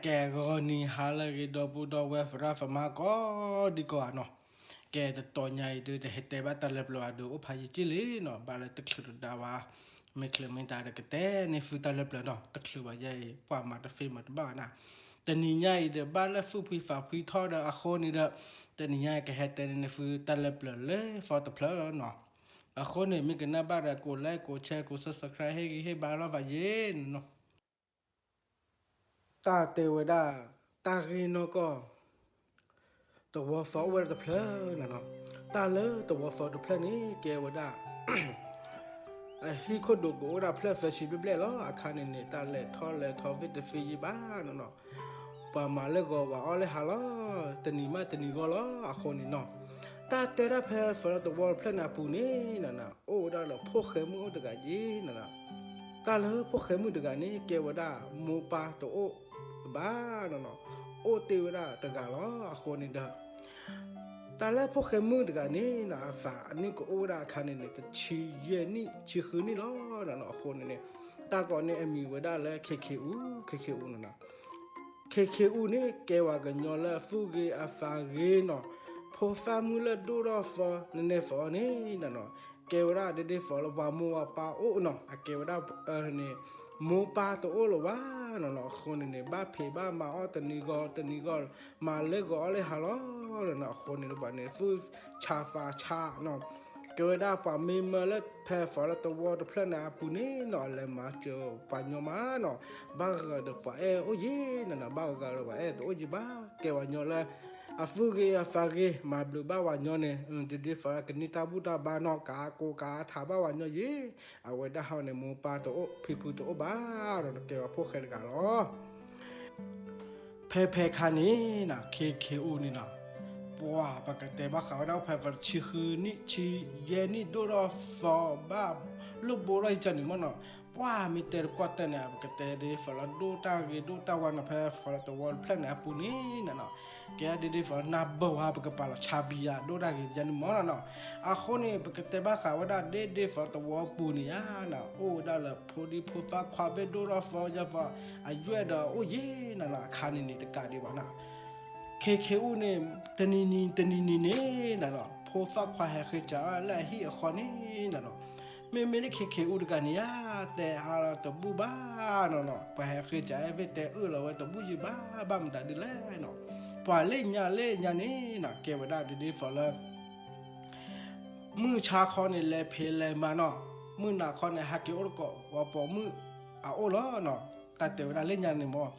ကဲ ဂီၤနံၤဟါလၢအဂ့ၤ ဒီပုၢ်ဒီဝဲၢ် သရၣ်သမါကိးဒံကိးဂၤနီၤ. ကဲ တတီၤညါအံၤဒုး တဟဲတဲဘၣ်တၢ်လၢပျၢၤဘၣ်ဒီး အိၣ်ဖးယံာ်က့လံနီၤ, ဘၣ်လၢတချုးတဒါဝဲ မ့ၢ်ချုးမ့ၢ်ဒါဒီး ကတဲန့ၢ်သုတၢ်လၢပျၢၤနီၤ, တချုးဘၣ်ယဲအံၤ ပှၤမၤတသ့မၤတဘၣ်ဘၣ်နၤ. တနံၤညါအံၤဒီး ဘၣ်လၢသူၣ်ဖှံသးဖှံထီၣ်ဒီးအဃိန့ၣ်ဒီး တနံၤညါအံၤ ကဟဲတဲန့ၢ်သုတၢ်လၢပျၢၤလၢ phone တဖျၢၣ်နီၤ. အဃိန့ၣ် မ့ၢ်ကနၣ်ဘၣ်ဒီး ကိး like ကိး share ကိး subscribe ဟ့ၣ်ဂံၢ်ဟ့ၣ်ဘါလီၤဘၣ်ယဲနီၤ. တၢ်တဲဝဲဒၣ် တၢ်ဂ့ၢ်နီၢ်ကီၢ် သဝီသီအိၣ်ဝဲဒၣ်တဖျၢၣ်နီၤနီၤ. တၢ်လၢသဝီသီတဖျၢၣ်န့ၣ် ကဲဝဲဒၣ် အဟံၣ်ခိၣ်ဒိးကအိၣ်ဒၣ်ဖျၢၣ်သၢဆံဘျဲၣ်ဘျဲၣ်လီၤ. အခါန့ၣ်န့ၣ် တၢ်လဲၤထီၣ်လဲၤထီဝ့ၢ်တသ့ယံာ်ဘၣ်နီၤနီၤ. ပှၤမၤလၢဂီၤ ပှၤအီၣ်လၢဟါလီၤ. တနံၤမးတနံၤဂီၢ်လီၤ. အဃိန့ၣ်နီၤ တၢ်တဲဒၣ်ဖဲသဝီသီတဖျၢၣ်န့ၣ်အပူၤန့ၣ်နီၤနီၤ အိၣ်ဝဲဒၣ်လၢဖိၣ်ဃဲမုၣ်အိၣ်တဂၤယံၤနီၤနီၤ. တၢ်လၢဖိၣ်ဃဲမုၣ်တဂၤန့ၣ် ကဲဝဲဒၣ်မိၢ်ပၢ်တအိၣ်ဘၣ်နီၤနီၤ, အိၣ်တ့ၢ်ဝဲဒၣ်တဂၤလီၤ. အဃိန့ၣ်ဒီး တၢ်လၢဖိၣ်ဃဲမုၣ်တဂၤန့ၣ်နီၤ အသးအနံၣ်ကအိၣ်ဝဲဒၣ်အခါန့ၣ်န့ၣ် တဆံယဲၢ်နံၣ် ဆံဃုနံၣ်လီၤနီၤနီၤ. အဃိန့ၣ်န့ၣ် တၢ်ကိးန့ၣ်အမံၤဝဲဒၣ်လၢ ခဲခဲအူ ခဲခဲအူနီၤနီၤ. ခဲခဲအူန့ၣ် ကဲဝဲကညီလၢအသူၣ်ဂ့ၤအသးဂ့ၤနီၤ, ဖိသၣ်မုၣ်လၢဒိၣ်ထီၣ်သီ နနဲၣ်သီန့ၣ်နီၤနီၤ, ကဲဝဲဒၣ်ဒ့ဒ့သီလၢပှၤမိၢ်ပှၤပၢ်အိၣ်နီၤ, အကဲဝဲဒၣ်န့ၣ် မိၢ်ပၢ်တအိၣ်လၢၤဘၣ်နီၤနီၤ. အဃိန့ၣ်န့ၣ် ဘၣ်ဖံးဘၣ်မၤအီၣ်တနံၤဂီၤတနံၤဂီၢ်, မၤလၢဂီၤအီၣ်လၢဟါလီၤနီၤနီၤ. အဃိန့ၣ်ဒီးပှၤန့ၣ် သူၣ်ဆါသးဆါနီၤ, ကဲဝဲဒၣ်ပှၤမ့ၢ်မၢလၢဖဲသဝီသီတဖျၢၣ်န့ၣ်အပူၤန့ၣ်နီၤ လဲၤမၤစၢၤပှၤညီမးနီၤ, ဘၣ်ဂၤဒီးပှၤအဲၣ်အိၣ်ယံၤနီၤနီၤ, ဘၣ်ဂၤဒီးပှၤအဲၣ်တအိၣ်ယံၤဘၣ်, ကဲပှၤညီလၢ အသူၣ်ဂ့ၤအသးဂ့ၤ မၤဘျုးဘၣ်ပှၤညီန့ၣ် ဒ်ဒ်သိးကန့ၢ်တၢ်ဘူၣ်တၢ်ဘါနီၤ, ကးကိးကးထးဘၣ်ပှၤညီယံၤ, အဝဲဒၣ်ဟီန့ၣ် မိၢ်ပၢ်တအိၣ် ဖံဖုတအိၣ်ဘၣ်ဒီး ကဲပှၤဖိၣ်ဃဲတဂၤလီၤ. ဖဲဖဲခါန့ၣ်နီၤ ခဲခဲအူန့ၣ်နီၤ, ပှၤပကတဲဘၣ်ဃးဝဲဒၣ်အိၣ်ဖဲဖဲဆံဃုနံၣ် ဆံယဲၢ်နံၣ်ဒိၣ်ထီၣ်သီဘၣ် လိၣ်ဘိထီၣ်ယကန့ၣ်မ့ၢ်နီၤ, ပှၤမ့ၢ်တဲတကွီၢ်တၢ်န့ၣ် ပကတဲဒ်သိးလၢဒိၣ်တၢ်ဂ့ၤဒိၣ်တၢ်ဝါနီၤ ဖဲသဝီသီတဖျၢၣ်န့ၣ်အပူၤန့ၣ်နီၤနီၤ, ကဲဒ်ဒ်သိးလၢနၢ်ဘၢဝဲ ပကပာ်လီၤဆါဘံယၤဒိၣ်တၢ်ဂ့ၤယၤန့ၣ်မ့ၢ်နီၤနီၤ. အဃိန့ၣ် ပကတဲဘၣ်ဃးဝဲဒၣ်ဒ်ဒ်သိးသဝီပူၤန့ၣ်ဧါနီၤ, အိၣ်ဝဲဒၣ်လၢဖိဒံဖိသၣ်ခွါဘ့ၣ်ဒိၣ်ထီၣ်သီယၤသီ အယွဲၢ်ဒီးအိၣ်ယံၤနီၤနီၤ, အခါန့ၣ်န့ၣ်တကးဒံးဘၣ်နီၤ. ခဲခဲအူန့ၣ် တနံၤနံၤတနံၤနံၤန့ၣ်နီၤနီၤ ဖိသၣ်ခွါဟဲဃ့စးလၢအဟံၣ်အဃီန့ၣ်နီၤနီၤ, မ့မ့ၢ်လၢခဲခဲအူတဂၤန့ၣ်ဧါ တဲအါလီၤတဘူၣ်ဘၣ်နီၤနီၤ, ပှၤဟဲဃ့စးအဲၣ်ဘ့ၣ်တဲအၢၣ်လီၤဝဲတဘူၣ်ယံၤဘၣ်, ဘၣ်မတၤဒ်လဲၣ်နီၤ, ပှၤလၢညါလၢညါန့ၣ်နီၤ ကဲဝဲဒၣ်ဒ်ဒ်သိးလၢ မုၢ်ဆါခီန့ၣ် လဲၤဖံးလဲၤမၤနီၤ, မုၢ်နၤခီန့ၣ် ဟးက့ၤအိၣ်တကိး ပှၤပိာ်မုၣ်အအိၣ်လီၤနီၤ. တၢ်တဲဝဲဒၣ်လၢညါန့ၣ်မ့ၢ်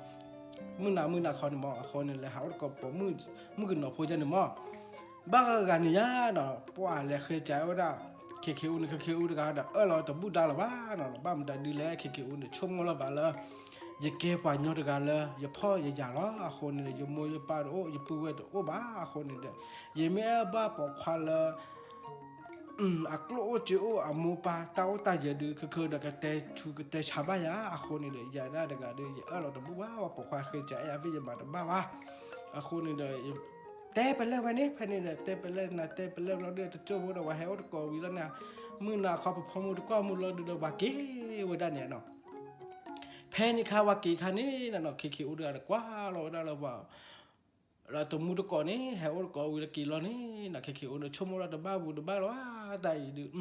မုၢ်နၤမုၢ်နၤခီန့ၣ်မ့ၢ် အဃိန့ၣ် လဲၤဟးအိၣ်တကိးပိာ်မုၣ် မုၣ်ကနီၤဖိယါန့ၣ်မ့ၢ် ဘၣ်ဂၤဂၤန့ၣ်ယါနီၤ ပှၤလဲၤဃ့စးဝဲဒၣ် ခဲခဲအူန့ၣ် ခဲခဲအူတဂၤဒီး အၢၣ်လီၤတဘူၣ်ဒါလၢၤဘၣ်နီၤ. ဘၣ်မတၤဒ်လဲၣ် ခဲခဲအူန့ၣ် ဆိကမိၣ်လီၤဘၣ်လၢ ယကဲပှၤညီတဂၤလၢ ယဖီၣ်ယယာ်လီၤ. အဃိန့ၣ်ဒီး ယမိၢ်ယပၢ်တအိၣ် ယပုၢ်ဝဲၢ်တအိၣ်ဘၣ်. အဃိန့ၣ်ဒီး ယမ့ၢ်အဲၣ်ဘၣ်ပိာ်ခွါလၢ အကျိၣ်အိၣ်စ့အိၣ် အမိၢ်ပၢ်တၢ်အိၣ်တၢ်ယၢၤဒုး ခဲခဲဒီး ကတဲဆူးကတဲဆါဘၣ်ယၤ. အဃိန့ၣ်ဒီး ယၤဒၣ်တဂၤဒီး ယအၢၣ်လီၤတဘူၣ်ဘၣ် ပှၤပိာ်ခွါဃ့စးအဲၣ်အဘ့ၣ် ယမၤတဘၣ်ဘၣ်. အဃိန့ၣ်ဒီး တဲပလဲၣ်ဝဲန့ၣ် ဖဲန့ၣ်ဒီး တဲပလဲၣ်နၤ တဲပလဲၣ်ဘျီဒုး တကၠိၢ်ဖိဒီး ပှၤဟဲအိၣ်တကိးဝံၤလီၤန့ၣ် မုၢ်နၤခီ ပဖီမုၢ်တကွၢ်မုၢ်လီၤဒုးဒီး ပှၤက့ၤဝဲဒၣ်န့ၣ်နီၤ. ဖဲန့ၣ်ခါ ပှၤက့ၤခါန့ၣ်နီၤ ခဲခဲအူတဂၤဒီး ကွၢ်လီၤဝဲဒၣ်လၢပှၤ လၢတမူတကိးန့ၣ် ဟဲအိၣ်တကိးဝံၤလၢက့ၤလီၤန့ၣ်နီၤ ခဲခဲအူန့ၣ် ဆိကမိၣ်လီၤတဘၣ်ဘူးတဘၣ်လီၤဘၣ် တၢ်အံၤဒုး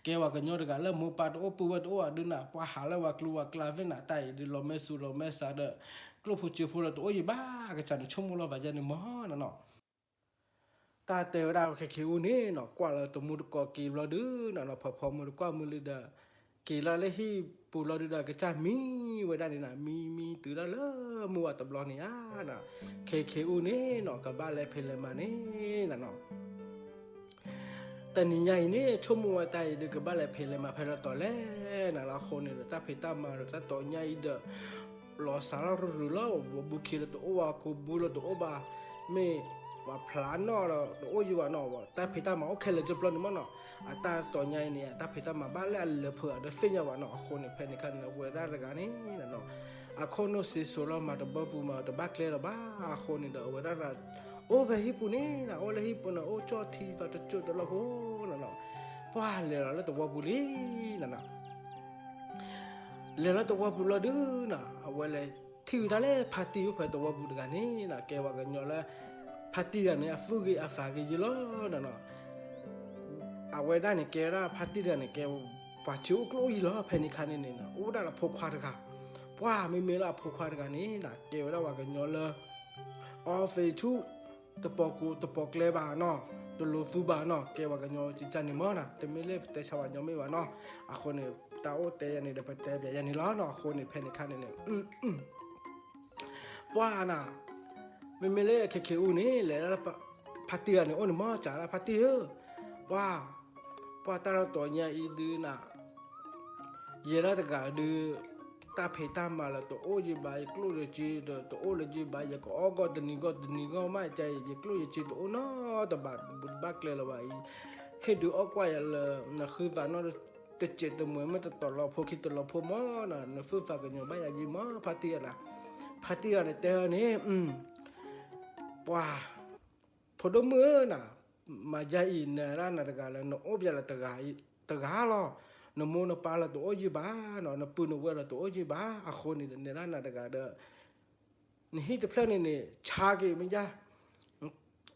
ကဲပှၤကညီတဂၤလၢမိၢ်ပၢ်တအိၣ်ပုၢ်ဝဲၢ်တအိၣ်ဘၣ်ဒုးနၤ ပှၤဟးလၢပှၤကျိၤပှၤကျဲသ့ၣ်နၤ တၢ်အံၤဒုး လီၤမဲာ်ဆူၣ်လီၤမဲာ်ဆါဒီး ကျိၣ်ဖိစ့ဖိလၢတအိၣ်ယံၤဘၣ် ကစၢ်န့ၣ် ဆိကမိၣ်လီၤဘၣ်ယါန့ၣ်မ့ၢ်နီၤနီၤ. တၢ်တဲဝဲဒၣ်ခဲခဲအူန့ၣ်နီၤ ကွၢ်လၢတမူတကိးက့ၤဘျီဒုးနီၤနီၤ ဖီဖီမုၢ်တကွၢ်မုၢ်လံဒီး က့ၤလၢလၢဟံၣ်ပူၤဘျီဒုးဒီး ကစၢ်မံဝဲဒၣ်န့ၣ်နီၤ မံမံတုၤဒၣ်လၢမုၢ်ဝါတဘျီန့ၣ်ဧါနီၤ ခဲခဲအူန့ၣ်နီၤ ကဘၣ်လဲၤဖံးလဲၤမၤန့ၣ်နီၤနီၤ တနံၤညါအံၤန့ၣ် ဆိကမိၣ်ဝဲတၢ်အံၤဒုး ကဘၣ်လဲၤဖံးလဲၤမၤဖဲလဲၣ်တီၤလဲၣ်နၤလီၤ. အဃိန့ၣ်ဒီး တၢ်ဖံးတၢ်မၤဒီး တၢ်တီၤညါအံၤဒီး လီၤစှၤလီၤရူၤရူၤလီၤ ဘူးခံလၢတအိၣ်ဘၣ် ကူးဘူးလၢတအိၣ်ဘၣ် မ့ၢ်ပှၤဖျါနီၣ်ဒီး တအိၣ်ယံၤဘၣ်နီၤ တၢ်ဖံးတၢ်မၤအိၣ်ခဲလၢာ်ကပျီန့ၣ်မ့ၢ်နီၤ အတၢ်တီၤညါအံၤန့ၣ် တၢ်ဖံးတၢ်မၤဘၣ်လၢအလၢာ်ဖုးအီၤတသ့ၣ်ညါဘၣ်နီၤ. အဃိန့ၣ် ဖဲန့ၣ်ခါန့ၣ် အဝဲဒၣ်တဂၤန့ၣ်နီၤ အခိၣ်နူာ်စံးစိၤလီၤ မၤတဘၢပူၤမၤတဘၣ်ကျဲလၢၤဘၣ်. အဃိန့ၣ်ဒီး အဝဲဒၣ် အိၣ်ဖဲဟံၣ်ပူၤန့ၣ်နီၤ အိၣ်လၢဟံၣ်ပူၤန့ၣ် အိၣ်ကၠီၣ်ထံသးတစိၢ်တလီၢ်ဖိနီၤနီၤ ပှၤလဲၤလီၤလၢသဝီပူၤလံနီၤနီၤ လဲၤလၢသဝီပူၤလီၤဒုးနီၤ အဝဲလဲၤ ထံၣ်ဝဲဒၣ်လၢဖါတံၢ်အိၣ်ဖဲသဝီပူၤတဂၤန့ၣ်နီၤ, ကဲပှၤကညီလၢ ဖါတံၢ်တဂၤန့ၣ် အသူၣ်ဂ့ၤအသးဂ့ၤယံာ်လီၤနီၤနီၤ. အဝဲဒၣ်န့ၣ် ကဲဝဲဒၣ်ဖါတံၢ်တဂၤန့ၣ် ကဲပှၤဆံးအိၣ်ကျိၣ်အိၣ်ယံၤလီၤ. ဖဲန့ၣ်ခါန့ၣ်န့ၣ်နီၤ အိၣ်ဝဲဒၣ်လၢအဖိခွါတဂၤ, ပှၢ်မ့မ့ၢ်လၢအဖိခွါတဂၤန့ၣ်နီၤ ကဲဝဲဒၣ်ပှၤကညီလၢ အီဖ့းဆူၣ် တပိာ်ကိးတပိာ်ကျဲဘၣ်နီၤ, တလိၤသူဘၣ်နီၤ, ကဲပှၤကညီကကၢ်န့ၣ်မ့ၢ်နီၤ, တမ့ၢ်လၢပတဲဆါပှၤကညီမ့ၢ်ဘၣ်နီၤ. အဃိန့ၣ် တၢ်အိၣ်တဲယၤန့ၣ်ဒီး ပတဲပျးယၤန့ၣ်လီၤနီၤ. အဃိန့ၣ် ဖဲန့ၣ်ခါန့ၣ်န့ၣ် ပှၢ်နီၤ, မ့မ့ၢ်လၢခဲခဲအူန့ၣ် လဲၤဒၣ်လၢဖါတံၢ်တဂၤန့ၣ်အိၣ်န့ၣ်မ့ၢ် စံးဒၣ်ဖါတံၢ်ဧၢ, ပှၢ်, ပှၢ်တၢ်လၢတီၤညါအံၤဒုနီၤ ယဲဒၣ်တဂၤဒုး တၢ်ဖံးတၢ်မၤလၢတအိၣ်ယံၤဘၣ်, ယကျိၣ်ယစ့ဒီးတအိၣ်လၢယံၤဘၣ်, ယကအီၣ်ဂီၢ်တနံၤဂီၢ်တနံၤဂီၢ်မး ကဲ ယကျိၣ်ယစ့တအိၣ်နီတဘ့ၣ်ဘၣ်ကျဲလၢၤဘၣ်အံၤ, ဟ့ၣ်ဒုးအီၣ်ကွၢ်ယၤလၢ နဃုသးနီၣ်တစဲးတမှဲး မ့ၢ်တတီၤလီၤဖိခံတီၤလီၤဖိမ့ၢ်နီၤ, နသူၣ်သးကညီၤဘၣ်ယၤယံၤမ့ၢ် ဖါတံၢ်ဧၢနီၤ. ဖါတံၢ်တဂၤန့ၣ်တဲအီၤန့ၣ် ပှၢ်, ဖိဒိၣ်မုၣ်ဧၢနီၤ, မၤယါအံၤ နဒၣ်နၤတဂၤလၢ နအိၣ်ပျဲလၢ တဂၤလီၤ, နမိၢ်နပၢ်လၢတအိၣ်ယံၤဘၣ်နီၤ, နပုၢ်နဝဲၢ်လၢတအိၣ်ယံၤဘၣ်, အဃိန့ၣ်ဒီး နဒၣ်နၤတဂၤဒီး နဟံၣ်တဖျၢၣ်န့ၣ်န့ၣ် ဆါက့ၤမ့ၢ်ယါ,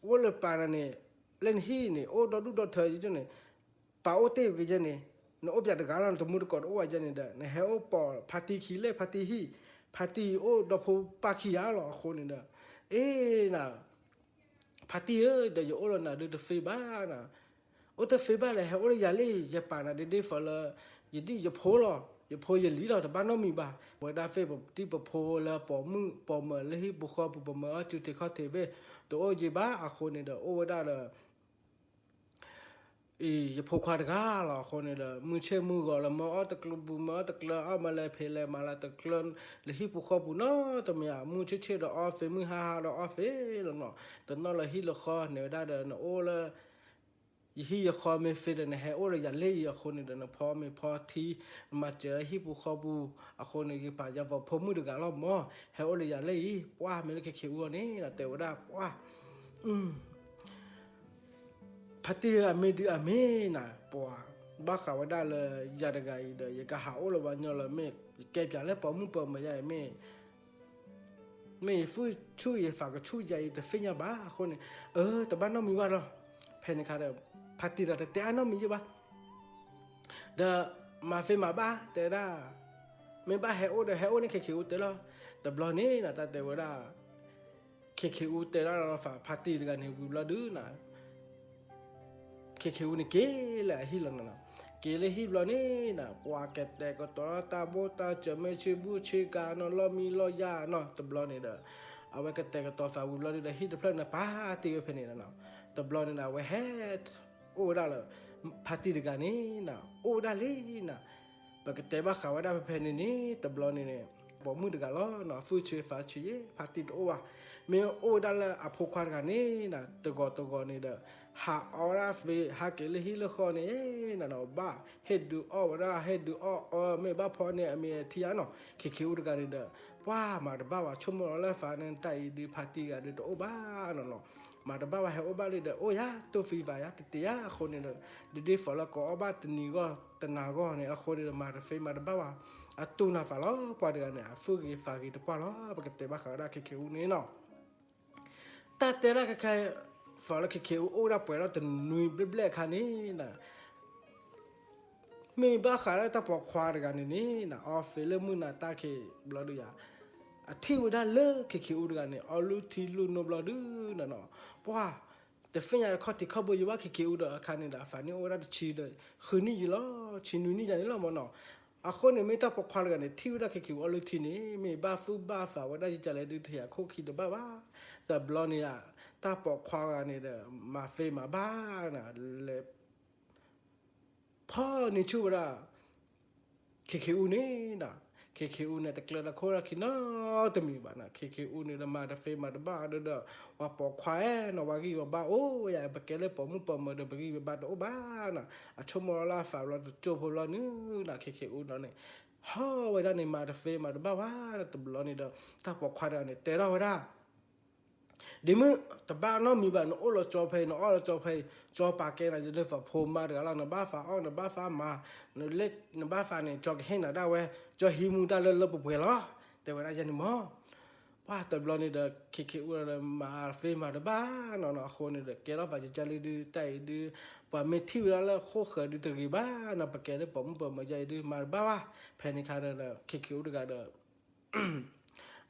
အိၣ်လၢပၢ်နၤန့ၣ် လၢနဟံၣ်န့ၣ် အိၣ်ဒီဒူၣ်ဒီထၢယဲန့ၣ်, ပၢ်အိၣ်တ့ၢ်က့ၤယဲန့ၣ်, နအိၣ်ပျဲတဂၤလီၤ နတမူတကိးတအိၣ်ဘၣ်ယဲန့ၣ်ဒီး နဟဲအိၣ်ပိာ်ဖါတံၢ်ခံလၢဖါတံၢ်ဟံၣ်, ဖါတံၢ်အိၣ်ဒီဖိပၢ်ခံဂၤလီၤ. အဃိန့ၣ်ဒီး အ့နီၤ ဖါတံၢ်ဧၢ, ဒီးယအိၣ်လၢနၤဒုးတသ့ဘၣ်နီၤ, အိၣ်တသ့ဘၣ်လၢဟဲအိၣ်လၢယၤလံ, ယပာ်နၤဒ့ဒ့ၣ်ဃီလၢ ယဒံၣ်ယဖိလီၤ, ယဖိယလံၤလီၤ, တဘၣ်နီတမံၤဘၣ်. ဝဲဒၣ်သ့ၣ်ပတံၢ်ပဖိလၢပိာ်မုၣ်ပိာ်မၢၤလၢဟံၣ်ပူၤဃီပူၤ ပမၢအီၣ်စုထံးခီၣ်ထံးဘ့ၣ် တအိၣ်ယံၤဘၣ်. အဃိန့ၣ်ဒီး အိၣ်ဝဲဒၣ်ဒီး အံၤ ယဖိခွါတဂၤလီၤ. အဃိန့ၣ်ဒီး မုၢ်ဆ့ၣ်မုၢ်ဂီၤလၢ မၢအီၣ်တကျၢၤပူၤ မၢအီၣ်တကျၢၤ အီၣ်မၤလဲၤဖံးလဲၤမၤလၢတကျၢၤ လၢဟံၣ်ပူၤဃီပူၤနီတမံၤဧါ, မုၢ်ဆ့ၣ်ဆ့ၣ်ဒီးအီၣ်သ့ မုၢ်ဟါဟါဒီးအီၣ်သ့လီၤနီၤ, တနီၤလၢဟံၣ်လၢဃီန့ၣ်ဝဲဒၣ်ဒီး နအိၣ်လၢ ယဟံၣ်ယဃီမ့ၢ်သ့ဒီး နဟဲအိၣ်လၢယၤလံအံၤ အဃိန့ၣ်ဒီး နဖီမ့ၤဖီထံ နမၤစၢၤလၢဟံၣ်ပူၤဃီပူၤ, အဃိန့ၣ် ယပာ်ယၤပှၤဖိမုၣ်တဂၤလီၤမၢ်, ဟဲအိၣ်လၢယၤလံအံၤ, ပှၢ်မ့ၢ်လၢခဲခဲအူအီၤန့ၣ် တဲဝဲဒၣ် ပှၢ် ဖါတံၢ်ဧၢ အမ့ၢ်ဒုးအမ့ၢ်နၤ, ပှၤဘၣ်ဃးဝဲဒၣ်လၢယၤတဂၤအံၤဒီး ယကဟးအိၣ်လၢပှၤကညီလၢ မ့ၢ်ယကဲပၠးလၢပိာ်မုၣ်ပိာ်မၢၤယါအံၤ မ့ၢ် မ့ၢ်ယသူၣ်ဆူၣ်ယသးကဆူၣ်ယၤအံၤတသ့ၣ်ညါဘၣ်. အဃိန့ၣ် အၢ တဘၣ်နီတမံၤဘၣ်လီၤ. ဖဲန့ၣ်အခါဒီး ဖါတံၢ်ဒီးတတဲအါနီတမံၤယါဘၣ်. ဒီးမၤသ့မၤဘၣ်တဲဒၣ်, မ့ၢ်ဘၣ်ဟဲအိၣ်ဒီးဟဲအိၣ်န့ၣ် ခဲခဲအူတဲလီၤ. တဘျီန့ၣ်နၤ တၢ်တဲဝဲဒၣ် ခဲခဲအူတဲဒၣ်လီၤသး ဖါတံၢ်တဂၤန့ၣ်ဝံၤဘျီဒုနီၤ, ခဲခဲအူန့ၣ်က့ၤလၢအဟံၣ်လီၤနီၤ. က့ၤလၢဟံၣ်ဘျီန့ၣ်နၤ ပှၤကတဲာ်ကတီၤတၢ်ဘိၣ်တၢ်စၢၤ မ့ၢ်ဆ့ဘူၣ်ဆ့ကၤနီၤ လီၢ်မံလီၢ်ယၢ်နီၤ. တဘျီန့ၣ်ဒီး အဝဲကတဲာ်ကတီၤသးဝံၤဘျီဒုဒီး ဟံၣ်တဖျၢၣ်န့ၣ် ပာ်တ့ၢ်ဝဲဖဲန့ၣ်နီၤ. တဘျီန့ၣ်ဒီး အဝဲဟဲ အိၣ်ဝဲဒၣ်လၢ ဖါတံၢ်တဂၤန့ၣ်နၤ အိၣ်ဝဲဒၣ်လံနၤ. ပကတဲဘၣ်ဃးဝဲဒၣ်ဖဲဖဲန့ၣ်န့ၣ် တဘျီန့ၣ်န့ၣ် ပိာ်မုၣ်တဂၤလီၤနီၤ သူၣ်ဆ့သးဆ့ ဖါတံၢ်တအိၣ်ဘၣ်. မ့ၢ်အိၣ်ဝဲဒၣ်လၢအဖိခွါတဂၤန့ၣ်နၤ တဂီၤတဂီၤန့ၣ်ဒီး ဟးအီၣ်ဝဲဒၣ်သ့ ဟးက့ၤလၢဟံၣ်လၢဃီန့ၣ်နၤနီၤ ဘၣ်ဟ့ၣ်ဒုးအီၣ်ဝဲဒၣ် ဟ့ၣ်ဒုးအီၣ်အၢ မ့ၢ်ဘၣ်ဖီန့ၣ် အမ့ၢ်အထံဧါနီၤ. ခဲခဲအူတဂၤန့ၣ်ဒီး ပှၤမၤတဘၣ်ဝဲ ဆိကမိၣ်လီၤလၢသးန့ၣ် တၢ်အံၤဒုးဖါတံၢ်တဂၤဒုးတအိၣ်ဘၣ်နီၤနီၤ. မၤတဘၣ်ဝဲ ဟဲအိၣ်ဘၣ်လံဒီး အိၣ်ယၤ တူၢ်သံဘၣ်ယၤ တတဲယၤ အဃိန့ၣ်ဒီး ဒ်ဒ်သိးလၢကအီၣ်ဘၣ်တနံၤဂီၢ်တနၤဂီၢ်န့ၣ် အဃိန့ၣ်ဒီး မၤတသ့မၤတဘၣ်ဝဲ အတူၢ်နၤသးလီၤ ပှၤတဂၤန့ၣ် အသူၣ်ဂ့ၤသးဂ့ၤတပှၢ်လီၤ. ပကတဲဘၣ်ဃးဝဲဒၣ်ခဲခဲအူန့ၣ်နီၤ တၢ်တဲဒၣ်ခဲခဲ သးလၢခဲခဲအူအိၣ်ဒၣ်ပှဲၤထီၣ်တနွံဘျဲၣ်ဘျဲၣ်အခါန့ၣ်နၤ မ့ၢ်ဘၣ်ဃးလၢတၢ်ပိာ်ခွါတဂၤန့ၣ်န့ၣ်နၤ အီၣ်သ့လၢမုၢ်နၤတၢ်ခံးဘျီဒုယၤ အထံၣ်ဝဲဒၣ်လၢခဲခဲအူတဂၤန့ၣ် အီၣ်လုၢ်ထံလုၢ်နိဘျီဒုနီၤနီၤ ပှၤ တသ့ၣ်ညါတခီၣ်ထံးခီၣ်ဘိယံၤဘၣ် ခဲခဲအူဒီးအခါန့ၣ်ဒီး အသးနံၣ်အိၣ်ဝဲဒၣ်တဆံဒီး ဃုနံၣ်ယံၤလီၤ ဆံနွံနံၣ်ယၤန့ၣ်လီၤမ့ၢ်နီၤ. အဃိန့ၣ် မ့ၢ်တၢ်ပိာ်ခွါတဂၤန့ၣ် ထံၣ်ဝဲဒၣ်ခဲခဲအူအီၣ်လုၢ်ထံန့ၣ် မ့ၢ်ဘၣ်သူၣ်ဘၣ်သးဝဲဒၣ်ယကလဲၤဒုးထံၣ်အခိၣ်ခံတဘၣ်ဘၣ်. တဘျီန့ၣ် တၢ်ပိာ်ခွါတဂၤန့ၣ်ဒီး မၤသ့မၤဘၣ်နၤ လဲၤ ဖီၣ်န့ၢ်ဆူၣ်ဝဲဒၣ် ခဲခဲအူန့ၣ်ဒီး ခဲခဲအူန့ၣ် တကျၢၤတၢ်ခိၣ်တၢ်ခံနီတမံၤဘၣ်နီၤ. ခဲခဲအူန့ၣ်ဒီး မၤတသ့မၤတဘၣ်ဒီး ပှၤပိာ်ခွါဧၢနီၤ ပှၤဂံၢ်ပှၤဘါအိၣ်ဝဲယၤ ပကဲလၢပိာ်မုၣ်ပိာ်မၢၤဒီး ပဂံၢ်ပဘါတအိၣ်ဘၣ်နီၤ. အဆိကမိၣ်လီၤလၢအသးဘျီတကၠိဖိဘျီန့ၣ်နီၤ ခဲခဲအူနီၤန့ၣ် ဟီၣ်ဝဲဒၣ်န့ၣ် မၤတသ့မၤတဘၣ်ဘၣ်ဒီး တဘျီန့ၣ်ဒီး တၢ်ပိာ်ခွါတဂၤန့ၣ် တဲထီၣ်ဝဲဒၣ် ဒ့မုၣ် တဘၣ်နီတမံၤဘၣ် နအိၣ်လီၤကၠီဖဲအံၤ နအီၣ်လီၤကၠီဖဲအံၤ ကၠီပာ်ကဲနၤ ယန့ၢ်သးဖိမါတဂၤလီၤ နဘၣ်သးအီၣ် နဘၣ်သးမၤ နဘၣ်သးန့ၣ် ကၠီကဟ့ၣ်နၤဒၣ်ဝဲ ကၠီဟံးမူဒါလၢလၢပှဲၤပှဲၤလီၤ တဲဝဲဒၣ်ယဲန့ၣ်မၢ် ပှၤတဘျီန့ၣ်ဒီး ခ့ခ့အူဒီး မၤသ့မၤတဘၣ်နီၤနီၤ အဃိန့ၣ်ဒီး ကဲထီၣ်ပာ်ကကၢလံဒုး တၢ်အံၤဒုး ပှၤမ့ၢ်ထံၣ်ဝဲဒၣ်လၢဃိၣ်ဃၢၤဒုးတဂ့ၤဘၣ်နီၤ ပကဲလၢပိာ်မုၣ်ပိာ်မၢၤယါအံၤဒုး မၤတဘၣ်ဘၣ် ဖဲန့ၣ်ခါဒီး ခ့ခ့အူတဂၤဒီး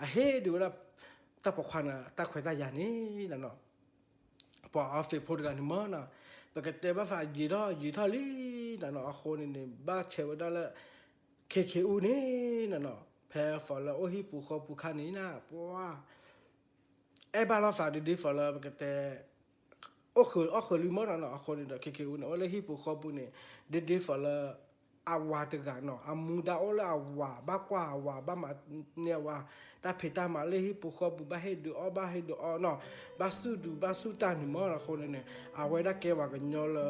အဟ့ၣ်ဒုးဝဲဒၣ် တၢ်ပိာ်ခွါန့ၣ် တၢ်ခွဲးတၢ်ယာ်န့ၣ်နီၤနီၤ ပှၤ office ဖိတဂၤန့ၣ်မ့ၢ်နီၤ ပကတဲဘၣ်သးယံာ်ထီၣ်ယံာ်ထီၣ်လံနီၤနီၤ အဃိန့ၣ်န့ၣ် ဘၣ်ဆဲးဝဲဒၣ်လၢ ခ့ခ့အူန့ၣ်နီၤနီၤ ဖဲသိးလၢအိၣ်ဟံၣ်ပူၤဃီပူၤခါန့ၣ်နီၤ ပှၤ အဲၣ်ဘၣ်လိာ်သးဒ်ဒ်သိးလၢပကတဲ အိၣ်ဃုာ်အီၣ်ဃုာ်လံမ့ၢ်နီၤနီၤ အဃိန့ၣ်ဒီး ခ့ခ့အူန့ၣ် အိၣ်လၢဟံၣ်ပူၤဃီပူၤန့ၣ် ဒ်ဒ်သိးလၢ အဝၤတဂၤနီၤ အမူဒါအိၣ်လၢအဝၤ ဘၣ်ကွၢ်အဝၤ ဘၣ်မၤန့ၢ်အဝၤ တၢ်ဖံးတၢ်မၤလၢဟံၣ်ပူၤဃီပူၤ ဘၣ်ဟ့ၣ်ဒုးအီၣ် ဘၣ်ဟ့ၣ်ဒုးအီနီၤ ဘၣ်ဆူၣ်ဒုးဘၣ်ဆူၣ်တၢ်န့ၣ်မ့ၢ်နီၤ အဃိန့ၣ်န့ၣ် အဝဲဒၣ်ကဲပှၤကညီလၢ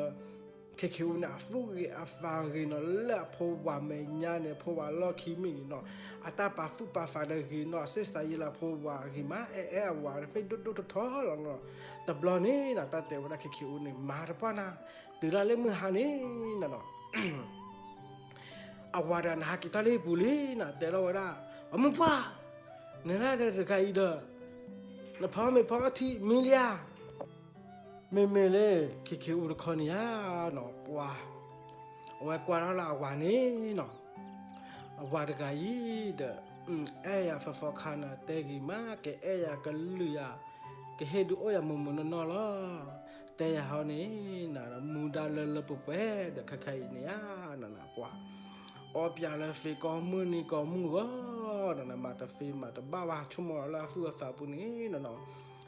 ခ့ခ့အူန့ၣ် အသူၣ်ဂ့ၤအသးဂ့ၤနီၤ လၢအဖိဝၤမဲာ်ညါန့ၣ် အဖိဝၤလီၢ်ခံမ့ၢ်ဂ့ၤနီၤ အတၢ်ပာ်သူၣ်ပာ်သးဒီးဂ့ၤနီၤ အဆ့ၣ်စးယံလၢအဖိဝၤဂ့ၤမး အဲၣ်အဲၣ်အဝၤတဖျၢၣ်ဒိၣ်ဒိၣ်ထီထီလီၤနီၤ တဘျီန့ၣ်နီၤ တၢ်တဲဝဲဒၣ်ခ့ခ့အူန့ၣ် မၤတပှၢ်နၤ တုၤဒၣ်လၢမုၢ်ဟါန့ၣ်နီၤနီၤ အဝၤတဂၤန့ၣ် ဟးက့ၤထီၣ်လၢဟံၣ်ပူၤလံနီၤ တဲထီၣ်ဝဲဒၣ် အမုၢ်ပှၢ် နၤလၢတဂၤအံၤဒီး နဖီမ့ၤဖီအီထံမံလံဧါ မ့မ့ၢ်လၢ ခ့ခ့အူတခီန့ၣ်ဧါနီၤ ပှၤ အဝဲကွၢ်ထီၣ်လၢအဝၤန့ၣ်နီၤ အဝၤတဂၤအံၤဒီး အဲၣ်ယၤသီသီခါန့ၣ် တဲဂ့ၤမး ကအဲၣ်ယၤကလုၢ်ယၤ ကဟ့ၣ်ဒုးအိၣ်ယၤမုာ်မုာ်နီၢ်နီၢ်လီၤ တဲယၤဟီန့ၣ် မူဒါလၢလၢပှဲၤပှဲၤဒီးခဲခါအံၤန့ၣ်ဧါနီၤနီၤ ပှၤ အီပၠးလၢသ့ကိးမုၢ်နံၤကိးမုၢ်ဂီၤနီၤနီၤ မၤတသ့မၤတဘၣ်ဘၣ် ဆိကမိၣ်လၢအသူၣ်အသးပူၤန့ၣ်နီၤနီၤ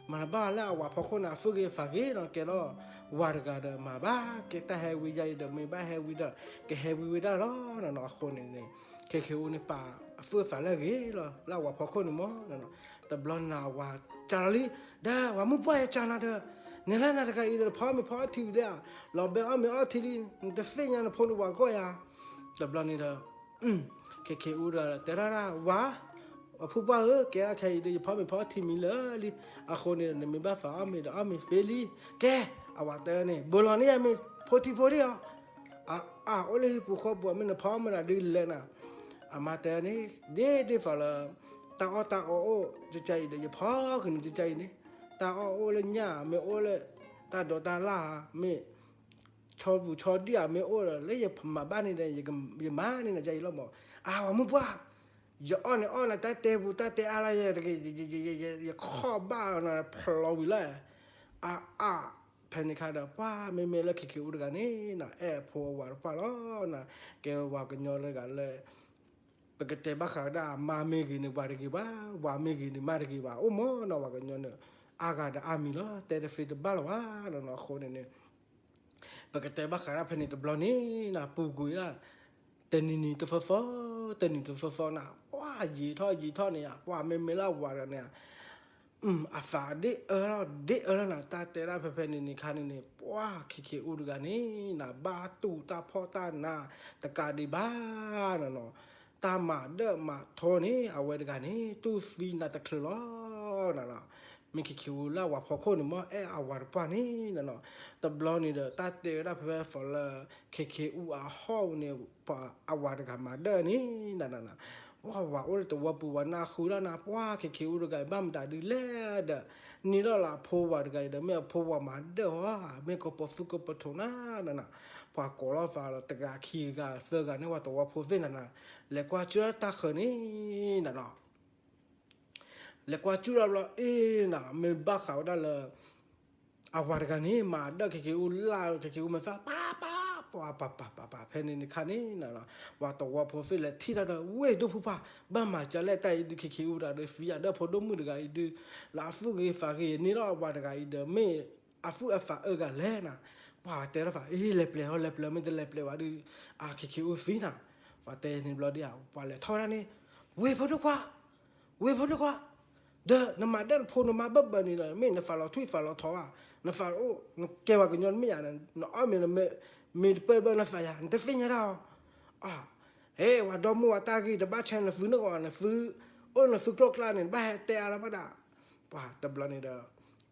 မၤတဘၣ်လၢအဝၤဖီခိၣ်န့ၣ် အသူၣ်ဂ့ၤသးဂ့ၤနီၤ ကဲထီၣ်ဝၤတဂၤဒီး မၤဘၣ်က့ၤတၢ်ဟဲဝံယါအံၤဒီး မ့ၢ်ဘၣ်ဟဲဝံဒီး ကဟဲဝံဝဲဒၣ်လီၤနီၤနီၤ အဃိန့ၣ်န့ၣ် ခ့ခ့အူန့ၣ် ပာ်အသူၣ်အသးလၢအဂ့ၤလီၤ လၢအဝၤဖီခိၣ်န့ၣ်မ့ၢ် တဘျီန့ၣ်အဝၤစံးလီၤလံ ဒီးဝၤမုၢ်ပှၢ်ယစံးနၤဒီး နၤလၢနၤတဂၤအံၤဒီး နဖီမ့ၤဖီအီထံဝံၤလံဧါ လီၤဘဲအီၣ်မ့ၤအီထံလံ နတသ့ၣ်ညါနဖိနဝၤဂီၢ်ယၤ တဘျီန့ၣ်ဒီး ခ့ခ့အူဒီး တဲဒၣ်ဒၣ် ဝၤ အဖိပှၢ်ဧၢ ကဲဒၣ်ခဲအံၤဒီး ယဖီမ့ၤဖီအီထံမံၤလၢာ်လံ အဃိန့ၣ်ဒီး နမ့ၢ်ဘၣ်သးအီၣ်မ့ၤဒီးအီၣ်မ့ၤသ့လံ ကဲ အဝၤတဲန့ၣ် ဘိးလီၤန့ၢ်ယၤမ့ၤဖိထံဖိဒံၣ်အီၤ အအိၣ်လၢဟံၣ်ပူၤဃီပူၤ မ့ၢ်နဖီမ့ၤဒၣ်ဒုးလဲၤနၤ အမါတဲန့ၣ် ဒ်ဒ်သိးလၢ တၢ်အီၣ်တၢ်အီအိၣ်ကကါအံၤဒီး ယဖီကန့ၣ်ကကါအံၤန့ၣ် တၢ်အီၣ်အိၣ်လၢညၣ် မ့ၢ်အိၣ်လၢ တၢ်ဒိးတၢ်လၢ်ဧါ မ့ၢ် ဆီပူၤဆီဒံၣ်ဧါ မ့ၢ်အိၣ်ဒီး လၢယမၤဘၣ်န့ၣ်ဒီး ယမၤန့ၢ်နၤကါအံၤလီၤမး အဝၤမုၢ်ပှၢ် ယအီၣ်န့ၣ်အီၣ်နၤ တၢ်တဲပူၤတၢ်တဲအါလၢယတဂ့ၤ ယခီၣ်ဘၣ်နၤဖျီဝံၤလၢ အအါ ဖဲန့ၣ်ခါဒီး ပှၤမ့မ့ၢ်လၢခ့ခ့အူတဂၤန့ၣ်နီၤ အဲၣ်အဖိအဝၤတပှၢ်လီၤနီၤ ကဲဝၤကညီတဂၤလၢ ပကတဲဘၣ်ဃးဝဲဒၣ် မါမ့ၢ်ဂ့ၤန့ၣ် ပှၤတဂ့ၤဘၣ် ဝၤမ့ၢ်ဂ့ၤန့ၣ် မါတဂ့ၤဘၣ် အိၣ်မးနီၤ ဝၤကညီန့ၣ် အါဂၤဒီးအါမံၤလီၤ တဲတသ့တဘၣ်လၢၤဘၣ်နီၤနီၤ အဃိန့ၣ်န့ၣ် ပကတဲဘၣ်ဃးဒၣ်ဖဲန့ၣ်တဘျီန့ၣ်နီၤ ပူၤကွံာ်ဒၣ် တနံၤနံၤတသီသီ တနံၤတသီသီနၤ ပှၤယံာ်ထီၣ်ယံာ်ထီၣ်န့ၣ်ဧါ ပှၤမ့မ့ၢ်လၢအဝၤတဂၤန့ၣ်ဧါ အသးဒ့ၣ်အၢထီၣ်ဒ့ၣ်အၢထီၣ်နၤ တၢ်တဲဒၣ်ဖဲဖဲန့ၣ်န့ၣ်ခါန့ၣ်န့ၣ် ပှၤခ့ခ့အူတဂၤန့ၣ်နၤ ဘၣ်တူၢ်တၢ်ဖှီၣ်တၢ်နးတကးဒံးဘၣ်နီၤနီၤ တၢ်မၤဒၢၣ်မၤထီန့ၣ် အဝဲတဂၤန့ၣ် တူၢ်သံနၤတချုးလီၤနီၤနီၤ မ့ၢ်ခ့ခ့အူလၢအဝၤဖီခိၣ်န့ၣ်မ့ၢ် အဲၣ်အဝၤတပှၢ်န့ၣ်နီၤနီၤ တဘျီန့ၣ်ဒီး တၢ်တဲဝဲဒၣ်ဖဲဖဲသိးလၢ ခ့ခ့အူအဟီၣ်န့ၣ် ပှၤအဝၤတဂၤမၤဒၢၣ်န့ၣ်နီၤနီၤ ပှၤဝၤအိၣ်လၢသဝီပူၤ ဝၤနၢ်ဃုာ်ဒၣ်နၤ ပှၤခ့ခ့အူတဂၤ ဘၣ်မတၤဒုးလဲၣ်ဒီး န့ၢ်ထီၣ်လၢအဖိဝၤတဂၤအံၤဒီး မ့ၢ်အဖိဝၤမၤဒၢၣ်အီၤ မ့ၢ်ကပီၤသူကပီၤထိးနၤနီၤနီၤ ပှၤကိးလီၤသးလီၤ တဂၤခံဂၤသၢဂၤန့ၣ် ပှၤသဝီဖိသ့ၣ်နၤနီၤ လဲၤကွၢ်ကၢတၢ်ဃၢၤန့ၣ်နီၤနီၤ လဲၤကွၢ်ကၢတၢ်ဘျီ အ့ၣ်နၤ မ့ၢ်ဘၣ်ဃးဝဲဒၣ်လၢ အဝၤတဂၤန့ၣ် မၤဒၢၣ်ခ့ခ့အူလၢ ခ့ခ့အူမဲာ်သၣ် ပၢ်ပၢ် ပှၤပၢ်ပၢ်ပၢ်ပၢ် ဖဲန့ၣ်န့ၣ်ခါန့ၣ်နီၤနီၤ ပှၤသဝီဖိသ့ၣ်လဲၤထံၣ်တၢ်ဒီး ဝ့ၢ်ဒိၣ်ဖိပၢ် ဘၣ်မၤကၢလဲၣ်တၢ်အံၤဒုး ခ့ခ့အူတဂၤဒီး သံအဒၢၣ်ဖိဒိၣ်မုၣ်တဂၤအံၤဒုး လၢအသူၣ်ဂ့ၤသးဂ့ၤ န့ၢ်ထီၣ်အဝၤတဂၤအံၤဒီး မ့ၢ်အသူၣ်အသးအၢဂၤလဲၣ်နၤ ပှၤတဲထီၣ်သး အ့ၣ် လဲၤပျဲၤဟီ လဲၤပျဲၤ မ့ၢ်တလဲၤပျဲၤဘၣ်ဒုး အခ့ခ့အူသံနၤ ပှၤတဲန့ၣ်ဘျီဒုး ပှၤလဲၤထီၣ်ဝဲဒၣ်န့ၣ် ဝ့ၢ်ဖိဒိၣ်ခွါ ဝ့ၢ်ဖိဒိၣ်ခွါ ဒီးနမၤဒၢၣ်နဖိနမါဘၢၣ်ဘၢၣ်န့ၣ်ဒီး မ့ၢ်နသးလီၤထွံၣ်သးလီၤထီဧါ, နသးအိၣ် နကဲပှၤကညီတမ့ၢ်ဧါ, နအီၣ်မ့ၤ မ့ၤတပၢၢ်ဘၢၣ်နသးယၤ နတသ့ၣ်ညါတၢ်ဧါ. ဟ့ၣ် ပှၤဒီမိၢ်ဝၤတၢ်ဂ့ၢ်တဘၣ်ဆဲးနသုနီၢ်ဂီၤ နသု အိၣ်နသုကျိၤကျါန့ၣ် နဘၣ်ဟဲတဲအါလၢၤဘၣ်ဒၣ်. ပှၤတဘျီန့ၣ်ဒီး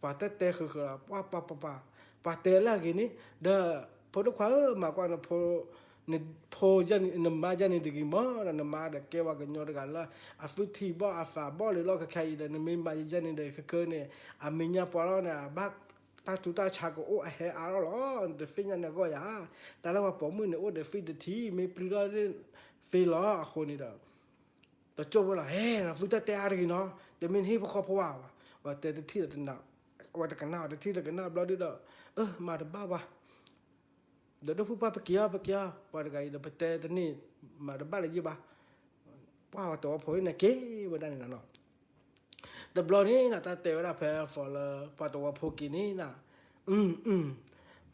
ပှၤတတဲဃုာ်ဃုာ်လီၤ ပှၤပှၤပှၤပှၤ ပှၤတဲလၢအဂ့ၤန့ၣ် ဒီး ဖိဒိၣ်ခွါဧၢ မၤကွၢ်နဖိ နဖိယဲန့ၣ် နမါယဲန့ၣ်တဂ့ၤမး, နမါဒီးကဲဝဲကညီတဂၤလၢ အသုထံၣ်ဘီၣ်အသးဘီၣ်လၢလီၢ်ခဲခါအံၤဒီး နမ့ၢ်မၤယဲန့ၣ်ဒီး ခဲခါန့ၣ် အမဲာ်ညါပှၤလီၤန့ၣ် အဘၣ်တၢ်ထူးတၢ်ဆါကအိၣ်အဟဲအါထီၣ်လီၤ. နတသ့ၣ်ညါန့ၣ်အဂီၢ်ယၤ, တၢ်လၢပှၤပိာ်မုၣ်န့ၣ် အိၣ်ဒီးသံတထံၣ် မ့ၢ်ပျုၢ်ထီၣ်သ့လီၤ. အဃိန့ၣ်ဒီး တကၠိၢ်ဝဲလီၤ, ဟဲ နသုတၢ်တဲအါတဂ့ၤနီၤ, တမ့ၢ်နဟ့ၣ်ဖိဃီဖိဧါ, ပှၤတဲတထံၣ်လီၤတနၤ, အဝဲတကနၣ် တထံၣ်လီၤတကနၣ်ဘျီဒုဒီး အၢ မၤတဘၣ်ဘၣ်, ဒီးဒိၣ်ဖိပှၢ် ပက့ၤအီၤ ပက့ၤအီၤ, ပှၤတဂၤအံၤဒီး ပတဲတန့ၢ် မၤတဘၣ်လၢၤဘၣ်, ပှၤသဝီဖိန့ၣ်က့ၤဝဲဒၣ်န့ၣ်လီၤနီၤ. တဘျီန့ၣ်နီၤ တၢ်တဲဝဲဒၣ်ဖဲ for လၢ ပှၤသဝီဖိက့ၤန့ၣ်နီၤ,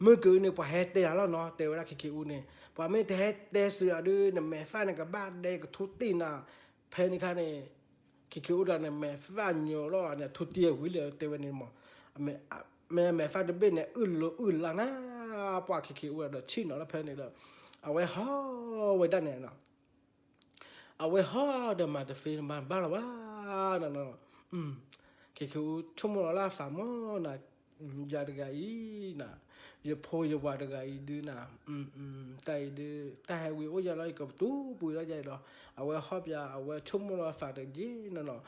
မုၢ်ကအုန့ၣ် ပှၤဟဲတဲယၤလီၤနီၤ, တဲဝဲဒၣ် ခ့ခ့အူန့ၣ် ပှၤမ့ၢ်တဟဲတဲစၢၤအီၤဒီး နမဲာ်သၣ်န့ၣ်ကဘၣ်ဒဲကထူတ့ၢ်နၤ, ဖဲန့ၣ်ခါန့ၣ် ခ့ခ့အူဒီးန့ၣ် မဲာ်သၣ်ညိးလီၤန့ၣ် ထူတ့ၢ်ဝံၤလံ တဲဝဲန့ၣ်မး, မ့ၢ်မဲာ်သၣ်တဘ့ၣ်န့ၣ် အုၣ်လီၤအုၣ်လီၤနၤ, ပှၤ ခ့ခ့အူဒီးဆ့ၣ်နီၤလၢဖဲန့ၣ်ဒီး အဝဲဟီၣ်ဝဲဒၣ်န့ၣ်နီၤ. အဝဲဟီၣ်ဒီးမၤတသ့မၤတဘၣ်လၢၤဘၣ်နီၤ, ခ့ခ့အူဆိကမိၣ်လီၤလၢအသးမးနီၤ, ယၤတဂၤအံၤနီၤ, ယဖိယဝၤတဂၤအံၤဒုနီၤ, တၢ်အံၤဒု တၢ်ဟဲဝံၤအိၣ်ယၤလီၤ ယကပတူၢ်ပူၤလီၤယၤအံၤလီၤ. အဝဲဟီၣ်ပၠး အဝဲဆိကမိၣ်လီၤအသးတယံာ်နီၤနီၤ,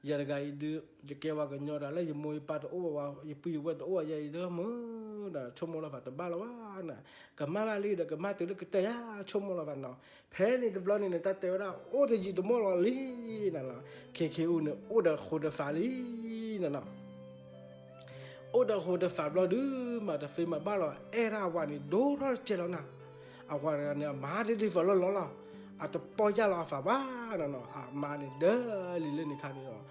ယၤတဂၤအံၤဒု ယကဲဝဲကညီတၢ်လၢယမိၢ်ယပၢ်တအိၣ်ဝဲ ယပုၢ်ယဝဲၢ်တအိၣ်ဝဲယၤအံၤလၢမုၢ်ဒီး ဆိကမိၣ်လီၤအသးတဘၣ်လၢၤဘၣ်နီၤ, ကမၣ်ဘၣ်လံဒီး ကမၣ်တုၤလၢကတၢၢ်ယၤ ဆိကမိၣ်လီၤအသးနီၤ. ဖဲန့ၣ်တဘျီန့ၣ်န့ၣ် တၢ်တဲဝဲဒၣ် အိၣ်တယံာ်တမီၢ်လီၤလံနီၤနီၤ, ခ့ခ့အူန့ၣ် အိၣ်ဒီးဃိာ်ဒီးသးလံနီၤနီၤ. အိၣ်ဒီးဃိာ်ဒီးသးဘျီဒု မၤတသ့မၤတဘၣ်လီၤ, အဲၣ်ဒၣ်အဝၤန့ၣ် ဒိၣ်ထီၣ်တစဲးလီၤနၤ. အဝၤတဂၤန့ၣ် အမါဒ်ဒ်သိးလီၤလီၤလီၤ, အတပီၢ်ယၢ်လီၤအသးဘၣ်နီၤနီၤ, အမါန့ၣ်ဒၢလံလၢန့ၣ်ခါန့ၣ်ဒီး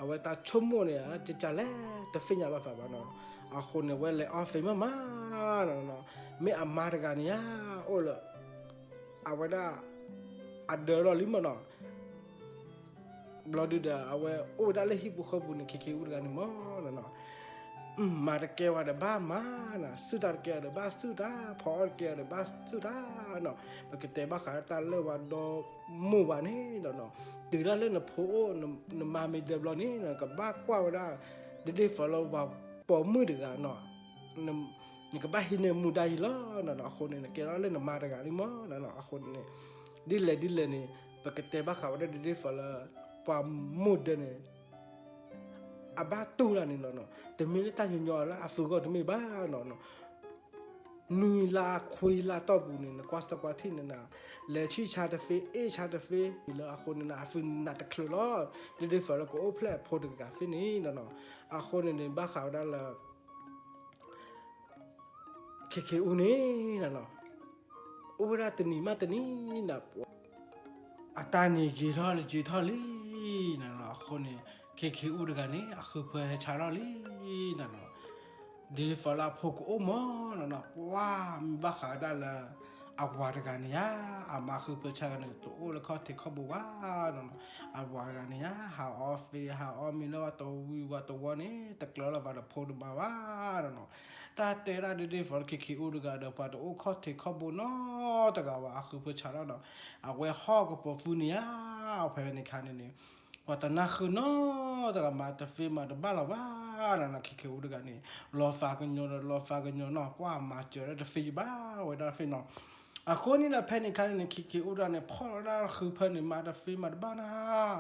အဝဲတၢ်ဆိကမိၣ်န့ၣ် ကကလဲၤတသ့ၣ်ညါလီၤအသးဘၣ်နီၤ. အဃိန့ၣ် အဝဲလဲၤအီသံးမးမးနီၤနီၤ, မ့ၢ်အမါတဂၤန့ၣ်ဧါ, အိၣ်လၢ အဝဲဒၣ် အဒၢလီၤလံမးနီၤ. ဘျီဒုဒီး အဝဲအိၣ်ဝဲဒၣ်လၢဟံၣ်ပူၤဃီပူၤန့ၣ် ခ့ခ့အူတဂၤန့ၣ်မးနီၤနီၤ, မၤတကဲဝဲဒီးဘၣ်မၤနီၤ, စုၣ်တၢ်တကဲဝဲဒီးဘၣ်စုၣ်တၢ်, ဖီအီၣ်တကဲဝဲဒီးဘၣ်စုၣ်တၢ်နီၤ. ပကတဲဘၣ်ဃးတၢ်လၢပှၤဒီမိၢ်ဝၤန့ၣ်နီၤနီၤ, တုၤဒၣ်လၢနဖိအိၣ် နမါမ့ၢ်ဒၢဘျီန့ၣ် နကဘၣ်ကွၢ်ဝဲဒၣ် ဒ်ဒ်သိးလၢပှၤပိာ်မုၣ်တဂၤနီၤ. နကဘၣ်ဟံးန့ၢ်မူဒါအံၤလီၤနီၤနီၤ. အဃိန့ၣ် နကဲထီၣ်လၢနမါတဂၤလံမးနီၤနီၤ. အဃိန့ၣ် ဒ်လဲၣ်ဒ်လဲၣ်န့ၣ် ပကတဲဘၣ်ဃးဝဲဒၣ်ဒ်ဒ်သိးလၢ ပှၤမိၢ်ဒၢန့ၣ် အဘၣ်တူၢ်တၢ်န့ၣ်လီၤနီၤ. တမ့ၢ်လၢတၢ်ညီညီလၢအသုဂီၢ်တမ့ၢ်ဘၣ်နီၤနီၤ. နွံလါခွံလါတီၢ်ပူၤန့ၣ် နကွၢ်စၢၤကွၢ်ထံၣ်န့ၣ်နၤ, လဲၤဆံၣ်ဆါတသ့ အ့ၣ်ဆါတသ့လၢအဃိန့ၣ်နၤ အသုနးတချုးလီၤ. ဒ်ဒ်သိးလၢကအိၣ်ဖျဲၣ်အဖိတဂၤသ့န့ၣ်နီၤနီၤ. အဃိန့ၣ်န့ၣ် ဘၣ်ဃးဝဲဒၣ်လၢ ခ့ခ့အူန့ၣ်နီၤနီၤ, အိၣ်ဝဲဒၣ်တနံၤမးတနံၤနီၤ အတၢ်န့ၣ်ယံာ်ထီၣ်လံယံာ်ထီၣ်လံနီၤနီၤ. အဃိန့ၣ် ခ့ခ့အူတဂၤန့ၣ် အဃုဖၢဟဲဆါထီၣ်လံနီၤနီၤ. ဒ်သိးလၢအဖိကအိၣ်မးနီၤနီၤ, ပှၤမ့ၢ်ဘၣ်ဃးဝဲဒၣ်လၢ အဝၤတဂၤန့ၣ်ဧါ, အမါဃုဖၢဆါတဂၤန့ၣ် တအိၣ်လၢခီၣ်ထံးခီၣ်ဘိဘၣ်နီၤနီၤ. အဝၤတဂၤန့ၣ်ဧါ ဟးအီသံး ဟးအီမ့ၤလၢပှၤတဝံၤပှၤတဝီန့ၣ် တကျၢၤလၢၤဘၣ်ဒီးဖိတမါဘၣ်နီၤနီၤ. တၢ်တဲဒၣ်ဒ်ဒ်သိးလၢခ့ခ့အူတဂၤဒီး ပှၤတအိၣ်ခီၣ်ထံးခီၣ်ဘိနီတဂၤဘၣ် အဃုဖၢဆါထီၣ်ဒီး အဝဲဟီၣ်ကပီၤဖုန့ၣ်ဧါ, ဖဲန့ၣ်ခါန့ၣ်န့ၣ် ပှၤတနၢ်ဃုနီတဂၤ မၤတသ့မၤတဘၣ်လၢၤဘၣ်နီၤနီၤ. ခ့ခ့အူတဂၤန့ၣ် လီၤသးကညီၤဒီးလီၤသးကညီၤနီၤ, ပှၤမၤစၢၤဒၣ်တသ့ဘၣ်ဝဲဒၣ်သ့ၣ်နီၤ. အဃိန့ၣ်ဒီး ဖဲန့ၣ်ခါန့ၣ်န့ၣ် ခ့ခ့အူတဂၤန့ၣ် ဖီၣ်လီၤဒၣ်ဃုဖၢန့ၣ် မၤတသ့မၤတဘၣ်နီၤ.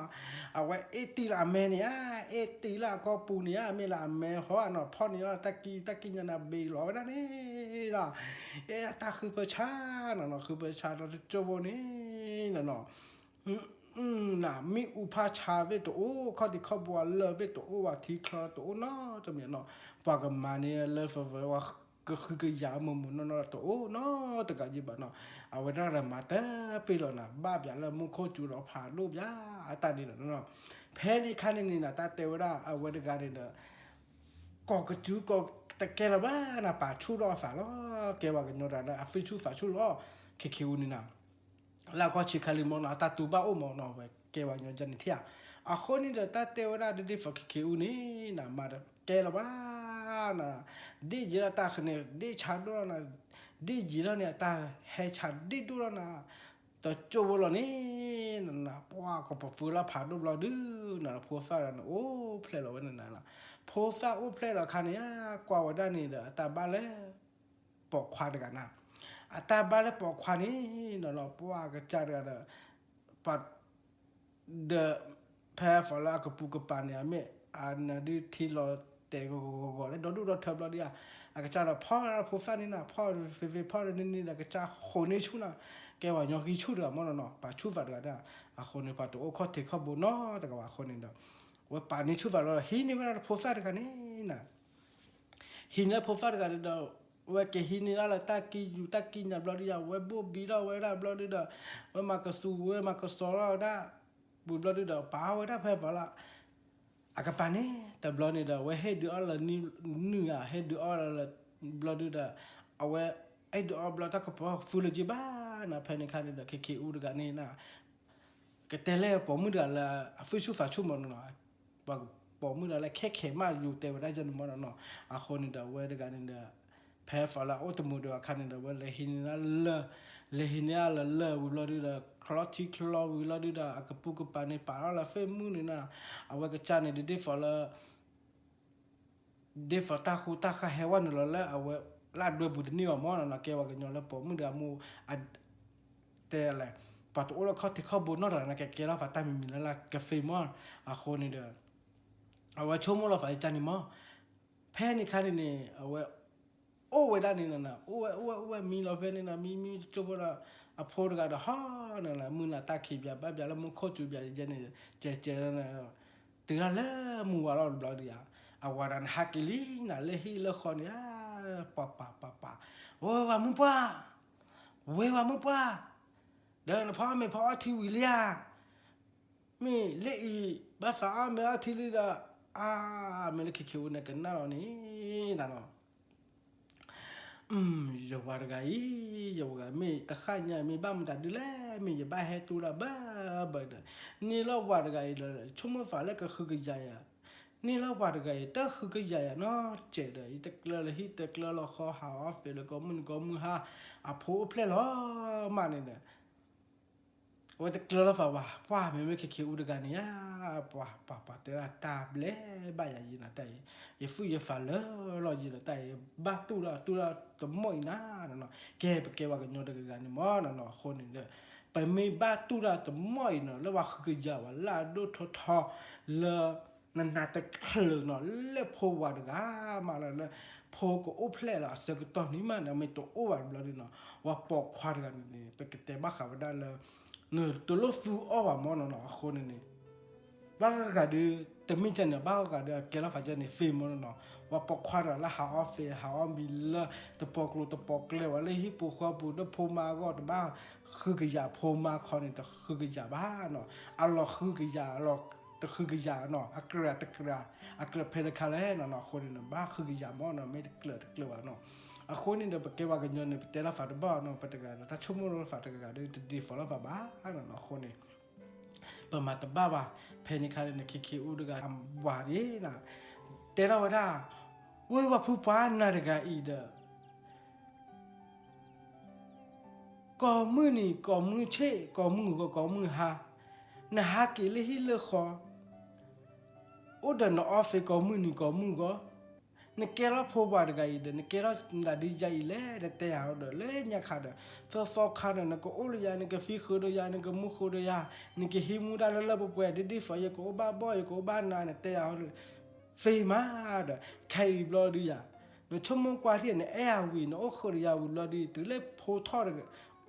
အဝဲအ့ၣ်တံၢ်လၢအမဲန့ၣ်ဧါ, အ့ၣ်တံၢ်လၢအကီၢ်ပူၤန့ၣ်ဧါ, မ့ၢ်လၢအမဲဟီနီၤ, ဖီၣ်န့ၢ်လီၤတၢ်ကံၢ်တၢ်ကံၢ်ညါန့ၣ် ဘ့ၣ်လီၤဝဲဒၣ်န့ၣ်ဒီး အတၢ်ဃုဖၢဆါနီၤနီၤ, ဃုဖၢဆါဒီးတကၠိဖိန့ၣ်နီၤနီၤ နမ့ၣ်အူဖးဆါဘ့ၣ်တအိၣ်, ခီၣ်ထံးခီၣ်ဘိအလၢၢ်ဘ့ၣ်တအိၣ်, ပှၤထံချၢတအိၣ်နီတမံၤနီၤ. ပှၤကမၤန့ၢ်လၢ ပဝဲ ကဟုကယာ်မုာ်မုာ်နီၢ်နီၢ်တအိၣ်နီတဂၤယံၤဘၣ်နီၤ. အဝဲဒၣ်ဒီးမၤတပ့ၢ်လီၤနၤ, ဘၣ်ပၠးလၢမူခိၣ်စူၤဒီးဖးဒိၣ်ပၠးအတၢ်ဒ်လီၤ. ဖဲန့ၣ်ခါန့ၣ်န့ၣ်နၤ တၢ်တဲဝဲဒၣ်အဝဲတဂၤန့ၣ်ဒီး ကိးကစုကိးတကဲလၢၤဘၣ်နၤ, ပာ်ဆူၣ်ထီၣ်အသးလီၤ. ကဲပှၤကညီတဂၤလၢအသွံၣ်ဆူၣ်သးဆူၣ်လီၤ. ခ့ခ့အူန့ၣ်နၤ လၢအခီၣ်ဆံးခါလံမ့ၢ်နီၤ, အတၢ်တူၢ်ဘၣ်အိၣ်မ့ၢ်နီၤ, ဝဲကဲပှၤကညီယဲန့ၣ်ထံၣ်ဧါ. အဃိန့ၣ်ဒီး တၢ်တဲဝဲဒၣ်ဒ်ဒ်သိးခ့ခ့အူန့ၣ်နၤ, မၤတကဲလၢၤဘၣ်နၤ, ဒ့ၣ်ယံၤလီၤတၢ်ဃုန့ၣ် ဒ့ၣ်ဆါဒိၣ်လီၤနၤ, ဒ့ၣ်ယံၤလီၤန့ၣ် အတၢ်ဟဲဆါဒ့ၣ်ဒိၣ်လီၤနၤ, တကၠိဖိလီၤန့ၣ်နၤ, ပှၤကပီၤဖုလၢဖးဒိၣ်ဘျီဒုနၤ, ဖိသၣ်တဂၤန့ၣ် အိၣ်ဖျဲၣ်လီၤဝဲန့ၣ်နၤ, ဖိသၣ်အိၣ်ဖျဲၣ်လီၤခါန့ၣ်ဧါ, ကွၢ်ဝဲဒၣ်န့ၣ်ဒီး အတၢ်ဘၣ်လၢ ပိာ်ခွါတဂၤနၤ, အတၢ်ဘၣ်လၢပိာ်ခွါန့ၣ်နီၤနီၤ ပှၤအကစၢ်တဂၤဒီး ပှၤ ဒီး ဖဲ for လၢအကပူၤကပၤန့ၣ် အမ့ၢ်အနၢဒုးထံလီၤတဲာ်ဂီၤဂီၤဂီၤဂီၤလၢဒီဒူၣ်ဒီထၢဘျီဒုးဧါ, အကစၢ်ဒီးဖီၣ်ဖိသၣ်န့ၣ်နီၤ ဖီၣ်ဖ့ဖ့ဖီၣ်ဒီးန့ၣ်န့ၣ်ဒီး အကစၢ်ဃိးန့ၢ်ဆူၣ်နီၤ, ကဲဝဲညီဂံၢ်ဆူၣ်တဂၤမ့ၢ်နီၤနီၤ ပာ်ဆူၣ်သးတဂၤဒၣ်, အဃိန့ၣ် ပှၤတအိၣ်ခီၣ်ထံးခီၣ်ဘိနီတဂၤဘၣ်အဃိန့ၣ်ဒီး အဝဲပာ်န့ၢ်ဆူၣ်သးလီၤ ဟံးန့ၢ်ဝဲဒၣ်တဖိသၣ်တဂၤန့ၣ်နီၤ ဟံးန့ၢ်ဖိသၣ်တဂၤဒီး ဝဲကဟံးန့ၢ်ဒၣ်လၢတၢ်ကံၢ်ယူၤတၢ်ကံၢ်ညါဘျီဒုးယၤ ဝဲဘိၣ်ဘံထီၣ်ဝဲဒၣ်ဘျီဒုးဒီး ဝဲမၤကသူဝဲမၤကစီၤထီၣ်ဝဲဒၣ် ဝံၤဘျီဒုးဒီး ပာ်ဝဲဒၣ်ဖဲပှၤလၢ အကပၤန့ၣ် တဘျီန့ၣ်ဒီး အဝဲဟ့ၣ်ဒုးအီၣ်လၢနုာ်ဧါ ဟ့ၣ်ဒုးအီၣ်လၢဘျီဒုးဒီး အဝဲ အဲၣ်ဒုးအီၣ်ဘျီတၢ်ကပီၤဖုလၢက့ဘၣ်နီၤ ဖဲန့ၣ်ခါန့ၣ်ဒီး ခ့ခ့အူတဂၤန့ၣ်နီၤ ကတဲလဲၣ်ပိာ်မုၣ်တဂၤလၢ အသူၣ်ဆူၣ်သးဆူၣ်မ့ၢ်နီၤနီၤ, ပှၤပိာ်မုၣ်တဂၤလၢခဲခဲမးယိၤတဲဝဲဒၣ်ယဲန့ၣ်မ့ၢ်နီၤနီၤ, အဃိန့ၣ်ဒီး အဝဲတဂၤန့ၣ်ဒီး ဖဲ for လၢအအိၣ်တမုာ်ဒီးအခါန့ၣ်ဒီး အဝဲလဲၤဟံးန့ၢ်လၢ လဲၤဟံးန့ၢ်အလၢလၢဝံၤဘျီဒုးဒီး ချီထံချီဝံၤဘျီဒုးဒီး အကပူၤကပၤန့ၣ် ပာ်ထီၣ်လၢ Facebook န့ၣ်နီၤ, အဝဲကစၢ်န့ၣ်ဒ်ဒ် for လၢ ဒ် for တၢ်ဃူတၢ်ဃာ်ဟဲဝဲနုာ်လီၤလၢအဝဲ လၢအဒွဲပူၤတန့ၢ်ဘၣ်မ့ၢ်နီၤနီၤ, ကဲဝဲကညီလၢပိာ်မုၣ်တဂၤမ့ၢ် တဲလဲၣ်, ပှၤတအိၣ်လၢခီၣ်ထံးခီၣ်ဘိနီတဂၤန့ၣ် ကကဲထီၣ်ဖးတၢ်မံၤမံၤလၢလၢက Facebook မ့ၢ်, အဃိန့ၣ်ဒီး အဝဲဆိကမိၣ်လီၤဖးယတၢ်န့ၣ်မ့ၢ်, ဖဲန့ၣ်ခါန့ၣ်န့ၣ် အဝဲ အိၣ်ဝဲဒၣ်န့ၣ်နီၤနီၤ, အိၣ်ဝဲ အိၣ်ဝဲ အိၣ်ဝဲမံလီၤဖဲန့ၣ်နီၤ, မံမံကၠိဖိဒီး အဖိတဂၤဒီးဟီၣ်နီၤနီၤ, မုၢ်နၤတၢ်ခံးပၠးဘၣ်ပၠးလၢမူခိၣ်စူၤပၠးယဲန့ၣ် ကဲကဲလီၤန့ၣ် တုၤဒၣ်လၢမုၢ်ဝါလီၤတဘျီဒုးယၤ, အဝၤဒီးနဟးက့ၤလံနၤ လၢဟံၣ်လၢဃီန့ၣ်ဧါ, ပှၤပှၤပှၤပှၤ, ဝဲဝဲမုၢ်ပှၢ်, ဝဲဝဲမုၢ်ပှၢ်, ဒီးနဖီအီၣ်မ့ၤဖီအီထံဝံၤလံဧါ, မ့ၢ်လၢအံၤ ဘၣ်သးအီၣ်မ့ၤအီထံလံဒီး, အါ, မ့ၢ်လၢခ့ခ့အူန့ၣ်ကနၣ်လီၤန့ၣ်နီၤ ယဝၤတဂၤအံၤ, ယဝၤတဂၤ မ့ၢ်တဃၣ်ညါ မ့ၢ်ဘၣ်မတၤဒုလဲၣ်, မ့ၢ်ယဘၣ်ဟဲတူၢ်လၢဘၢဘၢဒီး, န့ၢ်လီၤဝၤတဂၤအံၤဒီး ဆိကမိၣ်သးလၢကဃုကယၤယၤ, န့ၢ်လီၤဝၤတဂၤအံၤ တဃုကယၤယၤနီတစဲးဒီး ယတကျၢၤလၢဟံၣ်တကျၢၤလီၤဃီ ဟးအီၣ်ဖဲးလၢကိးမုၢ်နံၤကိးမုၢ်ဟါ, အဖိအိၣ်ဖျဲၣ်လီၤမးန့ၣ်ဒီး အဝဲတကျၢၤလီၤသးဝၤ, ပှၤမ့မ့ၢ်ခ့ခ့အူတဂၤန့ၣ်ဧါ, ပှၤပှၤပှၤတဲဒၣ်တၢ်ဘျဲဘၣ်ယၤယံၤနၤတၢ်အံၤ, ယသူၣ်ယသးလၢာ်လီၤယံၤဒီးတၢ်အံၤ, ဘၣ်တူၢ်လီၤတူၢ်လီၤတမီၢ်အံၤနၤနီၤ, ကဲပကဲပှၤကညီတဂၤဂၤန့ၣ်မ့ၢ်နီၤနီၤ အဃိန့ၣ်ဒီး, ပမ့ၢ်ဘၣ်တူၢ်တၢ်တမီၢ်အံၤနီၤ လၢပှၤဃုကယၤဝဲလၢအဒိၣ်ထီၣ်ထီလၢ နနၤတချုးနီၤ လၢဖိဝၤတဂၤမးလၢ လၢဖိကအိၣ်ဖျဲၣ်လီၤအဆၢကတီၢ်န့ၣ်မးန့ၣ် မ့ၢ်တအိၣ်ဘၣ်တဘျီဒုနီၤ, ပှၤပိာ်ခွါတဂၤန့ၣ်န့ၣ် ပကတဲဘၣ်ဃးဝဲဒၣ်လၢ နတလိၣ်သူအီၣ်ဘၣ်မ့ၢ်နီၤနီၤ အဃိန့ၣ်န့ၣ် ဘၣ်ဂၤဒီး တမ့ၢ်ကဲန့ၣ် ဘၣ်ဂၤဒီးအကဲလီၤဖးကဲန့ၣ် သ့မ့ၢ်နီၤနီၤ, ပှၤပိာ်ခွါတဂၤလၢဟးအီၣ်ဖဲး ဟးအီၣ်မံၤလၢ တပီၤကျိၤတပီၤကျဲဝဲလၢဟံၣ်ပူၤဃီပူၤ ဒီးဖိမါအဂီၢ် တဘၣ်ဃုကယၤဖိမါခီန့ၣ် တဃုကယၤဘၣ်နီၤ, အလီၤဃုကယၤ အလီၤတဃုကယၤနီၤ, အကြၢးတကြၢး အကြၢးဖဲတခါလဲၣ်နီၤနီၤ အဃိန့ၣ် ဘၣ်ဃုကယၤမ့ၢ်နီၤ မ့ၢ်တကျၢၤတကျၢၤဘၣ်နီၤ, အဃိန့ၣ်ဒီး ပကဲပှၤကညီန့ၣ် ပတဲလီၤဖးတဘၣ်နီၤ ပတဂၤဒီး တၢ်ဆိကမိၣ်လီၤဖးတဂၤဒီး တဒ်သိးလီၤဖးဘၣ်နီၤနီၤ အဃိန့ၣ် ပမၤတဘၣ်ဘၣ်, ဖဲန့ၣ်ခါန့ၣ် ခ့ခ့အူတဂၤ အဝၤန့ၣ်နီၤ, တဲထီၣ်ဝဲဒၣ်, ဝဲပှၤဖုပှၤနၤတဂၤအံၤဒီး ကိးမုၢ်နံၤကိးမုၢ်ဆ့ၣ် ကိးမုၢ်ဂီၤကိးမုၢ်ဟါ, နဟးက့ၤလၢဟံၣ်လၢဃီ, အိၣ်ဒီးနအီၣ်ဖဲးကိးမုၢ်နံၤကိးမုၢ်ဂီၤ, နကဲထီၣ်ဖိပှၤတဂၤအံၤဒီး နကဲထီၣ်နဒၣ်ဒ်ယၤအံၤလဲၣ် နတဲယၤဒီး လၢညါခါဒီး သီသီခါဒီး နကအိၣ်ဒီးယၤ နကသံဃုာ်ဒီးယၤ နကမူဃုာ်ဒီးယၤ နကဟံးမူဒၣ်လၢလၢပှဲၤပှဲၤ ဒ်ဒ်သိးယကအိၣ်ဘၣ်ဘီၣ် ယကအိၣ်ဘၣ်နၤ နတဲယၤ သ့မးဒီး ခဲအံၤဘျီဒုယၤ နဆိကမိၣ်ကွၢ်ထံၣ် နအဲၣ်ယၤဝံၤ နအိၣ်ဃုာ်ဒီးယၤဝံၤဘျီဒု တုၤလၢဖိထီၣ်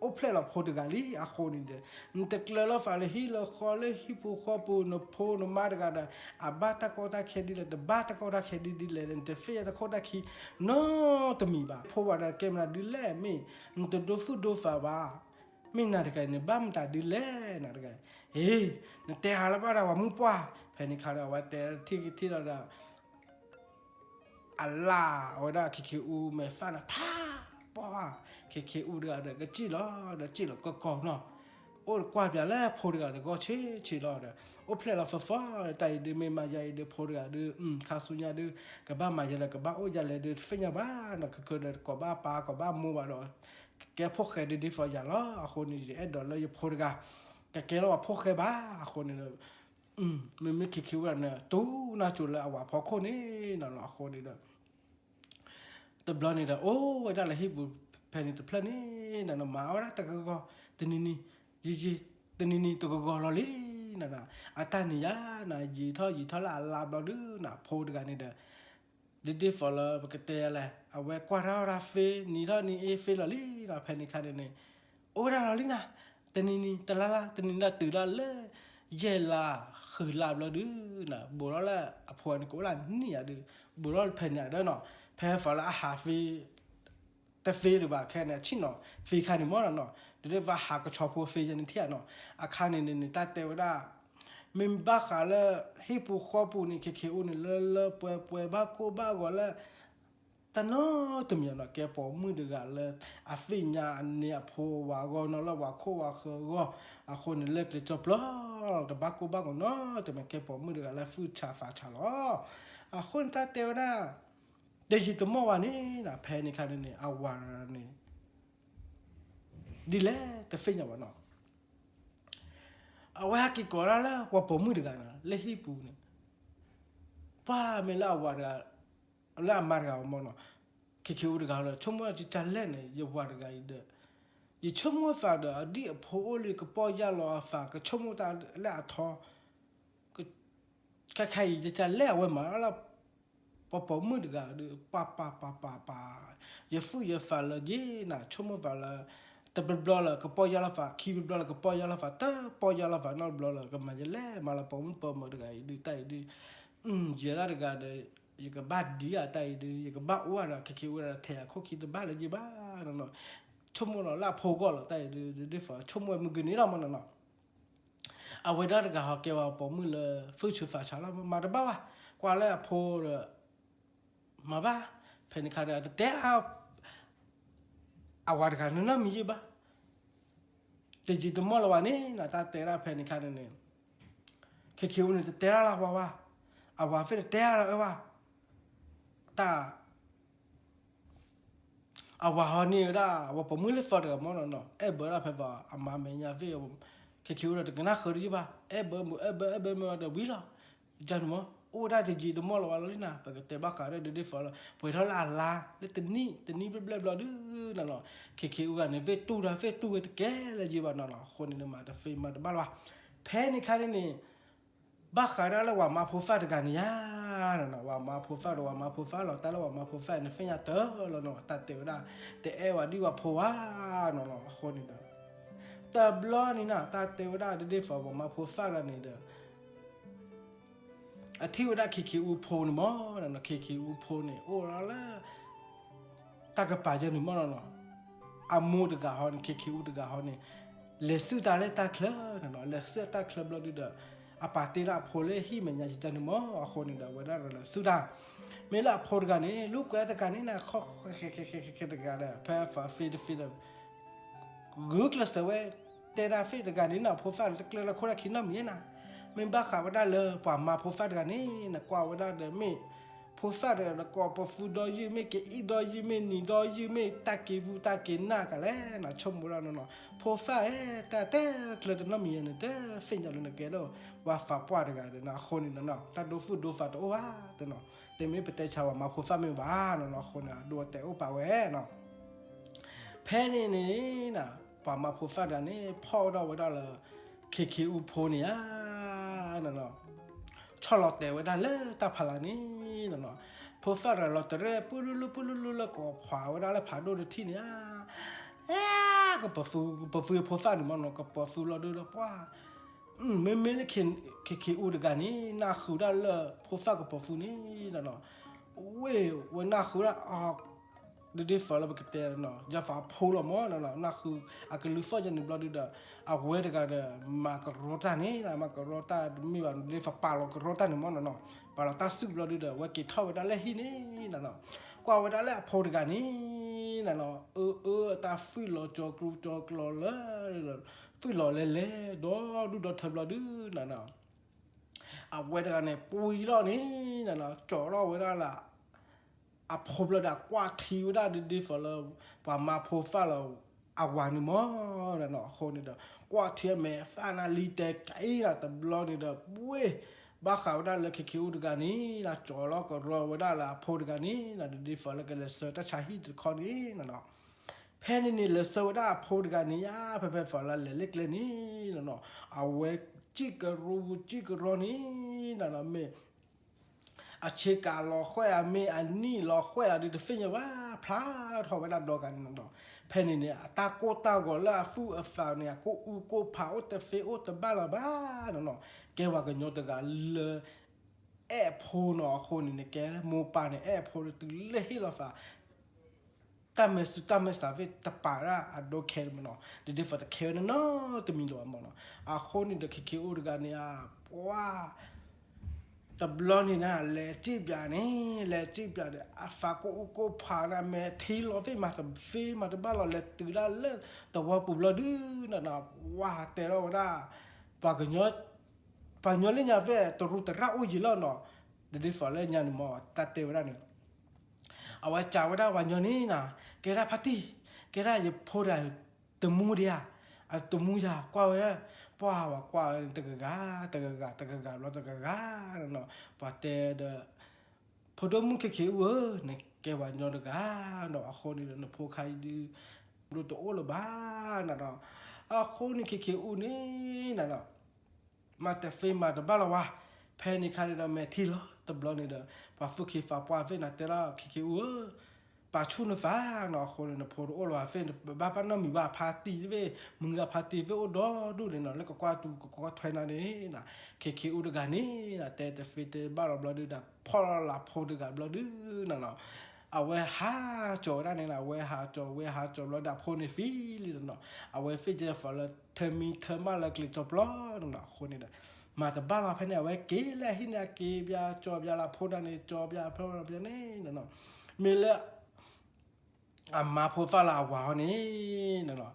အိၣ်ဖျဲၣ်လီၤဖိတဂၤလံ အဃိန့ၣ်ဒီး နတကျၢၤလီၤသးလၢဟံၣ်လၢဃီလၢဟံၣ်ဖိဃီဖိ နဖိနမါတဂၤဒီး အဘၣ်တၢ်ကီတၢ်ခဲဒ်လဲၣ် တဘၣ်တၢ်ကီတၢ်ခဲဒ်ဒ်လဲၣ် နတသ့ၣ်ညါတၢ်ခိၣ်တၢ်ခံနီတမံၤဘၣ် ဖိဝၤဒီးကဲမနုၤဒ်လဲၣ် မ့ၢ်နတဒိသူၣ်ဒိသးဘၣ် မ့ၢ်နၤတဂၤအံၤန့ၣ် ဘၣ်မတၤဒ်လဲၣ် နၤတဂၤအံၤ နတဲဟးလၢဘၣ်ဒီးပှၤမုၢ်ပှၢ် ဖဲန့ၣ်ခါဒီး အဝဲတဲထံၣ်ကထံၣ်ဒီး အလၢ်ဝဲဒၣ်ခ့ခ့အူမဲာ်သၣ်န့ၣ် ဖးပှၢ် ခ့ခ့အူတဂၤဒီး ကစံၣ်လီၤဒီး စံၣ်လီၤကီကီနီၤ အိၣ်ကွၢ်ပၠးလၢဖိတဂၤတဂီၢ်ဆံးဆံးလီၤဒီး အိၣ်ဖျဲၣ်လီၤသီသီ တၢ်အံၤဒုးမ့ၢ်မၤယၤအံၤဒုး ဖိတဂၤဒုး ခါဆူညါဒုး ကဘၣ်မၤယၤလဲၣ် ကဘၣ်အိၣ်ယၤလဲၣ်ဒုး တသ့ၣ်ညါဘၣ်နီၤ ခဲကၢဒီး ကိးဘၣ်ပၢ်ကိးဘၣ်မိၢ်ဘၣ်ဒီး ကကဲဖိၣ်ဃဲဒုးဒ်သိးယၤလီၤ အဃိန့ၣ် ယအဲၣ်ဒိးလၢယဖိတဂၤ ကကဲလၢပှၤဖိၣ်ဃဲဘၣ် အဃိန့ၣ်ဒီး မ့မ့ၢ်ခ့ခ့ဝဲဒၣ်န့ၣ် တူၢ်နၢ်စိၤလၢအဝၤဖီခိၣ်န့ၣ်နီၤ အဃိန့ၣ်ဒီး တဘျီန့ၣ်ဒီး အိၣ်ဝဲဒၣ်လၢဟံၣ်ပူၤ ဖဲန့ၣ်တဖျၢၣ်န့ၣ် နမၤဝဲဒၣ်တကဂီၤ တနံၤနံၤ ယံာ်ယံာ် တနံၤနံၤတကဂီၤလီၤလံနၤ. အတၢ်န့ၣ်ယါနၤ ယံာ်ထီၣ်ယံာ်ထီၣ်လၢအလါဘျီဒုနၤ အဖိတဂၤန့ၣ်ဒီး ဒ်ဒ်သိးလၢပကတဲလဲၣ် အဝဲကွၢ်ထီၣ်ဝဲဒၣ် face နံၤထီၣ်နံၤအ့ face လီၤလံနၤ. ဖဲန့ၣ်ခါန့ၣ်န့ၣ် အိၣ်ဝဲဒၣ်လီၤလံနၤ တနံၤနံၤတလါလါ တနံၤဒၣ်တုၤဒၣ်လၢ ယဲၢ်လါ ဃုလါဘျီဒုနၤ ဘူးထီၣ်လၢအဖိန့ၣ် ကအိၣ်လၢနံၣ်ယါဒု ဘူးထီၣ်ဖဲန့ၣ်ဒီးနီၤ ဖဲဖီလၢအဟး face တ face တဘၣ်ခဲန့ၣ် အဆံၣ်နီၤ face ခါန့ၣ်မ့ၢ်နီၤ ဒ်ဒ်သိးဟးကဆီဖိ face ယဲန့ၣ်ထံၣ်နီၤ အခါန့ၣ်န့ၣ်န့ၣ် တၢ်တဲဝဲဒၣ် မ့ၢ်ဘၣ်ဃးလၢ ဟံၣ်ပူၤဃီပူၤန့ၣ် ခဲခဲအူန့ၣ် လၢလၢပှဲၤပှဲၤ ဘၣ်ကိၢ်ဘၣ်ဂီၤလၢ တၢ်နီတမံၤနီၤ ကဲပိာ်မုၣ်တဂၤလၢ အသ့ၣ်ညါအန့ၢ်အဖိဝၤအဂီၢ်နီၤ လၢဝၤခိၣ်ဝၤဃၢၤအဂီၢ် အဃိန့ၣ် လၢကျဲကၠီပျီ တဘၣ်ကိၢ်ဘၣ်ဂီၤနီတမံၤ ကဲပိာ်မုၣ်တဂၤလၢ သူၣ်ဆးသးဆးလီၤ. အဃိန့ၣ် တၢ်တဲဝဲဒၣ် တယံာ်တမီၢ်ဘၣ်န့ၣ်နၤ ဖဲန့ၣ်ခါန့ၣ်န့ၣ် အဝၤန့ၣ် ဒ်လဲၣ်တသ့ၣ်ညါဘၣ်နီၤ အဝဲဟဲက့ၤကိးဒၣ်လၢ ပှၤပိာ်မုၣ်တဂၤန့ၣ် လၢဟံၣ်ပူၤန့ၣ် ပှၤမ့ၢ်လၢအဝၤတဂၤ လၢအမါတဂၤအမ့ၢ်နီၤ ခဲခဲအူတဂၤဒီး ဆိကမိၣ်ယကလဲၣ်န့ၣ် ယဝၤတဂၤအံၤဒီး ယဆိကမိၣ်သးဒီး အဒ်အဖိအိၣ်လံကပီၢ်ယၢ်လီၤအသး ကဆိကမိၣ်တၢ်လၢအထီ ခဲခါအံၤ ယကလဲၣ်အဝဲမၤလၢ ပှၤပိာ်မုၣ်တဂၤဒီး ပာ်ပာ်ပာ်ပာ်ပာ် ယသူၣ်ယသးလၢယ့ၢ်နၤ ဆိကမိၣ်သးလၢ တဘျီဘျီလၢကပီၢ်ယၢ်လီၤသး ခံဘျီဘျီလၢကပီၢ်ယၢ်လီၤသး တပီၢ်ယၢ်လီၤသးနီတဘျီလၢ ကမၤယလဲၣ်မၤလၢပိာ်မုၣ်ပိာ်မၢၤတဂၤအံၤဒုး တၢ်အံၤဒုး ယဲဒၣ်တဂၤဒီး ယကဘၣ်ဒံးဧါတၢ်အံၤဒုး ယကဘၣ်အိၣ်ဧါဒီး ခဲခဲအူဝဲဒၣ်ထဲယၤခိၣ်ခံတဘၣ်လၢယ့ၢ်ဘၣ်နီၤနီၤ ဆိကမိၣ်လီၤလၢအဖိဂီၢ်လီၤ တၢ်အံၤဒုး ဒ်သိးဆိကမိၣ်ဝဲမုၢ်ဂ့ၤန့ၣ်လီၤမ့ၢ်နီၤနီၤ အဝဲဒၣ်တဂၤဟီကဲဝဲပိာ်မုၣ်လၢ သူၣ်ဆးသးဆးလီၤ မၤတဘၣ်ဘၣ် ကွၢ်လၢအဖိဒီး မၤဘၣ် ဖဲန့ၣ်ခါဒီး တတဲ အဝၤတဂၤန့ၣ်နီတမံၤယ့ၢ်ဘၣ် တယံာ်တမီၢ်လၢၤဘၣ်န့ၣ်နၤ တၢ်တဲဒၣ်ဖဲန့ၣ်ခါန့ၣ်န့ၣ် ခဲခဲအူန့ၣ် တတဲဒၣ်လၢအဝၤဘၣ် အဝၤသ့ၣ်တတဲဒၣ်လၢအဝဲဘၣ် တၢ် အဝၤဟီန့ၢ်ဝဲဒၣ် အဝဲပိာ်မုၣ်လၢသီတဂၤမ့ၢ်နီၤနီၤ အဲၣ်ဘၢဒၣ်ဖဲဘၣ် အမါမဲာ်ညါသ့ၣ် ခဲခဲအူဒီးတကနၣ်ဃၢၤတယုၢ်ဘၣ် အဲၣ်ဘၢမုာ် အဲၣ်ဘၢ အဲၣ်ဘၢမုာ်ဒီးဝံၤလီၤ ယန့ၣ်မ့ၢ် အိၣ်ဝဲဒၣ်တယံာ်တမီၢ်လၢၤဘၣ်လီၤလံနၤ ပကတဲဘၣ်ဃးဒီးဒ်သိးလၢ ပှဲၤထီၣ်လၢအလါ လၢတနံၣ် တနံၣ်ဘျဲၣ်ဘျဲၣ်ဘျီဒုနီၤနီၤ ခဲခဲအူဂၤန့ၣ် သ့ၣ်တူၢ်ဒီး သ့ၣ်တူၢ်ဝဲတကဲလၢၤယ့ၢ်ဘၣ်နီၤနီၤ အဃိန့ၣ် မၤတသ့မၤတဘၣ်လၢၤဘၣ် ဖဲန့ၣ်ခါန့ၣ်န့ၣ် ဘၣ်ဃးဒၣ်လၢပှၤမါဖိသၣ်တဂၤန့ၣ်ယါ နီၤနီၤ ပှၤမါဖိသၣ်ဒီးပှၤမါဖိသၣ်လီၤ တၢ်လၢပှၤမါဖိသၣ်န့ၣ် သ့ၣ်ညါတၢ်လီၤနီၤ တၢ်တဲဝဲဒၣ် တအဲၣ်ဝဲဒံးပှၤဖိဘၣ်နီၤနီၤ အဃိန့ၣ်ဒီး တဘျီန့ၣ်နၤ တၢ်တဲဝဲဒၣ် ဒ်ဒ်သိးပှၤမါဖိသၣ်တဂၤန့ၣ်ဒီး အထံၣ်ဝဲဒၣ် ခဲခဲအူဖိန့ၣ်မ့ၢ်နီၤနီၤ ခဲခဲအူဖိန့ၣ် အိၣ်ဒီးလၢ တၢ်ကပၤယဲန့ၣ်မ့ၢ်နီၤနီၤ အမိၢ်တဂၤဟီန့ၣ် ခဲခဲအူတဂၤဟီန့ၣ် လဲၤဆူတၢ်လၢတၢ်ချၢနီၤနီၤ လဲၤဆူတၢ်ချၢဘျီဒုဒီး အပာ်တ့ၢ်ဒၣ်အဖိလၢဟံၣ်မဲာ်ညါယဲန့ၣ်မ့ၢ် အဃိန့ၣ်ဒီး အဝဲဒၣ်ဒီးလဲၤဆူတၢ် မ့ၢ်လၢအဖိတဂၤန့ၣ် လူၤကွဲတဂၤန့ၣ်နၤ ဃီဃီဃဲဃဲဃဲဃဲတဂၤဒီး ဖဲအသ့ၣ်တသ့ဒီး ဂုာ်ကျဲးစၢးဝဲ တဲဒၣ်သ့ၣ်တဂၤန့ၣ်နၤ ဖိသၣ်လၢတကျၢၤလၢခိၣ်လၢခံနီတမံၤနၤ မ့ၢ်ဘၣ်ဃးဝဲဒၣ်လၢပှၤမါဖိသၣ်တဂၤန့ၣ် နကွၢ်ဝဲဒၣ်ဒီးမ့ၢ် ဖိသၣ်တဂၤဒီးကိးပသူဒီယုၢ် မ့ၢ်ကအံၣ်ဒီယုၢ် မ့ၢ်နံၤဒီယုၢ် မ့ၢ်တၢ်က့ၤပူၤတၢ်က့ၤနၢ်ကလဲၣ်နၤ ဆိကမိၣ်ဒၣ်နီၤနီၤ ဖိသၣ်ဧၢ တၢ်တကျၢၤတနီတမံၤန့ၣ် တသ့ၣ်ညါလၢနကဲဒိၣ် ပှၤသးပှၢ်တဂၤဒီးနၤ အဃိန့ၣ်နီၤနီၤ တၢ်ဒိသူၣ်ဒိသးတအိၣ်ဘၣ်တနီၤ တမ့ၢ်ပတဲဆါပှၤမါဖိသၣ်မ့ၢ်ဘၣ်နီၤနီၤ အဃိန့ၣ် အဒိအတဲာ်အိၣ်ပာ်ဝဲနီၤ ဖဲန့ၣ်န့ၣ်နၤ ပှၤမါဖိသၣ်တဂၤန့ၣ် ဖီၣ်ဝဲဒၣ်ဝဲဒၣ်လၢ ခဲခဲအူဖိန့ၣ်ဧါ နီၤနီၤ ဆီၣ်လီၤတဲာ်ဝဲဒၣ်လၢတၢ်ဖးလၢ်န့ၣ် နီၤနီၤ ဖိသၣ်တဂၤလီၤတရဲၣ် ပုၢ်လူလူပုၢ်လူလူလၢ ကိးဖးဝဲဒၣ်လၢဖးဒိၣ်တထံၣ်န့ၣ်ဧါ အဲ ကပၤသူ ကပၤသူဖိသၣ်န့ၣ်မ့ၢ်နီၤ ကပၤသူလီၤဒုဒီးပှၤ မ့မ့ၢ်လၢ ခဲခဲအူတဂၤန့ၣ် နၢ်ဃုာ်ဒၣ်လၢ ဖိသၣ်ကပၤသူန့ၣ် နီၤနီၤ ဝ့ၢ် ဝဲနၢ်ဃုာ်ဒၣ်အီၤ ဒ်ဒ်သိးလၢပကတဲနီၤ ယၤသးဖိလီၤမ့ၢ်နီၤ နၢ်ဃုာ် အကလုၢ်သီၣ်ယဲန့ၣ်ဘျီဒုဒီး အဝဲတဂၤဒီး မၤကရီတၢ်န့ၣ် မၤကရီတၢ်တမ့ၢ်ဘၣ် ဒ်သိးပာ်လီၤကရီတၢ်န့ၣ်မ့ၢ်နီၤနီၤ ပာ်လီၤတၢ်စုၣ်ဘျီဒုဒီး အဝဲက့ၤထီၣ်ဝဲဒၣ်လၢဟံၣ်န့ၣ်နီၤနီၤ ကွၢ်ဝဲဒၣ်လၢအဖိတဂၤန့ၣ် နီၤနီၤ အၢ အၢ အတၢ်သွံၣ်လီၤကၠီၤကျူကၠီၤကျီၤလၢ သွံၣ်လီၤလဲၤလဲၤ ဒီဒူၣ်ဒီထၢဘျီဒုနီၤနီၤ အဝဲတဂၤန့ၣ် ပှံၤထီၣ်န့ၣ် နီၤနီၤ ကၠီထီၣ်ဝဲဒၣ်လၢ အဖိဘျီဒီး ကွၢ်ထံဝဲဒၣ်ဒ်ဒ်သိးလၢ ပှၤမါဖိသၣ်လၢ အဝၤန့ၣ်မ့ၢ်နီၤနီၤ အဃိန့ၣ်ဒီး ကွၢ်ထံအမဲာ်သၣ်နၤလံတဲကဲနၤတဘျီန့ၣ်ဒီး ဝ့ၢ် ဘၣ်ဃးဝဲဒၣ်လၢခဲခဲအူတဂၤန့ၣ် နၤကၠီလီၤကရီဝဲဒၣ်လၢအဖိတဂၤန့ၣ် နၤဒ်ဒ်သိးလၢကလဲၤဆှၢတၢ်ဆါဟံၣ်တခီန့ၣ် နီၤနီၤ ဖဲန့ၣ်န့ၣ် လဲၤဆှၢဝဲဒၣ်အဖိတဂၤန့ၣ်ဧါ, ဖဲဖဲဖီလာ်လဲၤလၢကျဲန့ၣ်နီၤနီၤ, အဝဲစံၣ်ကရီစံၣ်ကရီန့ၣ်နီၤနီၤ မ့ၢ် အဆ့ကၤလီၤဃဲၢ်ဧါ မ့ၢ်အနံၣ်လီၤဃဲၢ်ဧါဒီး တသ့ၣ်ညါဘၣ်, ဖျါထီၣ်ဝဲဒၣ်ဒီကၤန့ၣ်နီၤ. ဖဲန့ၣ်န့ၣ် အတၢ်ကိၢ်တၢ်ဂီၤလၢအသူၣ်အသးန့ၣ် အကိၢ်အူကိၢ်ဖး အိၣ်တသ့အိၣ်တဘၣ်လၢၤဘၣ်နီၤနီၤ. ကဲပှၤကညီတဂၤလၢ အဲၣ်အဖိနီၤ, အဃိန့ၣ်န့ၣ် ကဲမိၢ်ပၢ်န့ၣ် အဲၣ်အဖိဒီးတုၤလၢဟ့ၣ်လီၤသး တၢ်မဲာ်ဆူၣ်တၢ်မဲာ်ဆါသ့ၣ်တပာ်ဒၣ်အဒိခဲလၢာ်မ့ၢ်နီၤ, ဒီးဒ်သိးတခဲဝဲန့ၣ်နီတမံၤလၢၤဘၣ်မ့ၢ်နီၤ. အဃိန့ၣ်ဒီး ခဲက့ၤအိၣ်တဂၤန့ၣ် ပှၤ တဘျီန့ၣ်နၤ လဲၤစံၣ်ပၠးန့ၣ် လဲၤစံၣ်ပၠးဒီး အသးကိၢ်အူကိၢ်ဖးန့ၣ် မဲာ်ထံလီၤသ့ၣ်မၤတသ့မၤတဘၣ်လီၤ လဲၤတုၤဒၣ်လၢသဝီပူၤဘျီဒုနီၤနီၤ, ပှၤတဲထီၣ်ဝဲဒၣ် ပှၤကညီ ပှၤကညီလၢညါဖဲတရူးတရၣ်အိၣ်ယံာ်လီၤနီၤ, ဒီးဒ်သိးလၢညါန့ၣ်မ့ၢ်တၢ်တဲဝဲဒၣ်န့ၣ် အဝဲစံးဝဲဒၣ်ပှၤကညီန့ၣ်နီၤ, ကဲဒၣ်ဖါတံၢ်, ကဲဒၣ်ယဖိဒီးတမူဒံးဧါ, အတမူယၤကွၢ်ဝဲ, ပှၤဝဲကွၢ်ဝဲတဂၤဂၤ တဂၤဂၤ တဂၤဂၤဘျီတဂၤဂၤနီၤ, ပှၤတဲဒီး ဖိဒိၣ်မုၣ်ခဲက့ၤအူဧၢ, နကဲပှၤကညီတဂၤနီၤ, အဃိန့ၣ်ဒီးနဖိခါအံၤဒုး ဒိၣ်တအိၣ်လၢၤဘၣ်နီၤနီၤ, အဃိန့ၣ်ခဲက့ၤအူန့ၣ် နီၤနီၤ မၤတသ့မၤတဘၣ်လီၤဝဲ, ဖဲန့ၣ်ခါန့ၣ်ဒီး မဲာ်ထံလီၤတဘျီန့ၣ်ဒီး ပှၤသူၣ်က့သးပှၢ်သ့ၣ်န့ၣ်တဲလီၤ ခဲက့ၤအူဧၢ, ပာ်ဆူၣ်နသးနီၤ, အဃိန့ၣ် နဖိတအိၣ်လၢၤဘၣ်သ့ၣ်န့ၣ် ဘၣ်ပနီၣ်မံၤဘၣ်ဖါတံၢ်သ့ၣ်, မုၢ်ဂၤဖါတံၢ်သ့ၣ်အိၣ်ဒီဒူၣ်န့ၣ်နီၤ, လၢကကွၢ်တူကကွၢ်ထွဲနၤန့ၣ်နီၤ, ခဲက့ၤအူတဂၤန့ၣ်နီၤ တဲတသ့တဲဘၣ်လီၤဘျီဒုဒီး ဖီၣ်လီၤလၢဖိတဂၤဘျီဒုနီၤနီၤ အဝဲဟးကၠီၤဝဲဒၣ်န့ၣ်နီၤ, အဝဲဟးကၠီၤ ဝဲဟးကၠီၤဘျီဒီး အဖိန့ၣ်သံလံနီၤနီၤ, အဝဲသ့ၣ်ကဲသးလၢ ထၢမံထၢမၢ်လၢကျဲၤကၠီၤပျီနီၤနီၤ, အဃိန့ၣ်ဒီး မၤတဘၣ်လီၤဖဲန့ၣ် အဝဲက့ၤလၢဟံၣ်န့ၣ် အက့ၤဘၣ်ကၠီၤဘၣ်လၢအဖိဒၣ်န့ၣ် ကၠီၤဘၣ်အဖိဒၣ်န့ၣ်နီၤနီၤ, မ့ၢ်လၢ အမါဖိသၣ်လၢအဝၤဟီန့ၣ်နီၤနီၤ,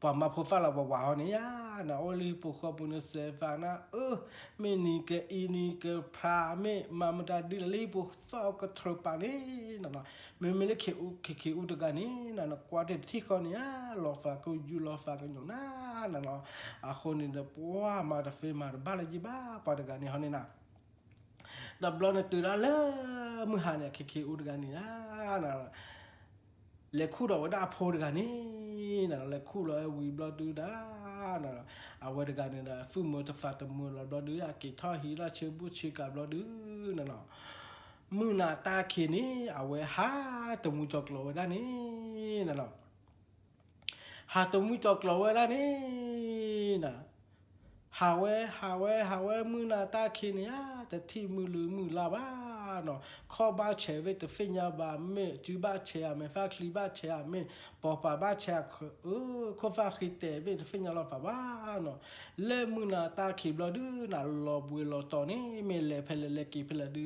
ပှၤမါဖိသၣ်လၢပှၤဝၤဟီန့ၣ်ယါနီၤ, အိၣ်လၢဟံၣ်ပူၤဃီပူၤန့ၣ် စဲးသးနၤအၢ, မ့ၢ်နံၤကအံၤနံၤကဖျါ မ့ၢ်မၤမတၤဒုလၢလၢဟံၣ်ပူၤသီၣ်ကထြၢပာ်န့ၣ်နီၤနီၤ, မ့မ့ၢ်လၢခဲက့ၤအူတဂၤန့ၣ်နီၤ နကွၢ်တထံၣ်ဃီန့ၣ်ဧါ, လီၤသးကယူၢ်လီၤသးကညီၤနၤနီၤနီၤ, အဃိန့ၣ်ဒီး ပှၤမၤတသ့မၤတဘၣ်လၢၤဘၣ် ပှၤတဂၤန့ၣ်ဟီန့ၣ်နီၤ တဘျီန့ၣ်တုၤဒၣ်လၢ မုၢ်ဟါန့ၣ် ခဲက့ၤအူတဂၤန့ၣ်ဧါ လဲၤခူၣ်ဒီးဝဲဒၣ်အဖိတဂၤန့ၣ်နီၤ, လဲၤခူၣ်လီၤဝံၤဘျီဒုဒီး အဝဲတဂၤန့ၣ်ဒီး သူၣ်မုာ်တသးတမုာ်လီၤဘျီဒု အက့ၤထီၣ်ဟံးလီၤဆၢဘူၣ်ဆၢကၤဘျီဒုနီၤနီၤ, မုၢ်နၤတၢ်ခံးန့ၣ် အဝဲဟးတမှံကၠီၤကျိၤဝဲဒၣ်န့ၣ်နီၤနီၤ ဟးတမှံကၠီၤကျိၤဝဲဒၣ်န့ၣ်နီၤ, ဟးဝဲ ဟးဝဲ ဟးဝဲ မုၢ်နၤတၢ်ခံးန့ၣ်ဧါ, တထံၣ်မုၢ်လုၢ်မုၢ်လၢ်ဘၣ်နီၤ, ခီၣ်ဘၣ်ဆဲးဝဲတသ့ၣ်ညါဘၣ်, မ့ၢ်စုဘၣ်ဆဲးဧါ, မ့ၢ်သၣ်ချံဘၣ်ဆဲးဧါ, မ့ၢ်ပိာ်ပၤဘၣ်ဆဲးဧါ, ခိၣ်သၣ်ဃံတဲာ်ဝဲတသ့ၣ်ညါလီၤသးဘၣ်နီၤ, လၢမုၢ်နၤတၢ်ခံးဘျီဒုနီၤ လီၤဘှံးလီၤတီၤန့ၣ် မ့ၢ်လဲၤဖဲလဲၣ်လဲၤက့ၤဖဲလဲၣ်ဒု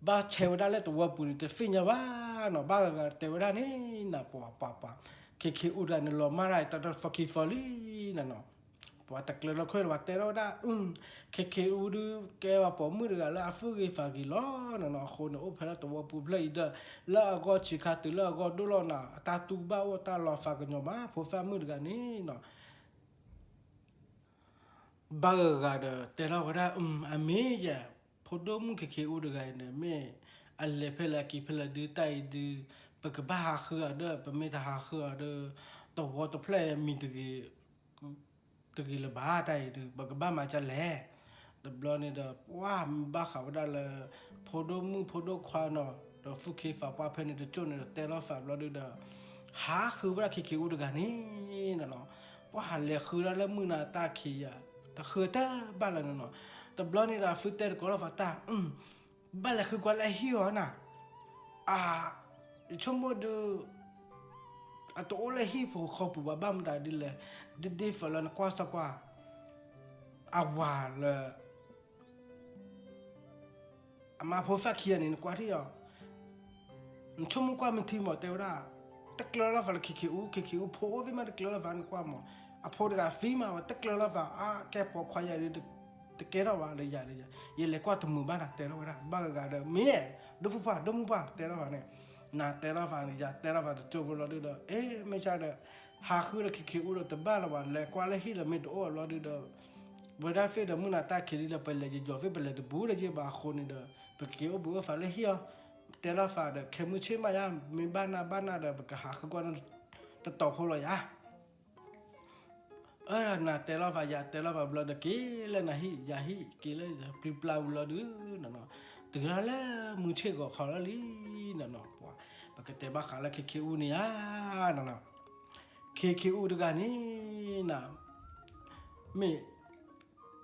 ဘၣ်ဆဲးဝဲဒၣ်လၢသဝီပူၤန့ၣ် တသ့ၣ်ညါဘၣ်နီၤ, ဘၣ်ဂၤဂၤတဲဝဲဒၣ်န့ၣ်နီၤ, ပှၤပှၤပှၤ ခဲက့ၤအူတဂၤန့ၣ် လီၤမၢ်ဒၣ်တၢ်တၢ်ဖီခံဖီလံနီၤနီၤ, ပှၤတကျၢၤလီၤခွဲးလၢၤဘၣ်တဲထီၣ်ဝဲဒၣ်, ခဲက့ၤအူဒု ကဲပှၤပိာ်မုၣ်တဂၤလၢအသူၣ်ဂ့ၤသးဂ့ၤလီၤနီၤနီၤ, အဃိန့ၣ် အိၣ်ဖဲဒၣ်သဝီပူၤဖျၢၣ်အံၤဒီး လၢအဂီၢ်ဆံးခါတုၤလၢအဂီၢ်ဒိၣ်လီၤနီၤ, အတၢ်တူၢ်ဘၣ်အိၣ်တၢ်လီၤသးကညီၤမး ဖိသၣ်မုၣ်တဂၤန့ၣ်နီၤ ဘၣ်ဂၤဂၤဒီးတဲထီၣ်ဝဲဒၣ်, အမ့ၢ်ယဲ, ဖိဒိၣ်မုၣ်ခဲက့ၤအူတဂၤအံၤန့ၣ် မ့ၢ်အလဲၤဖဲလဲၣ်က့ၤဖဲလဲၣ်ဒု တၢ်အံၤဒု ပကဘၣ်ဟးဃုအီၤဒီး ပမ့ၢ်တဟးဃုအီၤဒီး သဝီတဖျၢၣ်မံၤတဂ့ၤ တဂ့ၤလၢၤဘၣ်တၢ်အံၤဒု ပကဘၣ်မၤဒ်လဲၣ်. တဘျီန့ၣ်ဒီး ပှၤမ့ၢ်ဘၣ်ဃးဝဲဒၣ်လၢ ဖိဒိၣ်မုၣ်ဖိဒိၣ်ခွါနီၤ ဒီးသူၣ်က့သးပှၢ်ဖဲန့ၣ်တကၠိၢ်န့ၣ်ဒီး တဲလီၤသးဘျီဒုဒီး ဟးဃုဝဲဒၣ်ခဲက့ၤအူတဂၤန့ၣ်နီၤနီၤ, ပှၤဟးလဲၤဃုဒၣ်လၢမုၢ်နၤတၢ်ခံးယၤ တဃုတၢ်ဘၣ်လၢၤနီၤနီၤ. တဘျီန့ၣ်ဒီး အသုတဲတကိးလီၤသးတၢ် ဘၣ်လဲၤဃုကွၢ်လၢဟံၣ်အီၤနၤ, အ, ယဆိကမိၣ်ဒုး အတအိၣ်လၢဟံၣ်ပူၤဃီပူၤဘၣ် ဘၣ်မတၤဒ်လဲၣ်, ဒ်ဒ်သိးလၢနကွၢ်စၢ်ကွၢ်, အဝၤလၢ အမါဖိသၣ်ခံဂၤန့ၣ် နကွၢ်ထံၣ်အီၤ, နဆိကမိၣ်ကွၢ်မ့ၢ်ထံမး တဲဝဲဒၣ်, တကျၢၤလီၤသးလၢခဲက့ၤအူ, ခဲက့ၤအူဖိအိၣ်သ့ၣ်မး တကျၢၤလီၤသး နကွၢ်မး, အဖိတဂၤသံမးဝဲ တကျၢၤလီၤသး အါ ကဲပိာ်ခွါယၤဒုး တကဲထီၣ်ဘၣ်လၢယၤဒီးယၤ, ယလဲၤကွၢ်တမုာ်ဘၣ်နၤ တဲထီၣ်ဝဲဒၣ်, ဘၣ်ဂၤဂၤဒီး မ့ၢ် ဒိၣ်ဖုၣ်ပှၢ် ဒိၣ်မုၣ်ပှၢ် တဲထီၣ်ဘၣ်န့ၣ်, နၤတဲထီၣ်သးန့ၣ် ယၤတဲထီၣ်သးတကၠိၢ်ဖိလီၤဒုဒီး အ့ မ့ၢ်ဆါဒီး ဟးဃုလၢခဲက့ၤအူဒီးတဘၣ်လၢၤဘၣ် လဲၤကွၢ်လၢဟံၣ်လၢမ့ၢ်တအိၣ်အဘျီဒုဒီး ဝဲဒၣ်သ့ၣ်ဒီးမုၢ်နၤတၢ်ခံးဒ်လၢပလဲၤယယီၤသ့ၣ် ပလဲၤတဘူးလၢၤဘၣ်အဃိန့ၣ်ဒီး ပက့ၤအိၣ်ဘှံးအိၣ်သါလၢဟံၣ်အီၤ, တဲလီၤသးဒီး ခဲမုၢ်ဆ့ၣ်မးယါ မ့ၢ်ဘၣ်နၤဘၣ်နၤဒီး ပကဟးဃုကွၢ် တတီၤဖိလီၤယၤ. အၢ နတဲလီၤပာ်ယၤ တဲလီၤပာ်ဘျီဒီး က့ၤလၢနဟံၣ်ယၤဟံၣ် က့ၤလၢပျံၤပျါဝံၤလီၤဒုးနီၤနီၤ, တုၤလၢလၢမုၢ်ဆ့ၣ်ဂီၤခီလၢလံနီၤနီၤ, ပကတဲဘၣ်ဃးလၢ ခ့ခ့အူန့ၣ်ဧါနီၤနီၤ, ခ့ခ့အူတဂၤန့ၣ်နီၤ မ့ၢ်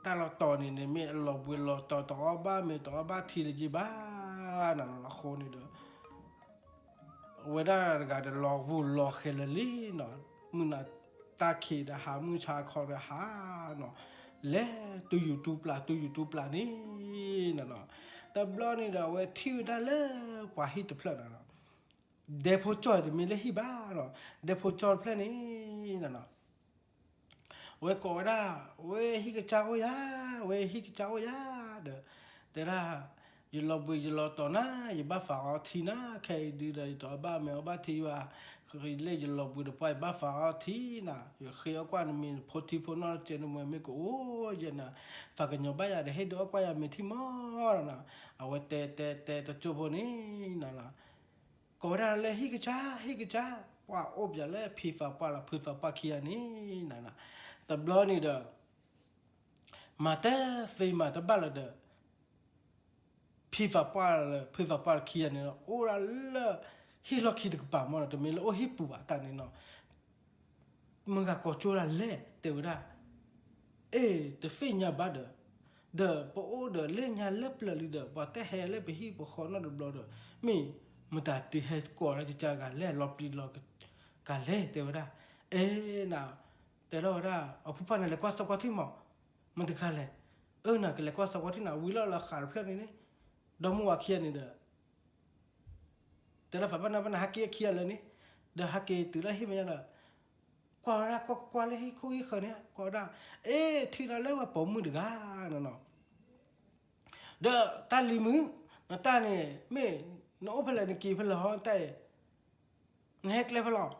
တၢ်လီၤတီၤန့ၣ်န့ၣ် မ့ၢ်အလီၤဘှံးလီၤတီၤ တအီၣ်ဘၣ်မ့ၤ တအီၣ်ဘၣ်ထံလၢၤဘၣ်နီၤနီၤ, အဃိန့ၣ်ဒီး အဝဲဒၣ်တဂၤဒီးလီၤဂူာ်လီၤဃဲၤလၢာ်လံနီၤ, မုၢ်နၤတၢ်ခံးဒီးဟး မုၢ်ဆါခီဒီးဟးနီၤ, လဲၤတူၢ်ယူၤတူၢ်ပျၢ် တူၢ်ယူၤတူၢ်ပျၢ်န့ၣ်နီၤနီၤ, တဘျီန့ၣ်ဒီး အဝဲထံၣ်ဝဲဒၣ်လၢပှၤဟံၣ်တဖျၢၣ်နီၤနီၤ, ဒဲဖိကၠီၣ်တမ့ၢ်လၢဟံၣ်ဘၣ်နီၤ, ဒဲဖိကၠီၣ်တဖျၢၣ်န့ၣ်နီၤနီၤ ဝဲကိးဝဲဒၣ်, ဝဲဟံၣ်ကစၢ်အိၣ်ယၤ, ဝဲဟံၣ်ကစၢ်အိၣ်ယၤဒီး, တဲဒၣ်, ယလီၤဘှံးယလီၤတီၤနၤ, ယဘၣ်ဖးအီထံနၤ, ခဲအံၤဒုးဒီး ယတအီၣ်ဘၣ်မ့ၤအီၣ်ဘၣ်ထံဘၣ်, ဃ့လၢယလီၤဘှံးတပှၢ် ယဘၣ်ဖးအီထံနၤ, ယဃ့အီၣ်ကွၢ်နမ့ၤ ဖိထံဖိနီၣ်တကဲးနမဲာ်မ့ၢ်ကအိၣ်ယဲနၤ, ဖးကညီၤဘၣ်ယၤဒီး ဟ့ၣ်ဒုးအီၣ်ကွၢ်ယၤမ့ၤထံမီၢ်နီၤ, အဝဲတဲတဲတဲတကၠိၢ်ဖိန့ၣ်နီၤနီၤ ကိးဝဲဒၣ်လၢဟံၣ်ကစၢ် ဟံၣ်ကစၢ်, ပှၤအိၣ်ပၠးလၢဖံသးပှၢ်လီၤ ဖံသးပှၢ်ခံဂၤန့ၣ်နီၤနီၤ, တဘျီန့ၣ်ဒီး မၤတသ့မၤတဘၣ်လၢၤဒီး ဖံသးပှၢ်လၢ ဖံသးပှၢ်ခံဂၤန့ၣ်ဒီး အိၣ်ဒၣ်လၢ ဟံၣ်လီၢ်ခံတကပၤမီၢ်နီၤ, တမ့ၢ်လၢအိၣ်ဟံၣ်ပူၤဘၣ်တၢ်န့ၣ်နီၤ မုၢ်ဂၤကိးကၠိဒၣ်လဲၣ် တဲဝဲဒၣ်, အ့ တသ့ၣ်ညါဘၣ်ဒီး, ဒီးပအိၣ်ဒီးလၢညါလၢပျၢၤလံဒီး ပှၤတဟဲလၢပဟံၣ်ပဃီနီတဘျီဒီး, မ့ၢ်မတၤဒုးဟဲကိးလၢကစၢ်ဂၤလဲၣ် လီၤပျံၤလီၤကလဲၣ် တဲဝဲဒၣ်, အ့ န တဲထီၣ်ဝဲဒၣ် အီၣ်ဖုၣ်ဖၣ်န့ၣ် လဲၤကွၢ်စီကွၢ်ထံမီၢ်, မတၤတဂၤလဲၣ်, အၢ နကလဲၤကွၢ်စီကွၢ်ထံနၤ ဝံၤလီၤလၢဃာ်တဖျၢၣ်န့ၣ်န့ၣ်, ဒီမါဝၤခံဂၤန့ၣ်ဒီး တဲလၢဖးဘၣ်နီၢ်ဘၣ်နၤ ဟးက့ၤခံဂၤလၢာ်န့ၣ်, ဒီးဟးက့ၤတုၤလၢဟံၣ်မဲာ်ညါဒီး, ကွၢ်ဝဲဒၣ်ကွၢ်ကွၢ်လၢဟံၣ်ခိၣ်ဟံၣ်ဃၢၤန့ၣ် ကွၢ်ဝဲဒၣ်, အ့ ထံၣ်ဒၣ်လၢပှၤပိာ်မုၣ်တဂၤနီၤနီၤ, ဒီးတၢ်လံၤမုၣ်, နတၢ်န့ၣ် မ့ၢ်နအိၣ်ဖဲလဲၣ် နက့ၤဖဲလဲၣ်ဟီ နတၢ်အံၤ, နဟဲကျဲဖဲလဲၣ်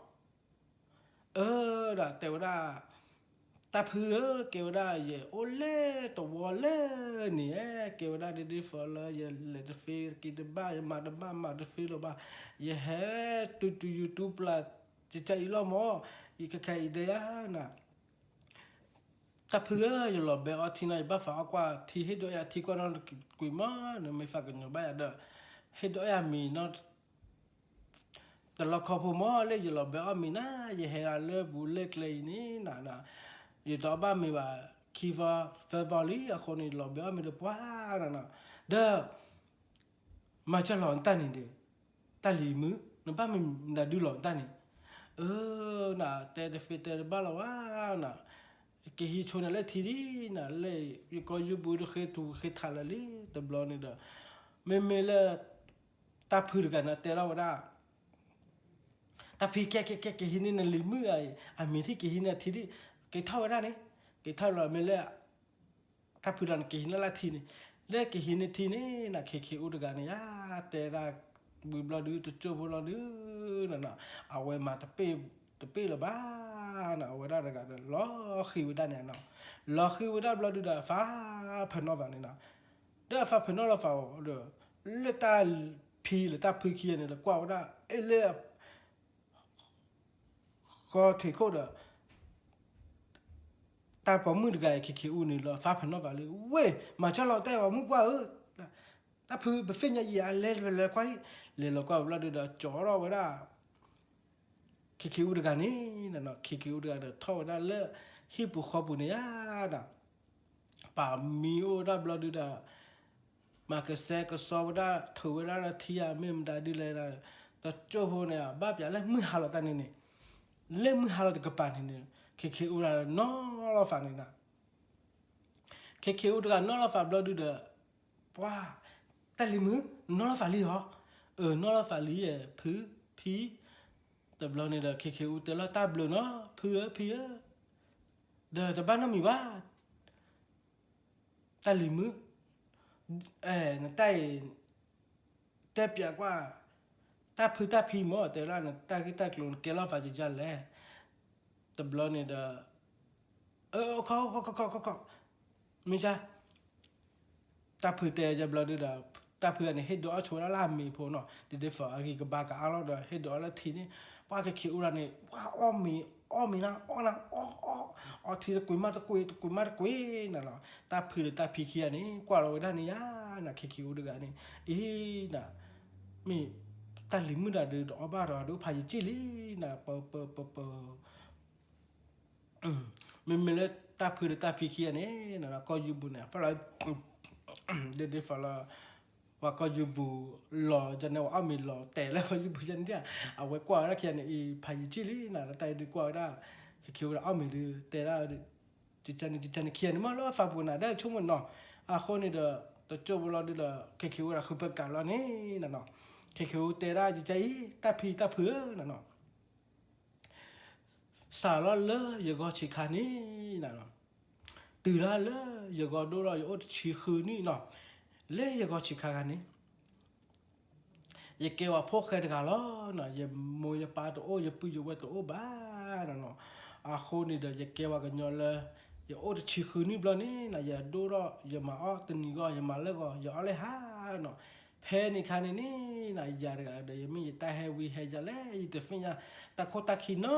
အၢ ဒီးတဲဝဲဒၣ်, တၢ်ဖုဧၢ, ကဲဝဲဒၣ် ယအိၣ်လၢတဝီလၢန့ၣ်, ကဲဝဲဒၣ် ဒ်ဒ်သိးလၢ ယလဲၤတသ့ က့ၤတဘၣ်, ယမၤတဘၣ် မၤတသ့လၢၤဘၣ်, ယဟဲတူၢ်တူၢ်ယူၤတူၢ်ပျၢ် ကစၢ်အံၤလီၤမၢ်, ယကခဲအံၤဒဲးယၤနၤ, တၢ်ဖုဧၢ, ယလီၤဘဲအီထံနီၤ, ယဘၣ်ဖးအီၣ်ကွၢ်ထံ ဟ့ၣ်ဒုးယၤထံကွၢ်နီတကွံာ်မၢ်, နမ့ၢ်သးကညီၤဘၣ်ယၤဒီး ဟ့ၣ်ဒုးယၤမ့ၤနီၤ တလီခီဖိမၢ်, လၢယလီၤဘဲအီၣ်မ့ၤနၤ, ယဟဲဒၣ်လၢပူၤလၢကျဲအံၤန့ၣ်နၤ, ယတအီၣ်ဘၣ်မ့ၤဘၣ် ခံသီသၢသီလံ, အဃိန့ၣ် လီၤဘဲအီၣ်မ့ၤဒီးပှၤနၤနီၤ, ဒီး မၤစၢၤလီၤနတၢ်န့ၣ်ဒီး, တၢ်လံၤမုၣ် နဘၣ်မနုၤဒုးလီၤနတၢ်န့ၣ်, အၢ နတဲတသ့တဲတဘၣ်လၢၤဘၣ်နၤ, ကဟံးဆိန့ၣ်လၢထံဒ်နၤ, လၢယကီၢ်ယူၢ်ပူၤတဃ့ထူဃ့ထးလၢာ်လံ, တဘျီန့ၣ်ဒီး မ့မ့ၢ်လၢ တၢ်ဖုတဂၤန့ၣ်တဲထီၣ်ဝဲဒၣ်, တၢ်ဖံကဲကဲကဲ ကဟံးန့ၢ်နလံၤမုၣ်အံၤ အမ့ၤထံၣ် ကဟံးန့ၢ်အထံဒ်, က့ၤထီၣ်ဝဲဒၣ်န့ၣ်, က့ၤထီၣ်လီၤမ့ၢ်လၢ တၢ်ဖုဒီးန့ၣ် ကဟံးန့ၢ်လၢထံန့ၣ်, လၢကဟံးန့ၢ်ထံန့ၣ်နၤ ခ့ခ့အူတဂၤန့ၣ်ယါ, တဲဒၣ်ဝံၤဘျီဒုး တကၠိၢ်ဖိလီၤဒုးနၤနီၤ, အဝဲမၤတပ့ၢ်တပ့ၢ်လၢၤဘၣ်နၤ, အဝဲဒၣ်တဂၤဒီး လီၤဃံၤဝဲဒၣ်န့ၣ်နီၤ, လီၤဃံၤဝဲဒၣ်ဘျီဒုးဒီး အဖးဖၢနီၣ်သးန့ၣ်နီၤ, ဒီးအဖးဖၢနီၣ်လီၤသးဒီး လၢတၢ်ဖံလၢတၢ်ဖုခံဂၤန့ၣ်ဒီး ကွၢ်ဝဲဒၣ် အ့ၣ်လၢ ဃီထံးခိၣ်ဒီး တၢ်ပိာ်မုၣ်တဂၤအံၤ ခ့ခ့အူန့ၣ်လီၤ ဖးဖၢနီၣ်သးလံ, ဝ့ၢ် မၤစၢၤလီၤတဲ ပိာ်မုၣ်ပှၢ်ဧၢ, တၢ်ဖု ပသ့ၣ်ညါယံာ် အလဲၤလဲၤကွၢ်, လဲၤလီၤကွၢ်ဘျီဒုးဒီး ကၠီထီၣ်ဝဲဒၣ် ခ့ခ့အူတဂၤန့ၣ်နၤနီၤ, ခ့ခ့အူတဂၤဒီး ထီၣ်ဝဲဒၣ်လၢဟံၣ်ပူၤဃီပူၤန့ၣ်ယါဒီး ပာ်မံအိၣ်ဝဲဒၣ်ဘျီဒုးဒီး မၤကစဲကစီဝဲဒၣ် ထုးဝဲဒၣ်ထံဧါ မ့ၢ်မတၤဒ်လဲၣ်ဒီး တကၠိၢ်ဖိန့ၣ် ဘၣ်ပျးလၢမုၢ်ဟါလီၤတၢ်န့ၣ်န့ၣ်, လၢမုၢ်ဟါလီၤတကပၤန့ၣ်န့ၣ် ခ့ခ့အူတဂၤနီၣ်လီၤသးန့ၣ်နၤ, ခ့ခ့အူတဂၤနီၣ်လီၤသးဘျီဒုးဒီး ပှၤ တၢ်လံၤမုၣ် နီၣ်လီၤသးလံဧါ, အၢ နီၣ်လီၤသးလံယဲ ဖု ဖံ, တဘျီန့ၣ်ဒီး ခ့ခ့အူတဲလီၤ တၢ်ဘျုးနီၤ ဖုဧၢ ဖံဧၢ, ဒီးတဘၣ်နီတမံၤဘၣ် တၢ်လံၤမုၣ်, အဲ နတၢ်အံၤ တဲပျးကွၢ် တၢ်ဖုတၢ်ဖံမၢ် တဲလၢနတၢ်ဂ့ၢ်တၢ်ကျိၤ နကဲလီၤသးယၤလဲၣ်, တဘျီန့ၣ်ဒီး အခီခီခီခီခီခီ, မ့ၢ်စ့ၢ် တၢ်ဖုတဲယဘျီဒုးဒီး တၢ်ဖုန့ၣ် ဟ့ၣ်ဒုးအီၣ်ဆိဝဲဒၣ်လၢအမ့ၤဖိနီၤ, ဒ်ဒ်သိးအဂံၢ်ကဘါကအါလီၤဒီး ဟ့ၣ်ဒုးအီၣ်လၢထံန့ၣ်, ပှၤခဲခ့အိၣ်ဒၣ်န့ၣ် ပှၤအီၣ်မ့ၤ အီၣ်မ့ၤနၤ အီၣ်နၤ အီၣ် အီၣ် အီထံတကွံာ်မးတကွံာ် တကွံာ်မးတကွံာ်နၤလီၤ. တၢ်ဖုဒီးတၢ်ဖံခံဂၤန့ၣ် ကွၢ်လီၤဝဲဒၣ်န့ၣ်ယါနၤ ခဲခ့အိၣ်တဂၤန့ၣ် အံၤနၤ မ့ၢ်တၢ်လံၤမုၣ်ဒၣ်ဒုးတအီၣ်ဘၣ်ဒီး ဒုးဖးယံာ်ကံၣ်လံနၤ ပ ပ ပ ပ မ့မ့ၢ်လၢတၢ်ဖုဒီးတၢ်ဖံခံဂၤန့ၣ် ကီၢ်ယူဘူၣ်န့ၣ် ဖဲလီၤ ဒ်ဒ်ဖီလီၤ ပှၤကီၢ်ယူဘူၣ်လီၤယန့ၣ် ပှၤအီၣ်မ့ၤလီၤတဲာ်လၢကီၢ်ယူဘူၣ်ယန့ၣ် အဝဲကွၢ်ဝဲဒၣ်ခံဂၤန့ၣ် အံၤဖးယံာ်ကံၣ်လံနၤ လၢတၢ်အံၤဒုးကွၢ်ဝဲဒၣ် ခဲခ့အိၣ်ဝဲဒၣ်အီၣ်မ့ၤဒုးတဲဒၣ် ကန့ၣ် ကန့ၣ်ခံဂၤန့ၣ်မးလၢဖးပူၤနၤ ဒ်ဆိကမိၣ်နီၤ အဃိန့ၣ်ဒီး တကၠိဖိလီၤဒုးဒီး ခဲခ့အိၣ်ဝဲဒၣ်ဃုဖၢကးလီၤန့ၣ်နၤနီၤ ခဲခ့အိၣ်တဲဒၣ်ကကအံၤ တၢ်ဖံတၢ်ဖုဧၢနၤနီၤ စးလီၤလၢယဂီၤဆံးခါန့ၣ် တုၤဒၣ်လၢယဂီၤဒိၣ်ဒီးယအိၣ်တဆံဃုနံၣ်နီၤ လၢယဂီၤဆံးခါခါန့ၣ် ယကဲဝဲဖိၣ်ဃဲတဂၤလီၤ. ယမိၢ်ယပၢ်တအိၣ် ယပုၢ်ယဝဲၢ်တအိၣ်ဘၣ်နၤနီၤ. အဃိန့ၣ်ဒီး ယကဲဝဲကညီလၢ ယအိၣ်တဆံဃုနံၣ်ဘျီန့ၣ်နၤ ယဒိၣ်ထီၣ် ယမၤအီၣ်တနံၤဂီၢ် ယမၤလၢဂီၢ် ယအီၣ်လၢဟါနီၤ. ဖဲန့ၣ်ခါန့ၣ်န့ၣ်နၤ ယၤတဂၤဒီး ယမ့ၢ်ယတၢ်ဟဲဝံဟဲယၤလဲၣ် ယတသ့ၣ်ညါ တၢ်ခိၣ်တၢ်ခံနီ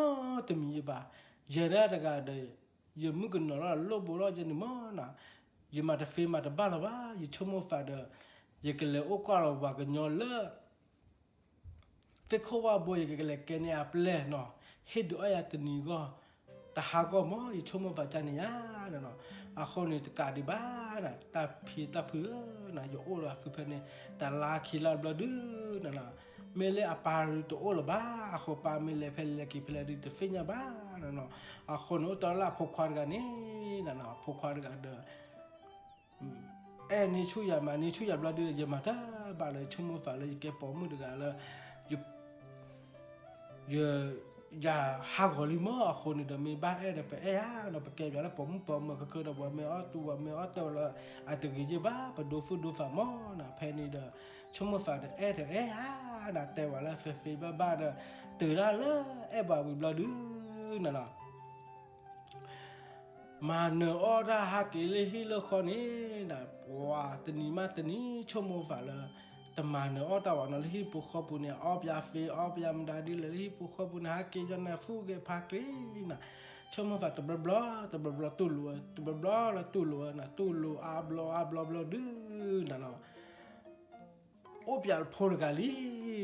တမံၤယဘၣ်. ယၤဒၣ်တဂၤဒီး ယမုၣ်ကနီၤလီၤလိၣ်ဘိလီၤယဲန့ၣ်မးနၤ. ယမၤတသ့မၤတဘၣ်လၢၤဘၣ် ယဆိကမိၣ်သးဒီး ယကလဲၤအိၣ်ကွၢ်လီၤပှၤကညီလၢ သ့ၣ်ခိၣ်ဝၣ်ဘိ ယကလဲၤကဲန့ၢ်အပျဲၢ်နီၤ ဟ့ၣ်ဒုးအီၣ်ယၤတနံၤဂီၢ် တဟါဂီၢ်မး ယဆိကမိၣ်သးကန့ၣ်ယါနၤနီၤ. အဃိန့ၣ်တကးဒံးဘၣ်နၤ တၢ်ဖံတၢ်ဖုဧၢနၤ ယအိၣ်ဒီးအသုဖဲန့ၣ် တလါခံလါဘျီဒုးနၤနီၤ. မ့ၢ်လၢအပၢ်တအိၣ်လၢၤဘၣ် အဃိပၢ်မ့ၢ်လဲၤဖဲလဲၤက့ၤဖဲလဲၣ်ဒုးတသ့ၣ်ညါဘၣ်နၤနီၤ. အဃိန့ၣ်အိၣ်တ့ၢ်လၢအဖိခွါတဂၤန့ၣ် နၤနီၤ အဖိခွါတဂၤဒီး အဲၣ်န့ၢ်ဆူၣ်ယၤမၤန့ၢ်ဆူၣ်ယၤဘျီဒုး ယမၤတၢ်ဘၣ်လၢ ယဆိကမိၣ်သးလၢယကဲပိာ်မုၣ်တဂၤလၢ ယ ယၤဟးဂီၤလံမး အဃိန့ၣ်ဒီး မ့ၢ်ဘၣ်အဲၣ်ဒီး ပအဲၣ်ဧါနီၤ ပကဲပှၤလၢပိာ်မုၣ်ပိာ်မၢၤခဲကၢဒီး ပှၤမ့ၢ်အီၣ်တူ ပှၤမ့ၢ်အီၣ်တၢ်လၢ အတဂ့ၤယဲၢ်ဘၣ် ပဒိဖုၣ်ဒိဖးမးနၤ. ဖဲန့ၣ်ဒီး ဆိကမိၣ်သးဒီးအဲၣ်ဒီးအဲၣ်ဧါနၤ တဲဝဲလၢ ဖဲဖဲဘၣ်ဘၣ်ဒီး တုၤဒၣ်လၢအဲၣ်ဘၣ်ဝံၤဘျီဒုးနၤနီၤ မၤနၢၤအီၣ်တၢ်ဟးက့ၤလၢဟံၣ်လၢဃီန့ၣ်နၤ ပှၤတနံၤမးတနံၤ ဆိကမိၣ်သးလၢ တမၤနၢၤအီၣ်တၢ်ဘၣ်နီၤ လၢဟံၣ်ပူၤဃီပူၤန့ၣ် အီၣ်ပယါသ့ အီၣ်ပယါမတၤဒ်လဲၣ် လၢဟံၣ်ပူၤဃီပူၤန့ၣ် ဟးက့ၤယီၤနၤ ဖူက့ၤဖးက့ၤနၤ ဆိကမိၣ်သးတဘျီဘျီ တဘျီဘျီတူၢ်လိာ်ဝဲ တဘျီဘျီလၢတူၢ်လိာ်ဝဲနၤ တူၢ်လိာ်အါဘျီအါဘျီဘျီဒုးနၤနီၤ အိၣ်ပယါလၢဖိတဂၤလံ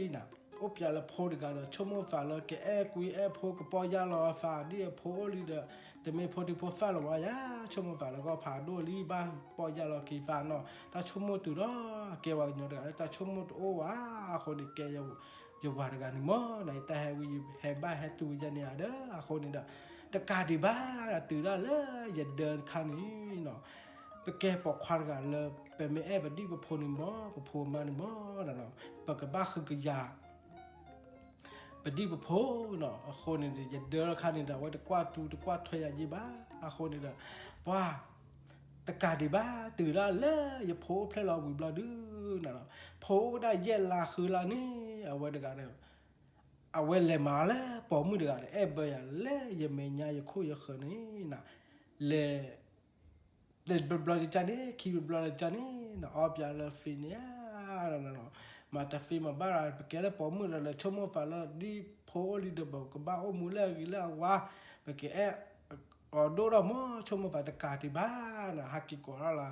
နၤ အိၣ်ပယါလၢဖိတဂၤဒီး ဆိကမိၣ်သးလၢကအဲၣ်ကွံအဲၣ်ဖိ ကပီၢ်ယၢ်လီၤသးဒ်အဖိအိၣ်လံဒီး တမ့ၢ်ဖိဒံဖိသၣ်လၢၤဘၣ်ယါ ဆိကမိၣ်သးလၢကီၢ်ဖးဒိၣ်လံ ဘၣ်ပီၢ်ယၢ်လီၤက့ၤသးနီၤ တၢ်ဆိကမိၣ်တုၤဒီး ကဲဝဲကညီတဂၤလၢတၢ်ဆိကမိၣ်တအိၣ်ဘၣ် အဃိန့ၣ်ကဲ ယဝၤတဂၤန့ၣ်မးနၤ ယတၢ်ဟဲဝံယဟဲဘၣ်ဟဲတုၤယဲန့ၣ်ဧါဒီး အဃိန့ၣ်ဒီး တကးဒံးဘၣ် တုၤဒၣ်လၢယဒၢတခါန့ၣ်နီၤ ပကဲပိာ်ခွါတဂၤလၢ ပမ့ၢ်အဲၣ်ပဒံၣ်ပဖိန့ၣ်မး ပဖိမါန့ၣ်မး ပကဘၣ်ဃုကယၤ ပဒံၣ်ပဖိနီၤ အဃိန့ၣ်ဒီး ယဒၢတခါန့ၣ်ဒီး အဝဲတကွၢ်တူတကွၢ်ထွဲယၤယ့ၢ်ဘၣ် အဃိန့ၣ်ဒီး ပှၤ တကးဒံးဘၣ် တုၤဒၣ်လၢယဖိအိၣ်ဖျဲၣ်လီၤဝံၤဘျီဒုးနၤနီၤ ဖိအိၣ်ဝဲဒၣ်ယဲၢ်လါဃုလါန့ၣ် အဝဲတဂၤဒီး အဝဲလဲၤမၤလၢပိာ်မုၣ်တဂၤဒီး အဲၣ်ဘၢယၤလၢယမဲာ်ညါယခိၣ်ယဃၢၤန့ၣ်နၤ လဲၤ တဘျီဘျီတကၢ်န့ၣ် ခံဘျီဘျီတကၢ်န့ၣ် နအီၣ်ပယါလၢသ့န့ၣ်ဧါ မၤတသ့မၤဘၣ်ဒီး ပကဲလၢပိာ်မုၣ်ဒီး လဲၤဆိကမိၣ်သးလၢ ဒ်ဖိအိၣ်လံဒီး ပကဘၣ်အိၣ်မူလၢအဂ့ၤလၢအဝါ ပကအဲၣ်အီၤဒိၣ်ဒီးမး ဆိကမိၣ်သးတကးဒံးဘၣ်နၤ ဟးက့ၤကိးထီၣ်လၢ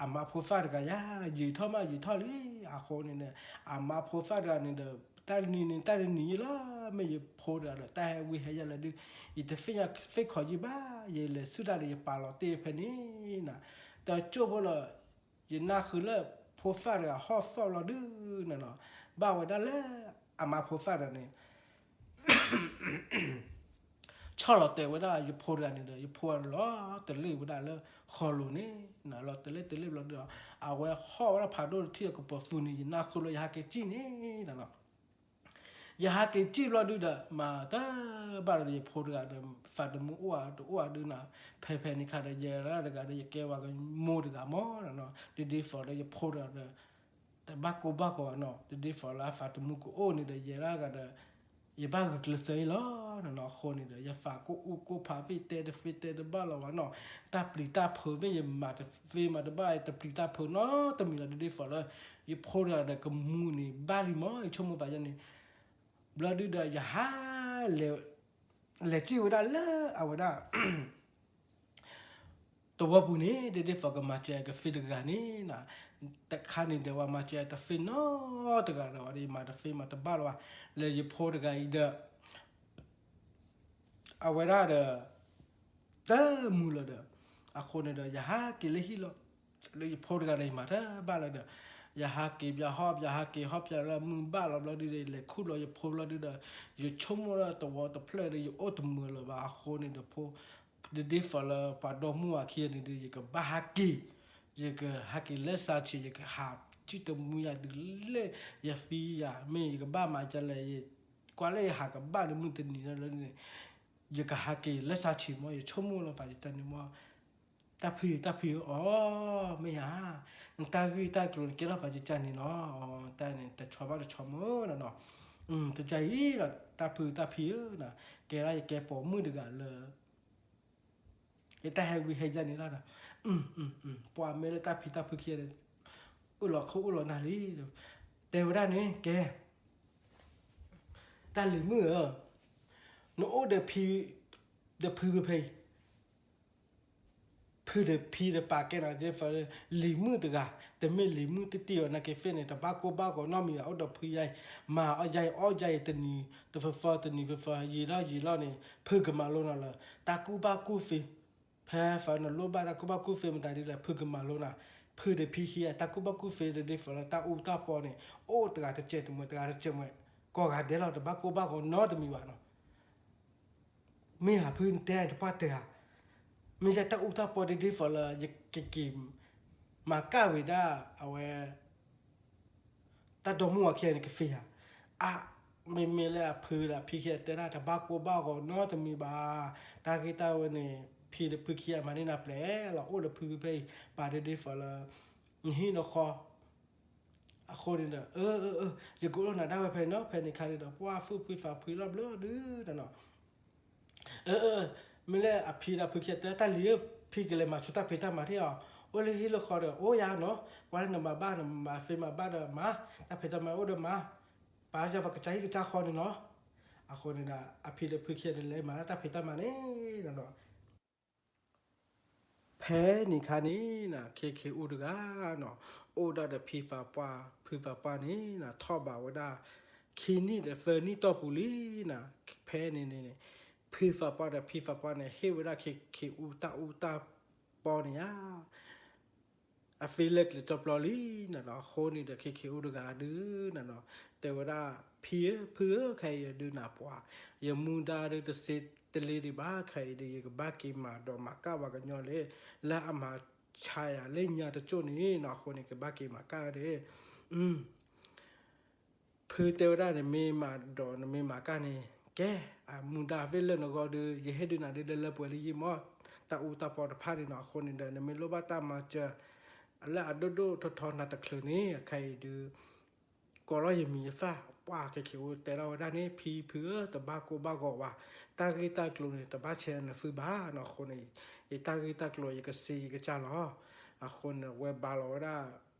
အမါဖိသၣ်တဂၤယါ ယံာ်ထီၣ်မးယံာ်ထီၣ်လံ အဃိန့ၣ်ဒီး အမါဖိသၣ်တဂၤန့ၣ်ဒီး တၢ်တနံၤန့ၣ် တၢ်တနံၤယ့ၢ်လီၤ မ့ၢ်ယဖိတဂၤဒီး တၢ်ဟဲဝံဟဲယၤလၢဒုး ယတသ့ၣ်ညါသ့ၣ်ခီယ့ၢ်ဘၣ် ယလဲၤဆူၣ်တၢ်ဒီး ယပာ်လီၤတ့ၢ်ဖဲန့ၣ်နၤ တကၠိၢ်ဖိလီၤ ယနၢ်ဃုာ်လၢဖိသၣ်တဂၤဟီၣ်သီၣ်လီၤဒုးနၤနီၤ ဘၣ်ဝဲဒၣ်လၢ အမါဖိသၣ်တဂၤန့ၣ် ဆီၣ်လီၤတဲာ်ဝဲဒၣ်ယဖိတဂၤန့ၣ်ဒီး ယဖိလီၤတလ့ၢ်ဝဲဒၣ်လၢဃီလိၤန့ၣ် လီၤတလ့ၢ်တလ့ၢ်ဘျီဒုးဒီး အဝဲဟီၣ်ဝဲဒၣ်ဖးဒိၣ်တထံၣ်အကပီၤသူန့ၣ် ယနၢ်ဃုာ်လၢယဟးက့ၤစံၣ်န့ၣ်နၤနီၤ ယဟးက့ၤစံၣ်ဘျီဒုးဒီး မၤတဘၣ်ဒီးယဖိတဂၤဒီး သးတမူအိၣ်ဧါတအိၣ်ဧါဒုးနၤ ဖဲဖဲန့ၣ်ခါဒီး ယဲဒၣ်တဂၤဒီး ယကဲဝဲကမိၢ်တဂၤမးနၤနီၤ ဒ်ဒ်သိးဒီးယဖိတဂၤဒီး တဘၣ်ကိၢ်ဘၣ်ဂီၤဘၣ်နီၤ ဒ်ဒ်သိးလၢအသးတမူကအိၣ်န့ၣ်ဒီး ယဲဒၣ်တဂၤဒီး ယဘၣ်ဂုာ်ကျဲးစၢးအံၤလီၤနၤနီၤ အဃိန့ၣ်ဒီး ယသးကိၢ်အူကိၢ်ဖး ပ့ၢ်တဲတသ့တဲတဘၣ်လီၤဘၣ်နီၤ တၢ်ပျံၤတၢ်ဖုးမ့ၢ်ယမၤတသ့မၤတဘၣ် တပျံၤတၢ်ဖုးနီတမံၤလီၤ ဒ်ဒ်သိးလၢ ယဖိတဂၤဒီးကမူန့ၣ် ဘၣ်လံမး ယဆိကမိၣ်သးယဲန့ၣ် ဘျီဒုးဒီးယဟး လဲၤ လဲၤစံၣ်ဝဲဒၣ်လၢအဝဲဒၣ် သဝီပူၤန့ၣ် ဒ်ဒ်သိးကမၤစၢၤကသ့တဂၤန့ၣ်နီၤ, တခါန့ၣ်ဒီးပှၤမၤစၢၤတသ့နီတဂၤဒီး ဝဲဒၣ်ယမၤတသ့မၤတဘၣ်လၢၤဘၣ်, လၢယဖိတဂၤအံၤဒီး အဝဲဒၣ်ဒီး တမုာ်လၢၤဒီး အဃိန့ၣ်ဒီး ယဟးက့ၤလၢဟံၣ်လီၤ. လၢယဖိတဂၤဒီး ယမၤတဘၣ်လၢၤဒီး ယဟးက့ၤပၠးဟီၣ် ပၠးဟးက့ၤဟီၣ်ပၠးလၢမုၢ်ဘၣ်လီၤဘျီဒုဒီး လဲၤခူၣ်လီၤယဖိဘျီဒုဒီး ယဆိကမိၣ်လၢသဝီတဖျၢၣ်ဒီး ယအိၣ်တမုာ်လၢၤဘၣ်အဃိန့ၣ်ဒီး ဖိ ဒ်ဒ်သိးလၢပှၤဒီမါဝၤခံဂၤန့ၣ်ဒီး ယကဘၣ်ဟးက့ၤ, ယကဟးက့ၤလၢစါဆံး ယကဟးစံၣ်တမူယၤဒ်လဲၣ် ယသံယၤ မ့ၢ်ယကဘၣ်မၤဒ်လဲၣ် ယကွၢ်လၢယဟးကဘၣ်လၢမုၢ်တနံၤလၢန့ၣ် ယကဟးက့ၤလၢစါဆံးမ့ၢ် ယဆိကမိၣ်လီၤပာ်ယတၢ်န့ၣ်မ့ၢ် တၢ်ဖုတၢ်ဖုဧၢ, အီ မ့ၢ်ယၤ, နတၢ်ဂ့ၢ်တၢ်ကျိၤန့ၣ် ကဲထီၣ်ပာ်ယကန့ၣ်နီၤ, တၢ်န့ၣ် တဆီဘၣ်တဆီမ့ၢ်နီၤနီၤ, တကးအံၤဒီး တၢ်ဖုတၢ်ဖုဧၢ, ကဲဒၣ်ယကဲပိာ်မုၣ်တဂၤလၢ ယတၢ်ဟဲဝံဟဲယါန့ၣ်လီၤဒီး ပှၤမ့ၢ်လၢတၢ်ဖံးတၢ်ဖုခံဂၤန့ၣ် အိၣ်လီၤခိၣ်အိၣ်လီၤနၢ်လံ, တဲဝဲဒၣ်န့ၣ် ကဲ တၢ်လံၤမုၣ်ဧၢ, နအိၣ်ဒီးဖံ ဒီးဖုဖဲအံၤ, ဖုဒီးဖံဒီးပာ်ကဲနီၤ ဒ်သိးလံၤမုၣ်တဂၤ, တမ့ၢ်လံၤမုၣ်တံၢ်တံၢ်အီၤနာ်က့ၤသ့ၣ်န့ၣ် တဘၣ်ကိၢ်ဘၣ်ဂီၤနီတမံၤဘၣ် အိၣ်ဒီးဖုယါအံၤ, မၤအီၣ်ယါအံၤ အီၣ်ယါအံၤ တနံၤတဖၢဖၢ တနံၤဖၢဖၢ ယံာ်လီၤယံာ်လီၤန့ၣ် ဖုကမၤလိနၤလၢ တၢ်ကူၣ်ဘၣ်ကူၣ်သ့, ဖဲဖဲနလိၣ်ဘၣ်တၢ်ကူၣ်ဘၣ်ကူၣ်သ့မတၤဒ်လဲၣ် ဖုကမၤလိနၤ, ဖုဒီးဖံခံဂၤ တၢ်ကူၣ်ဘၣ်ကူၣ်သ့ဒီး ဒ်သိးလၢတၢ်အူတၢ်ပီန့ၣ် အိၣ်တဂၤတစဲးတမှဲး တဂၤတစဲးမှဲး ကိးဂၤဒဲးလီၤ တဘၣ်ကိၢ်ဘၣ်ဂီၤနီတမံၤဘၣ်နီၤ မ့ၢ်ဧါ ဖုနတဲတပှၢ်တၢၢ်ဧါ, မ့ၢ်ယဲတၢ်အူတၢ်ပီဒ်ဒ်သိးလၢ ယကက့ၤ မၤကၣ်ဝဲဒၣ် အဝဲ တၢ်ဒီမါဝၤခံဂၤန့ၣ်ကသ့ဧါ, အါ မ့မ့ၢ်လၢအဖုဒီးအဖံခံဂၤတဲဒၣ် တဘၣ်ကိၢ်ဘၣ်ဂီၤနီတမံၤဘၣ်, တၢ်ဂ့ၢ်တၢ်ဝဲန့ၣ် ဖံဒီးဖုခံဂၤမၤန့ၢ်နၤပျဲလီၤ အိၣ်ဒီးဖုဖဲအံၤ ပာ်ဒ်ဒ်သိးလၢ နဟံၣ်နဃီ အဃိန့ၣ်ဒီး အၢ အၢ အၢ ယကအိၣ်နၤဒၣ်ဝဲဖဲနီၤ ဖဲန့ၣ်ခါန့ၣ်ဒီး ပှၢ်သူၣ်ဖှံသးဖှံလီၤဘျီဒုးနီၤနီၤ, အၢ အၢ မ့ၢ်လၢအဖံဒီးဖုခံဂၤတဲတၢ်လံၤဧၢ, ဖံကလဲၤမၤဆိတၢ်ဖံးတၢ်မၤထံၣ်အီၤ, အိၣ်လၢဟံၣ်လၢဃီဒီး အိၣ်ယါနီၤ, ပှၤလၢနမၤဘၣ်နမၤသ့မၤဘၣ်ဒီးမၤ, တၢ်ဖံးတၢ်မၤအိၣ်ဒီးမၤ, ပာ်ယၤပကစၢ်ဟံၣ်ကစၢ်ဃီန့ၣ်နီၤ, အဃိန့ၣ်ဒီး အဖံဒီးဖုခံဂၤန့ၣ် လဲၤမၤဒၣ်တၢ်ဖံးတၢ်မၤန့ၣ်နီၤနီၤ ဖဲန့ၣ်ခါန့ၣ်နီၤ ခ့ခ့အူတဂၤနီၤ အိၣ်ဒၣ်ဒီးဖံသးပှၢ် ဖုသးပှၢ်န့ၣ်နီၤ ထီၣ်ဘးဝဲဒၣ် ခံနံၣ်ဒီးသၢနံၣ်တီၢ်ပူၤလံနီၤ, ဖဲန့ၣ်န့ၣ်န့ၣ် ဖုသးပှၢ်ဒီးဖံသးပှၢ်န့ၣ် ဟ့ၣ်ဝဲဒၣ်ခ့ခ့အူတၢ်အူတၢ်ပီန့ၣ်ဧါ အသ့လၢကျဲၤတီပျီလံနီၤနီၤ, အဃိန့ၣ်ဒီး ခ့ခ့အူတဂၤဒုးနီၤနီၤ တဲဝဲဒၣ် ဖံဧၢ ဖုဧၢ ခဲအံၤဒုးနၤပှၤ ယမူဒါဒုးတစ့တလ့ဒံးဘၣ်, ခဲအံၤဒုး ယကဘၣ်က့ၤမၤဒိးမၤကၣ်ပှၤကညီလံ, လၢအမၤဆါယၤလၢညါတကၠိၢ်န့ၣ်နီၤ, အဃိန့ၣ် ကဘၣ်က့ၤမၤကၣ်ဒီး ဖုတဲဝဲဒၣ်န့ၣ် မ့ၢ်မၤဒိးနမ့ၢ်မၤကၣ်န့ၣ် ကဲ အမူဒါသ့ၣ်လၢနဂီၢ်ဒုး ယဟ့ၣ်ဒုးနၤဒုးလၢလၢပှဲၤလံယံမီၢ်, တၢ်အူတၢ်ပီတဖၣ်န့ၣ်နီၤ, အဃိန့ၣ်ဒီး နမ့ၢ်လိၣ်ဘၣ်တၢ်မၤစၢၤ လၢအဒိၣ်ဒိၣ်ထီထီနၤတချုးန့ၣ် ခဲအံၤဒုး ကိးလီၤယမံၤယသၣ်, ပှၢ်ခ့ခ့အူတဲထီၣ်ဝဲဒၣ်န့ၣ် ဖံဖုဧၢ တဘၣ်ကိၢ်ဘၣ်ဂီၤဘၣ်, တၢ်ဂ့ၢ်တၢ်ကျိၤန့ၣ် တဘၣ်ဆဲးနသုဘၣ်နီၤ, အဃိန့ၣ် ယတၢ်ဂ့ၢ်တၢ်ကျိၤ ယကစ့ယကစၢ်လီၤ, အဃိန့ၣ် ဝဲဘါလီၤဝဲဒၣ်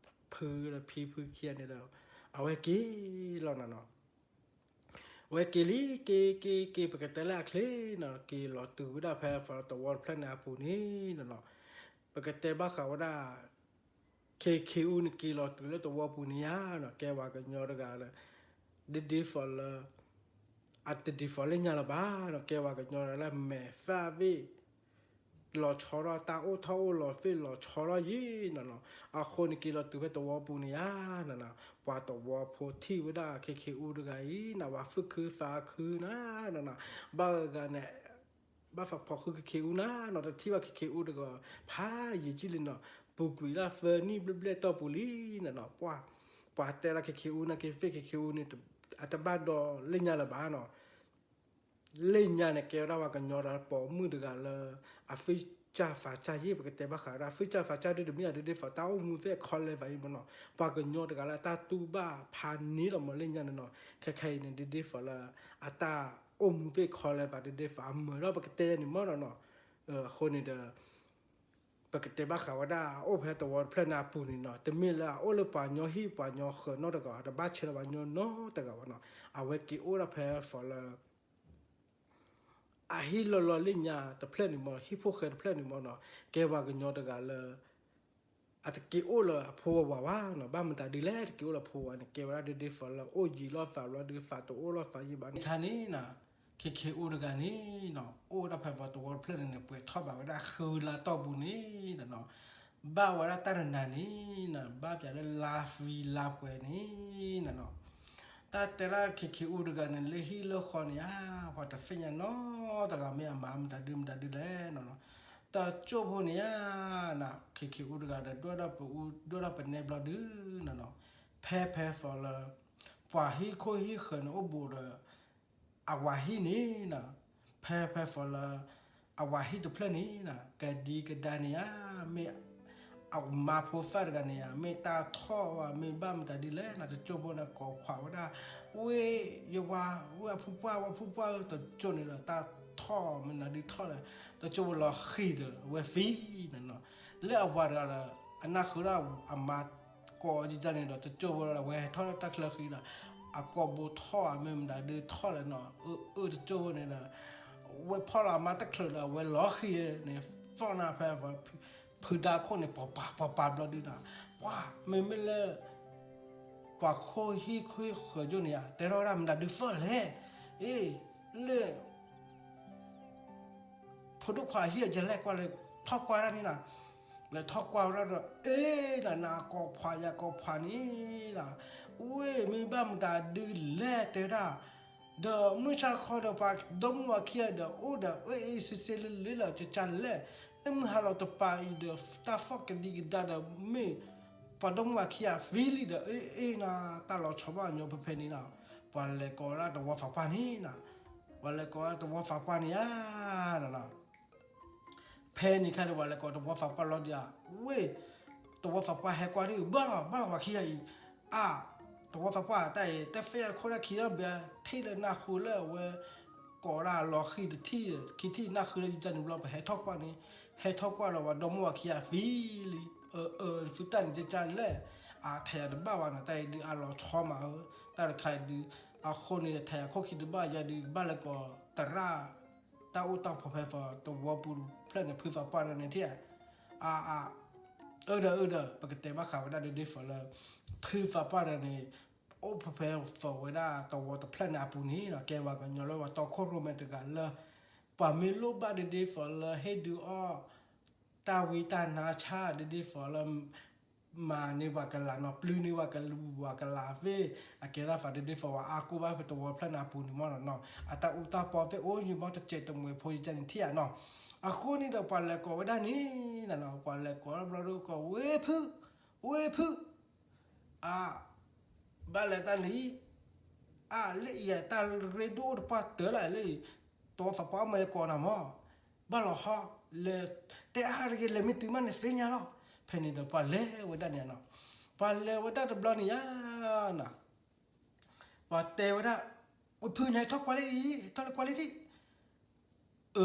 ဖုဒီးဖံဖုခံဂၤန့ၣ်ဒီး အဝဲက့ၤလီၤနီၤနီၤ ဝဲက့ၤလံ က့ၤက့ၤက့ၤ ပကတဲလၢအချ့နီၤ က့ၤလီၤတုၤဝဲဒၣ်ဖဲသဝီတဖျၢၣ်န့ၣ်အပူၤန့ၣ်နီၤနီၤ, ပကတဲဘၣ်ဃးဝဲဒၣ် ခ့ခ့အူန့ၣ်က့ၤလီၤတုၤလၢသဝီပူၤန့ၣ်ယါနီၤ, ကဲပှၤကညီတဂၤလၢ ဒ်ဒ်သိးလၢ အတဒ်သိးလၢညါလၢၤဘၣ်နီၤ, ကဲပှၤကညီတဂၤလၢမဲာ်သၣ်ဘ့ၣ် လီၤဆီထီၣ် တၢ်အိၣ်ထီၣ်အိၣ်လီၤသ့ၣ်လီၤဆီထီၣ်ယံၤနီၤနီၤ, အဃိန့ၣ် က့ၤလီၤတုၤဖဲသဝီပူၤန့ၣ်ယါနီၤနီၤ, ပှၤသဝီဖိထံၣ်ဝဲဒၣ်ခ့ခ့အူတဂၤအံၤနီၤ ဝၤသူၣ်ခုသးခုနီၤနီၤနီၤ, ဘၣ်ဂၤန့ၣ် ဘၣ်သးဖီၣ်ဃုခ့ခ့အူနီၤနီၤ, တထံၣ်ဘၣ်ခ့ခ့အူတဂၤ ဖးယံာ်ကံၣ်လံနီၤ, ပူၤကွံာ်လၢသၢနံၣ်ဘျဲၣ်ဘျဲၣ်တီၢ်ပူၤလံနီၤနီၤ, ပှၤ ပှၤတဲဒၣ်ခ့ခ့အူနာ်က့ၤသ့ၣ် ခ့ခ့အူန့ၣ် အတဘၣ်ဒီးလၢညါလၢၤဘၣ်နီၤ လၢညါန့ၣ် ကဲဝဲဒၣ်ပှၤကညီဒီးပိာ်မုၣ်တဂၤလၢ အသံၣ်စၢ်သးစၢ်ယံၤ ပကတဲဘၣ်ဃးဝဲဒၣ် သံၣ်စၢ်သးစၢ်ဒုးတမ့ၢ်အဒုးဒ်သိး တၢ်အိၣ်မူသ့ၣ်အခီလဲဘၣ်အံၤမ့ၢ်နီၤ, ပှၤကညီတဂၤလၢအတၢ်တူၢ်ဘၣ်ဖးန့ၣ်လီၤမ့ၢ်လၢညါန့ၣ်နီၤ, ခဲခဲအံၤန့ၣ် ဒုးဒ်သိးလၢ အတၢ်အိၣ်မူသ့ၣ်ခီလဲဘၣ်ဒုးဒ်သိး အမုာ်ဒီးပကတဲန့ၣ်မ့ၢ်နီၤနီၤ, အဃိန့ၣ်ဒီး ပကတဲဘၣ်ဃးဝဲဒၣ် အအိၣ်ဖဲသဝီတဖျၢၣ်န့ၣ်အပူၤန့ၣ်နီၤ, တမ့ၢ်လၢအအိၣ်လၢပှၤကညီဟံၣ်ပှၤကညီဃၢၤနီတဂၤဘၣ်, တဘၣ်ဆဲးလၢပှၤကညီနီတဂၤဘၣ်နီၤ, အဝဲက့ၤအိၣ်ဒၣ်ဖဲသီလၢ အဟံၣ်လီၤလီၤလၢညါတဖျၢၣ်န့ၣ်မ့ၢ် ဟံၣ်ဖိဃဲတဖျၢၣ်န့ၣ်မ့ၢ်နီၤ ကဲပှၤကညီတဂၤလၢ အတက့ၤအိၣ်လၢအဖိဝၤဘၣ်နီၤ, ဘၣ်မတၤဒုလဲၣ် တက့ၤအိၣ်လၢအဖိဝၤန့ၣ် ကဲဝဲဒၣ်ဒ်ဒ်သိးလၢ အိၣ်ယံၤလိာ်သးဘျီဒု သးတအိၣ်လိာ်သးယံၤဘၣ်န့ၣ် ခါန့ၣ်နီၤ ခ့ခ့အိၣ်တဂၤန့ၣ်နီၤ အိၣ်ဝဲဒၣ်ဖဲပှၤသဝီတဖျၢၣ်န့ၣ်န့ၣ် ပှဲၤထီၣ်ဘၣ်ဝဲဒၣ်ဃုလါတီၢ်ပူၤန့ၣ်နီၤ ဘၣ်ဝဲဒၣ်တၢ်နးနးန့ၣ်နီၤ ဘၣ်ပၠးလၢလါဖံလါပှဲၤန့ၣ်နီၤ တၢ်တဲဒၣ်ခ့ခ့အိၣ်တဂၤန့ၣ် လၢဟံၣ်လၢဃီန့ၣ်ဧါ ပှၤတသ့ၣ်ညါနီတဂၤ မ့ၢ်အမၤမတၤဒုမတၤဒုလဲၣ်နီၤ, တကၠိၢ်ဖိန့ၣ်ဧါနီၤ ခ့ခ့အိၣ်တဂၤဒီး ဒွဲၣ်ဒၣ်ပူ ဒွဲၣ်ဒၣ်ပနဲဘျီဒုနီၤနီၤ, ဖဲဖဲသိးလၢ ပှၤဟံၣ်ခိၣ်ဟံၣ်ဃၢၤန့ၣ်အိၣ်ဘူးဒီး အဝၤဟံၣ်န့ၣ်နီၤ, ဖဲဖဲသိးလၢ အဝၤဟံၣ်တဖျၢၣ်န့ၣ်နီၤ ကဒံကဒါန့ၣ်ဧါ မ့ၢ် အမါဖိသၣ်တဂၤန့ၣ်ဧါ မ့ၢ်တၢ်ထီၣ်ဝဲ မ့ၢ်ဘၣ်မတၤဒ်လဲၣ်နီၤ တကၠိၢ်ဖိန့ၣ် ကိးဖးဝဲဒၣ် ဝ့ၢ်ယဝၤ ဝ့ၢ်အဖုပှၢ် ဝဲဖုပှၢ်ဧၢ တကၠိၢ်န့ၣ်ဒီး တၢ်ထီၣ်မနုၤဒုထီၣ်လဲၣ်, တကၠိၢ်ဖိလီၤဃံၤဒီး အဝဲသံနီၤနီၤ, လၢအဝၤတဂၤဒီး အနၢ်ဃုာ်ဒၣ်အမါကိးကကန့ၣ်ဒီး တကၠိၢ်ဖိဒီး အဝဲဟဲထီၣ်တၢ်ချၢဃံဒီး အကိာ်ဘိထီၣ်ဧါ မ့ၢ်မတၤဒုထီၣ်လဲၣ်နီၤ, အၢ အၢ တကၠိၢ်ဖိန့ၣ်ဒီး ဝဲဖီၣ်လီၤအမါတချုးဒီး အဝဲလီၤဃံၤန့ၣ် သီၣ်နၤဖဲ ဖုဒါခိၣ်န့ၣ် ပှၤပာ်ပှၤပာ်ဘျီဒုနီၤ, ပှၤ မ့မ့ၢ်လၢ ပှၤခိၣ်ဟံၣ်ခိၣ်ဃၢၤကၠိၢ်န့ၣ်ဧါ တဲထီၣ်ဝဲဒၣ်မတၤဒုသီၣ်လဲၣ်, အ့ လၢ ဖိဒိၣ်ခွါဟံၣ်အယလဲၣ်ကွၢ်လၢ ထီၣ်ကွၢ်ဒၣ်န့ၣ်နီၤ, လဲၤထီၣ်ကွၢ်ဝဲဒၣ်ဒီး အ့ နၤနၤကိးဖးယၤကိးဖးန့ၣ်နီၤ, ဝ့ၢ်မ့ၢ်ဘၣ်မတၤဒုလဲၣ်တဲဒၣ် ဒီးမုၢ်ဆါခီဒီး ပှၤဒီမါဝၤခံဂၤဒီး အိၣ်ဒီး အ့ အ့ စ့စ့လၢလၢလၢကကလဲၣ်, လၢမုၢ်ဟါလီၤတပၤအံၤဒီး တၢ်သီၣ်ကဒံကဒါဒီး မ့ၢ် ပှၤဒီမါဝၤခံဂၤသံလံဒီး အ့ အ့ နၤ တၢ်လီၤဆီဘၣ်ညီဖဲဖဲန့ၣ်နီၤ, ပှၤလဲၤကိးဝဲဒၣ်သဝီသးပှၢ်န့ၣ်နီၤ, ပှၤလဲၤကိးဝဲဒၣ်သဝီသးပှၢ်န့ၣ်ဧါနီၤ ဖဲန့ၣ်ခါန့ၣ် ပှၤလဲၤကိးသဝီသးပှၢ်လီၤဒုးဧါ, ဝ့ၢ် သဝီသးပှၢ်ဟဲကွၢ်ဒုး ဘၣ်လီၤ ဘၣ်လီၤဝၤခံဂၤအံၤ, အါ သဝီသးပှၢ်တၢ်အံၤ တသ့ၣ်ညါခိၣ်တၢ်ခံဒီး ဘၣ်ထံၣ်လၢနၢ်ဟူလၢအဝဲ ကိးဒၣ်လီၤဃံၤတထံၣ် ခံထံၣ်နၢ်ဃုလၢယကန့ၣ်ဘျီ ပဟဲထီၣ်ကွၢ်န့ၣ်, ဟဲထီၣ်ကွၢ်ဒီး ပှၤဒီမါဝၤခံဂၤသံလံ, အၢ အၢ သုတၢ်န့ၣ်ကကလဲၣ်, အါ ထဲယၤတဘၣ်ဘၣ်နီၤ တၢ်အံၤဒုးအါလီၤဆီမးဧၢ, တၢ်တခါအံၤဒုး, အဃိန့ၣ် ထဲယၤခိၣ်ခံတဘၣ်ယၤဒုး ဘၣ်လဲၤကိးသရၣ် တၢ်အိၣ်တၢ်ဖီဖဲသဝီပူၤတဖျၢၣ်န့ၣ် ဖုသးပှၢ်ဒီးန့ၣ်ထံၣ်, အါ အါ အၢဒီးအၢဒီး ပကတဲဘၣ်ဃးဝဲဒၣ်ဒ်ဒ်သိးလၢ ဖုသးပှၢ်ဒီးန့ၣ် အိၣ်ဖဲဖဲသဝီဝဲဒၣ်သဝီတဖျၢၣ်န့ၣ်အပူၤန့ၣ်နီၤ ကဲပှၤကညီလၢပှၤတီခိၣ်ရိၣ်မဲတဂၤလၢ ပှၤမ့ၢ်လိၣ်ဘၣ်ဒ်ဒ်သိးလၢဟ့ၣ်ဒုးအီၣ် တၢ်ဝံတၢ်နါဆၣ်ဒ်ဒ်သိးလၢ မၤန့ၢ်ပှၤကလးနီၤ ပျုၢ်န့ၢ်ပှၤကလးသ့ၣ် အကဲဒၣ်သးဒ်ဒ်သိးပှၤအါကိၢ်ဘၣ်ဖဲသဝီဖျၢၣ်န့ၣ်အပူၤန့ၣ်မ့ၢ်နီၤ အတၢ်အူတၢ်ပီသ့ၣ်အိၣ်ယံၤမီၢ်တစဲးတမှဲးဖိယကန့ၣ်ထံၣ်ဧါနီၤ, အဃိန့ၣ်ဒီးပှၤလဲၤကိးဝဲဒၣ်န့ၣ်နီၤ ပှၤလဲၤကိးဘျီဒုးကိး ဝ့ၢ်ဖု ဝ့ၢ်ဖု အါ ဘၣ်လဲၤတၢ်လံ, အါ လၢအံၤတၢ်ရ့ဒိၣ်တပှၢ်တၢၢ်လၢ်လၢအံၤ, သဝီသးပှၢ်မ့ၢ်ကိးနၤမး, ဘၣ်လီၤဟီ, လဲၤ, တဲအါတဂ့ၤ လဲၤမ့ၢ်တုၤမးန့ၣ်သ့ၣ်ညါလီၤ, ဖဲန့ၣ်ဒီးပှၤလဲၤဝဲဒၣ်န့ၣ်နီၤ, ပှၤလဲၤဝဲဒၣ်တဘျီန့ၣ်ဧါနီၤ ပှၤတဲဝဲဒၣ်, ဝ့ၢ်ဖုညါထီၣ်ကွၢ်လၢအံၤ ထီၣ်လၢကွၢ်လၢ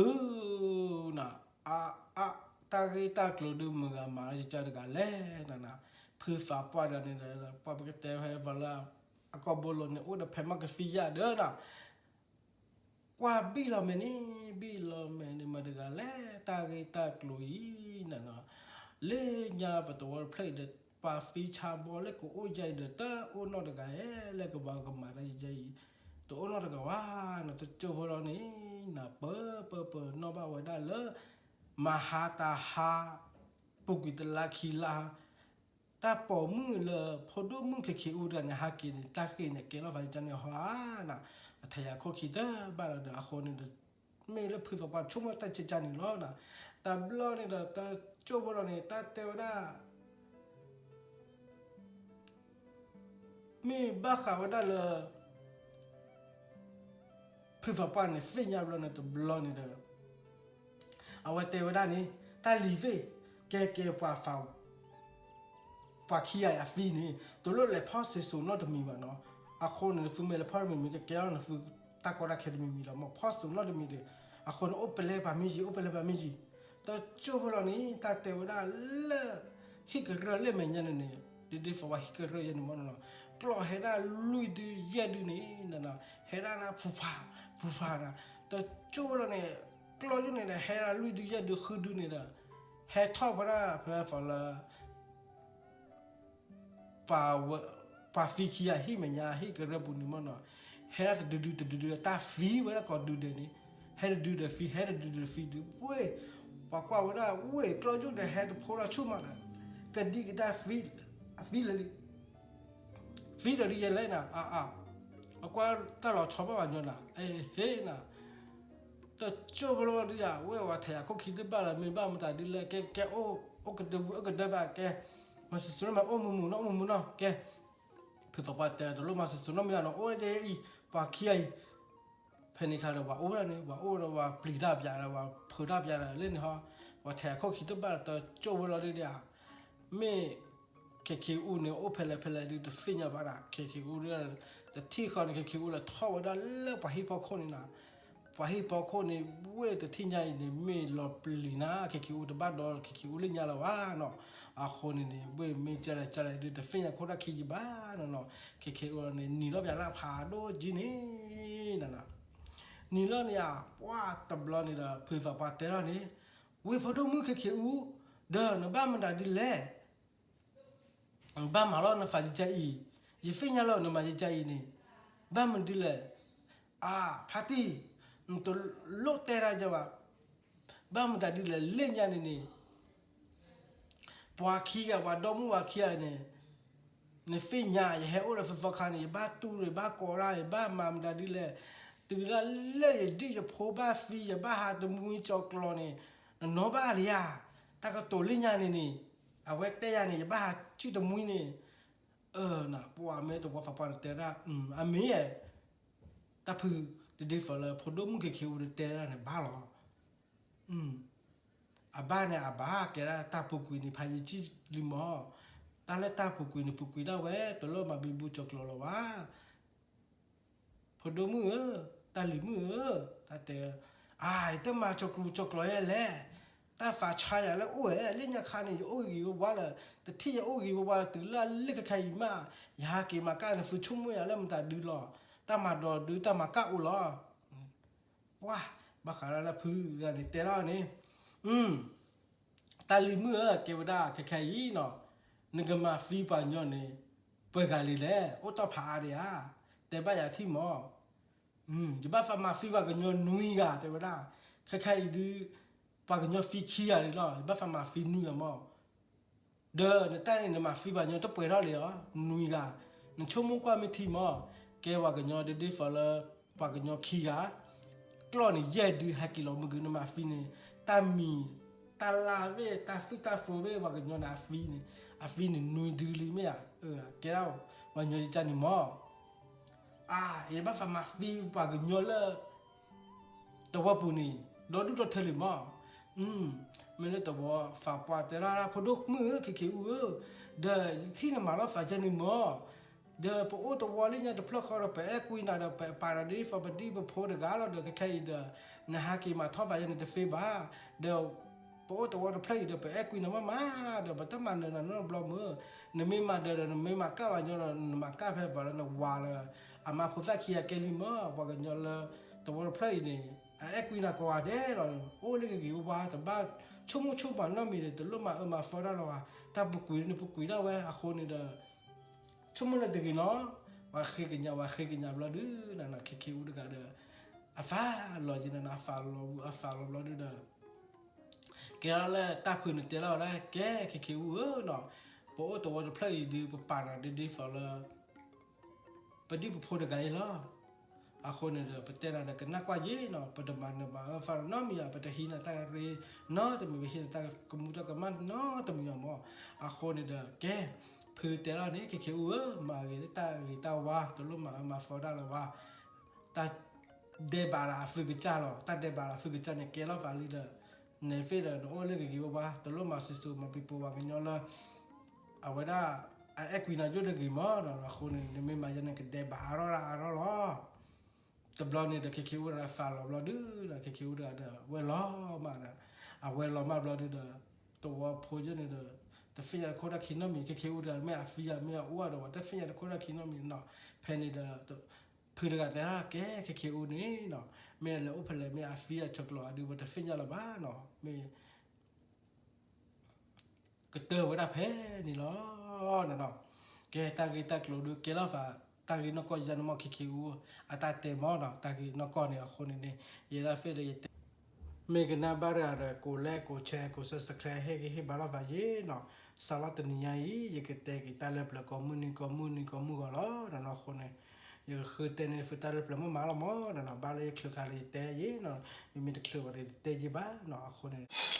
ထံၣ်, အၢ, နၤ, အါ, အါ, တၢ်ဂ့ၢ်တၢ်ကျိၤဒုးမုၢ်ဂၤမၤလၢယကတဂၤလဲၣ်, နၤနၤ, ဖုသးပှၢ်တဂၤန့ၣ်ဒီး ပှၤပကတဲဖဲပှၤလၢ အကီၢ်ဘိလိၤန့ၣ် အိၣ်ဒီးဖဲမီၢ်ကသံယၢ်ဒီးနၤ ကွၢ်ဘံၣ်လီၤမဲာ်န့ၣ် ဘံၣ်လီၤမဲာ်န့ၣ် မတၤတဂၤလဲၣ် တၢ်ဂ့ၢ်တၢ်ကျိၤအံၤ နၤနၤ, လၢညါပသဝီတဖျၢၣ်အံၤဒီး ပှၤသံဆါဘီလၢကအိၣ်ယါအံၤဒီး တအိၣ်နီတဂၤဧၢ လၢကဘၣ်ကမၤတၢ်ယါအံၤ, တအိၣ်နီတဂၤဘၣ်, နတကၠိဖိလီၤန့ၣ် နပၢပၢပၢနီၣ်ဘၣ်ဝဲဒၣ်လၢ မၤဟါတၢ်ဟါ ပူၤကွံာ်တလါခံလါ တၢ်ပိာ်မုၣ်လၢဖိဒိၣ်မုၣ်ခ့ခ့အူတဂၤန့ၣ် ဟးက့ၤန့ၣ် တၢ်ဃ့ၢ်န့ၣ် ကဲထီၣ်သးယကန့ၣ်ဟီဧါ, နၤ, အထဲယၤခိၣ်ခံတဘၣ်လီၤဒီး အဃိန့ၣ်ဒီး မ့ၢ်လၢဖုသးပှၢ်ဆိကမိၣ်တၢ်ကကန့ၣ်လီၤ, နၤ, တဘျီန့ၣ်ဒီး တကၠိဖိလီၤန့ၣ် တၢ်တဲဝဲဒၣ် မ့ၢ်ဘၣ်ဃးဝဲဒၣ်လၢ ဖုသးပှၢ်န့ၣ် သ့ၣ်ညါဘျီန့ၣ် တဘျီန့ၣ်ဒီး အဝဲတဲဝဲဒၣ်န့ၣ် တၢ်လံၤသ့ၣ် ကဲကဲပှၤ ပှၤခံဂၤအံၤအသံန့ၣ် တလိၣ်လဲၤဖီၣ်စ့စိၤနီတမံၤဘၣ်နီၤ, အဃိန့ၣ် သုမ့ၢ်လဲၤဖီၣ်တမံၤမံၤ ကကဲထီၣ်န့ၣ် သုတၢ်ကီတၢ်ခဲတမံၤမံၤလီၤ မ့ၢ်ဖီၣ်စိၤနီတမံၤဒီး အဃိန့ၣ် အိၣ်ပလဲပှၤမ့ၢ်ယံၤ အိၣ်ပလဲပှၤမ့ၢ်ယံၤ, တကၠိဖိလီၤန့ၣ် တၢ်တဲဝဲဒၣ်လၢ ဟံၣ်ကရၢၢ်လၢမဲာ်ညါန့ၣ်န့ၣ် ဒ်ဒ်သိးဝဲဟံၣ်ကရၢၢ်ယဲန့ၣ်မ့ၢ်နီၤ, ကျီၢ်ဟဲဒၣ်လွံၢ်ဒုယဲၢ်ဒုန့ၣ် ဟဲဒၣ်နၤ ဖူဖး ဖူဖးနၤ, တကၠိၣ်ဝဲလီၤန့ၣ်, ကျီၢ်ယိၣ်န့ၣ်ဒီး ဟဲဒၣ်လွံၢ်ဒုယဲၢ်ဒုဃုဒုန့ၣ်ဒီး, ဟဲထီၣ်ဝဲဒၣ်ဖဲ for လၢ ပှၤဖံခံဂၤဟံၣ်မဲာ်ညါဟံၣ်ကရၢပူၤန့ၣ်မ့ၢ်နီၤ, ဟဲဒၣ်တဒုဒုတဒုဒု တၢ်ဖံဝဲဒၣ်ကိးဒုဒဲးန့ၣ်, ဟဲတဒုဒီးဖံ ဟဲတဒုဒီးဖံဒု ဝ့ၢ်, ပှၤကွၢ်ဝဲဒၣ် ဝ့ၢ် ကျီၢ်ယိၣ်ဒီးဟဲတဖိဒီးဆူၣ်မးဒီး, ကဒံကဒါဖံ, အဖံလၢာ်လံ ဖံဒီးဒ်ယဲလဲၣ်နၤ, အါအါ, အကွၢ်တၢ်လီၤဆီဘၣ်ပှၤညီနၤ, အဟ့နၤ, တကၠိၣ်ဖဲလီၤဒုယၤ ဝ့ၢ်ဝဲထဲးယၤခိၣ်ခံတဘၣ်လၢ မ့ၢ်ဘၣ်မတၤဒ်လဲၣ် ကဲကဲအိၣ်, အိၣ်ကဒၢဝံၤအိၣ်ကဒၢဘၣ်ကဲ, မၤစၢၤစၢၤနီၢ်မၤအိၣ်မုာ်မုာ်နီၢ် အိၣ်မုာ်မုာ်နီၢ် ကဲ, ဖုသးပှၢ်တဲတလိၣ်မၤစၢၤစၢၤနီၢ်မ့ၢ်ယါနီၤ အိၣ်ယဲအံၤ, ပှၤခံဂၤအံၤ ဖဲန့ၣ်ခါဒီး ပှၤအိၣ်ဒၣ်န့ၣ် ပှၤအိၣ်ဒီးပှၤပျံၤတၢ်ပျါဒီး ပှၤဖုးတၢ်ပျါဒီးလၢန့ၣ်ဟီ, ပှၤထဲးခိၣ်ခံတဘၣ်တကၠိၣ်ဝဲလီၤဒုဒီး, မ့ၢ် ခဲခဲအူန့ၣ် အိၣ်ဖဲလဲၣ်ဖဲလဲၣ်ဒုတသ့ၣ်ညါဘၣ်နၤ, ခဲခဲအူဒု, တထံၣ်ဃီန့ၣ် ခဲခဲအူလဲၤထီၣ်ဝဲဒၣ်လၢပှၤဟံၣ်ဖီခိၣ်န့ၣ်နၤ, ပှၤဟံၣ်ဖီခိၣ်န့ၣ် ဝ့ၢ်တထံၣ်ညါအံၤန့ၣ် မ့ၢ်လီၤပျံၤနၤ ခဲခဲအူတဘၣ်ဒီး ခဲခဲအူလၢညါလၢၤဘၣ်နီၤ, အဃိန့ၣ်န့ၣ် ဝ့ၢ်မ့ၢ်ကလဲၣ်ကလဲၣ်ဒု တသ့ၣ်ညါခိၣ်တၢ်ခံယံၤဘၣ်နီၤနီၤ, ခဲခဲအူန့ၣ် နံၤလီၤပျါလၢဖးဒိၣ်ကံန့ၣ်နၤ, နံၤလီၤန့ၣ်ဧါ, ပှၢ်တဘျီန့ၣ်ဒီး ဖုသးပှၢ်တဲလီၤန့ၣ်, ဝ့ၢ်ဖိဒိၣ်မုၣ်ခဲခဲအူ, ဒီးနဘၣ်မတၤဒ်လဲၣ် ဘၣ်မၤလီၤနသးယကါအံၤ, ယသ့ၣ်ညါလီၤနမၤယကါအံၤန့ၣ်, ဘၣ်မနုၤဒ်လဲၣ်, အါ, ဖါတံၢ်, နတလိၣ်တဲတၢ်ယဘၣ်, ဘၣ်မတၤဒ်လဲၣ် လၢညါန့ၣ်န့ၣ်, ပှၤခံဂၤ ပှၤဒီမုၣ်ပှၤခံဂၤန့ၣ်, နသ့ၣ်ညါ ယဟဲအိၣ်ဒီးသီသီခါန့ၣ် ယဘၣ်တူၢ် ယဘၣ်ကိးတၢ် ယဘၣ်မၤမတၤဒ်လဲၣ်, တုၤဒၣ်လဲာ်ယဒံၣ်ယဖိဘၣ်သံ ယဘၣ်ဟးတမှံကၠီၤကျီၤန့ၣ်, နနီၢ်ဘၣ်လံဧါ, တၢ်ကတိၤလၢညါန့ၣ်န့ၣ်, အဝဲတဲယၤန့ၣ် ယဘၣ်ဟးစုၣ်တမှံန့ၣ်, နပှၤမ့ၢ်တဝီသးပှၢ်န့ၣ်တဲဒၣ်, အမ့ၢ် တၢ်ဖု, တဒ်သိးလၢဖိဒိၣ်မုၣ်ခဲခဲအူန့ၣ်တဲဒၣ်န့ၣ်ဘၣ်လီၤ. အဘၣ်န့ၣ်အဘၣ်ကဲဒၣ်တၢ်ပူၤကွံာ်န့ၣ် ဖးယံာ်ကံလံမီၢ်, တၢ်လၢတၢ်ပူၤကွံာ်န့ၣ် ပူၤကွံာ်ဒၣ်ဝဲ တလိၣ်မၤဘံဘူကၠီၤကျိၤလီၤဘၣ်. ဖိဒိၣ်မုၣ်ဧၢ, တၢ်လံၤမုၣ်ဧၢ, တၢ်တဲ, အါ ယတမၤကၠီၤကျိၤကၠီၤကျိၤယဲလဲၣ်, တၢ်သးဆါယၤလၢအိၣ်ဝဲ လၢညါခါန့ၣ် ယအိၣ်ဂ့ၤဂ့ၤဝါဝါလၢ, တထံၣ်ယအိၣ်ဂ့ၤဝါဝါလၢ တုၤလၢလၢခဲခဲအံၤမး, ယဟးက့ၤမၤကၢ်န့ၣ် သုဆိကမိၣ်ယၤလၢမတၤဒုလီၤ, တၢ်မၤဒီးဒု တၢ်မၤကၢ်အိၣ်လီၤ. ပှၤ, ဘၣ်ဃးလၢဖုဂၤန့ၣ်တဲလီၤန့ၣ်, တၢ်လံၤမုၣ်ဧၢ ကဲဝဲဒၣ်ခဲခဲအံၤနီၤ, နကမၤသံပှၤကညီန့ၣ်, ပှဲၤဂၤလံလဲၣ်, အိၣ်တ့ၢ်ဖးအါဒံးဧါ, တဲဘၣ်ယၤထံၣ်မီၢ်, ယဘၣ်သးမၤသံပှၤကညီနွံဂၤတဲဝဲဒၣ်, ခဲခဲအံၤဒု, ပှၤကညီသံခံဂၤလံလီၤ, ယဘၣ်သးမၤသံနွံဂၤမီၢ် ဒီးနတၢ်န့ၣ် နမၤသံပှၤကညီတပှဲၤထီၣ်လံဧါ, နွံဂၤ, နဆိကမိၣ်ကွၢ်မ့ၢ်ထံမီၢ်, ကဲပှၤကညီဒ်သိးလၢ, ပှၤကညီခံဂၤ, ကျီၢ်န့ၣ်ယဲၢ်ဒုဟဲက့ၤလီၤမုၢ်ဂုၤနမၤသံန့ၣ်, တၢ်မံၤ, တၢ်လၢ်ဘ့ၣ် တၢ်သူၣ်တၢ်သီဘ့ၣ် ပှၤကညီန့ၣ်အသံန့ၣ်, အသံန့ၣ်နွံဒုလံမ့ၢ်ဧါ, ကဲဒၣ်, ပှၤကညီယကါန့ၣ်မီၢ် အါ, ယဘၣ်သးမၤသံပှၤကညီလၢ တဝီပူၤန့ၣ်, ဒီဒူၣ်ဒီထၢလံမီၢ်, မ့ၢ်လၢတဝီသးပှၢ်တဲလီၤဒၣ်ဖိဒိၣ်မုၣ်ဧၢ ခဲခဲအူဧၢ, ဒီးယထံၣ်နမၤလီၤသးယဲန့ၣ်မီၢ်, ဒီးပအိၣ်တဝီလၢညါတဖျၢၣ်ဃီဒီး ပအဲၣ်ကွံနၤဒီး ပပာ်နၤဒ်သိးပဒံၣ်ပဖိတဂၤလီၤဒီး ခဲခဲအံၤဒီး, နဟးက့ၤမၤထီၣ်သးယဲန့ၣ်တသ့ဘၣ်, ဒီး ပအိၣ်တဝီတဖျၢၣ်အံၤဒီး ပအဲၣ်ကွံနၤမးမး, ဒီးပတမၤနၢၤနၤနီတဘျီမၢ်, နမ့ၢ်မၤဒၢးဒီး နမ့ၢ်မၤကၢ်ပှၤကညီဒီး နမၤကၢ်ဖဲပှၤလၢနဝၤလၢ, အမါဖိသၣ်ခံဂၤကဲလံမီၢ်, ပှၤကညီလၢ, တဝီတဖျၢၣ်အံၤန့ၣ်, အအဲၣ်ကွံနၤကိးဂၤဒဲးလီၤ, အိၣ်လၢဂ့ၤဂ့ၤဝါဝါ တဘၣ်ဆိကမိၣ်ဆိကမးနီတမံၤန့ၣ် တလိၣ်မၤအၢမၤသီတၢ်လီၤဧါ, တၢ်ပူၤကွံာ်န့ၣ်ပူၤကွံာ်ဒၣ်ဝဲအဃိန့ၣ်ဒီး ဆိကမိၣ်လၢတဂ့ၤနီၤ, ပှၤဃ့ကညး ပှၤဃ့ကညးဘျီဒုး နန ခဲခဲအူတဂၤဒီး, အသးလီၤယဲနန အသးလီၤဝံၤ အသးလီၤဘျီဒုးဒီး, ကဲလီၤလၢတၢ်ဖုန့ၣ်တဲလီၤဝဲဒၣ် ကဲ ခဲခဲအူဧၢနီၤ, ပအိၣ်တဝီတဖျၢၣ်အံၤဒုး ပပာ်နၤဒ်ဒ်သိးလၢ ပဒံၣ်ပဖိတဂၤအံၤလီၤ. အဃိန့ၣ်ဒီး ပတဲနၤဒီးကနၣ်ကွၢ်ယဲနီၤ, ပတမၤနၢၤမၤအၢသီနီတမံၤဧါ, ပတဟံးနၤတၢ်ရ့နီတမံၤ, ပဟံးနၤတၢ်ကမူတၢ်ကမၣ်နီတမံၤဧါမီၢ်. အဃိန့ၣ်ဒီး ကဲ, ဖုတဲလီၤန့ၣ် ခဲခဲအူဧၢ, မၤဂ့ၤတၢ်ဂ့ၤတၢ်ဝါ တလိၣ်မၤအၢမၤသီတၢ်လၢၤဘၣ်, တၢ်ဒဲးဘးလၢအသုကစၢ်လီၤ, တၢ်ဒဲးဘးလၢအသုကစၢ်န့ၣ် ကဲလီၤသးလံဒီး, နသ့ၣ်ဒီး နအိၣ်လၢဂ့ၤဂ့ၤဝါဝါ တလိၣ်မၤစံၣ်စိၤမၤပံၤပိာ်ပှၤကညီလၢ အဝဲဒၣ် အအဲၣ်ကွံနၤယိၣ်တဂ့ၤမီၢ်နီၤ. အဃိန့ၣ် နမ့ၢ်မၤယဲန့ၣ် ကဒဲးဘးအါထီၣ်ဒၣ်အါထီၣ်လီၤ. တဘျီန့ၣ်ဒီး ခဲခဲအူတဂၤသးလီၤဘျီဒုးဒီး ခဲခဲအူတဂၤဒီး ဝဲလီၤမးဒီး အဝဲလီၤမးဘျီဒုးဒီး သဝီဖိယိၣ်န့ၣ်ဒီး တသ့ၣ်ညါတခီတၢ်ခံနီတမံၤ, ခဲခဲအူတဂၤမ့ၢ်အသံဧါ မ့ၢ်အအိၣ်ဧါဒီး ပှၤတသ့ၣ်ညါတခီတၢ်ခံနီတမံၤနီၤ. ဖဲန့ၣ်ဒီး ဖုတဂၤတဲဒၣ်ကဲ ခဲခ့အူန့ၣ်နီၤ, မ့ၢ်အလဲၤအိၣ်ဖဲလဲၣ် မ့ၢ်အဖံအဆီကျိာ်အဒုး ပတသ့ၣ်ညါလၢၤဘၣ်နီၤ, မ့ၢ် ကတၢၢ်ဝဲဒၣ်ဖဲန့ၣ်လီၤနီၤ. ကဲတၢ်ဂ့ၢ်တၢ်ကျိၤဒုးကဲလီၤသး, တၢ်ဂ့ၢ်နီၢ်ကီၢ်ယၤန့ၣ်မ့ၢ် ခဲခ့အူ အတၢ်တဲမ့ၢ်နီၤ, တၢ်ဂ့ၢ်နီၢ်ကီၢ်န့ၣ်အဃိန့ၣ်န့ၣ် ယဲဒၣ်ဖဲဒီးယတဲ မ့ၢ်ကနၣ်ဘၣ်တဂၤဒီး ကိးလဲၣ်ကိးဆဲးကိး subscribe ဟ့ၣ်ဂံၢ်ဟ့ၣ်ဘါလိာ်သးယ့နီၤ. စးလီၤတနံၤညါအံၤ ယကတဲက့ၤတၢ်လၢပျၢၤကိးမုၢ်နံၤကိးမုၢ်နံၤကိးမုၢ်ဂီၤလီၤနီၤ. အဃိန့ၣ် ယကဃုတဲန့ၢ်သုတၢ်လၢပျၢၤမ့ၢ်မးလီၤမ့ၢ်နီၤ, ဘၣ်လၢယချုးခါလၢယတဲယ့နီၤ, ယမ့ၢ်တချုးဘၣ်ဒီးတတဲယ့ဘၣ်နီၤ, အဃိန့ၣ်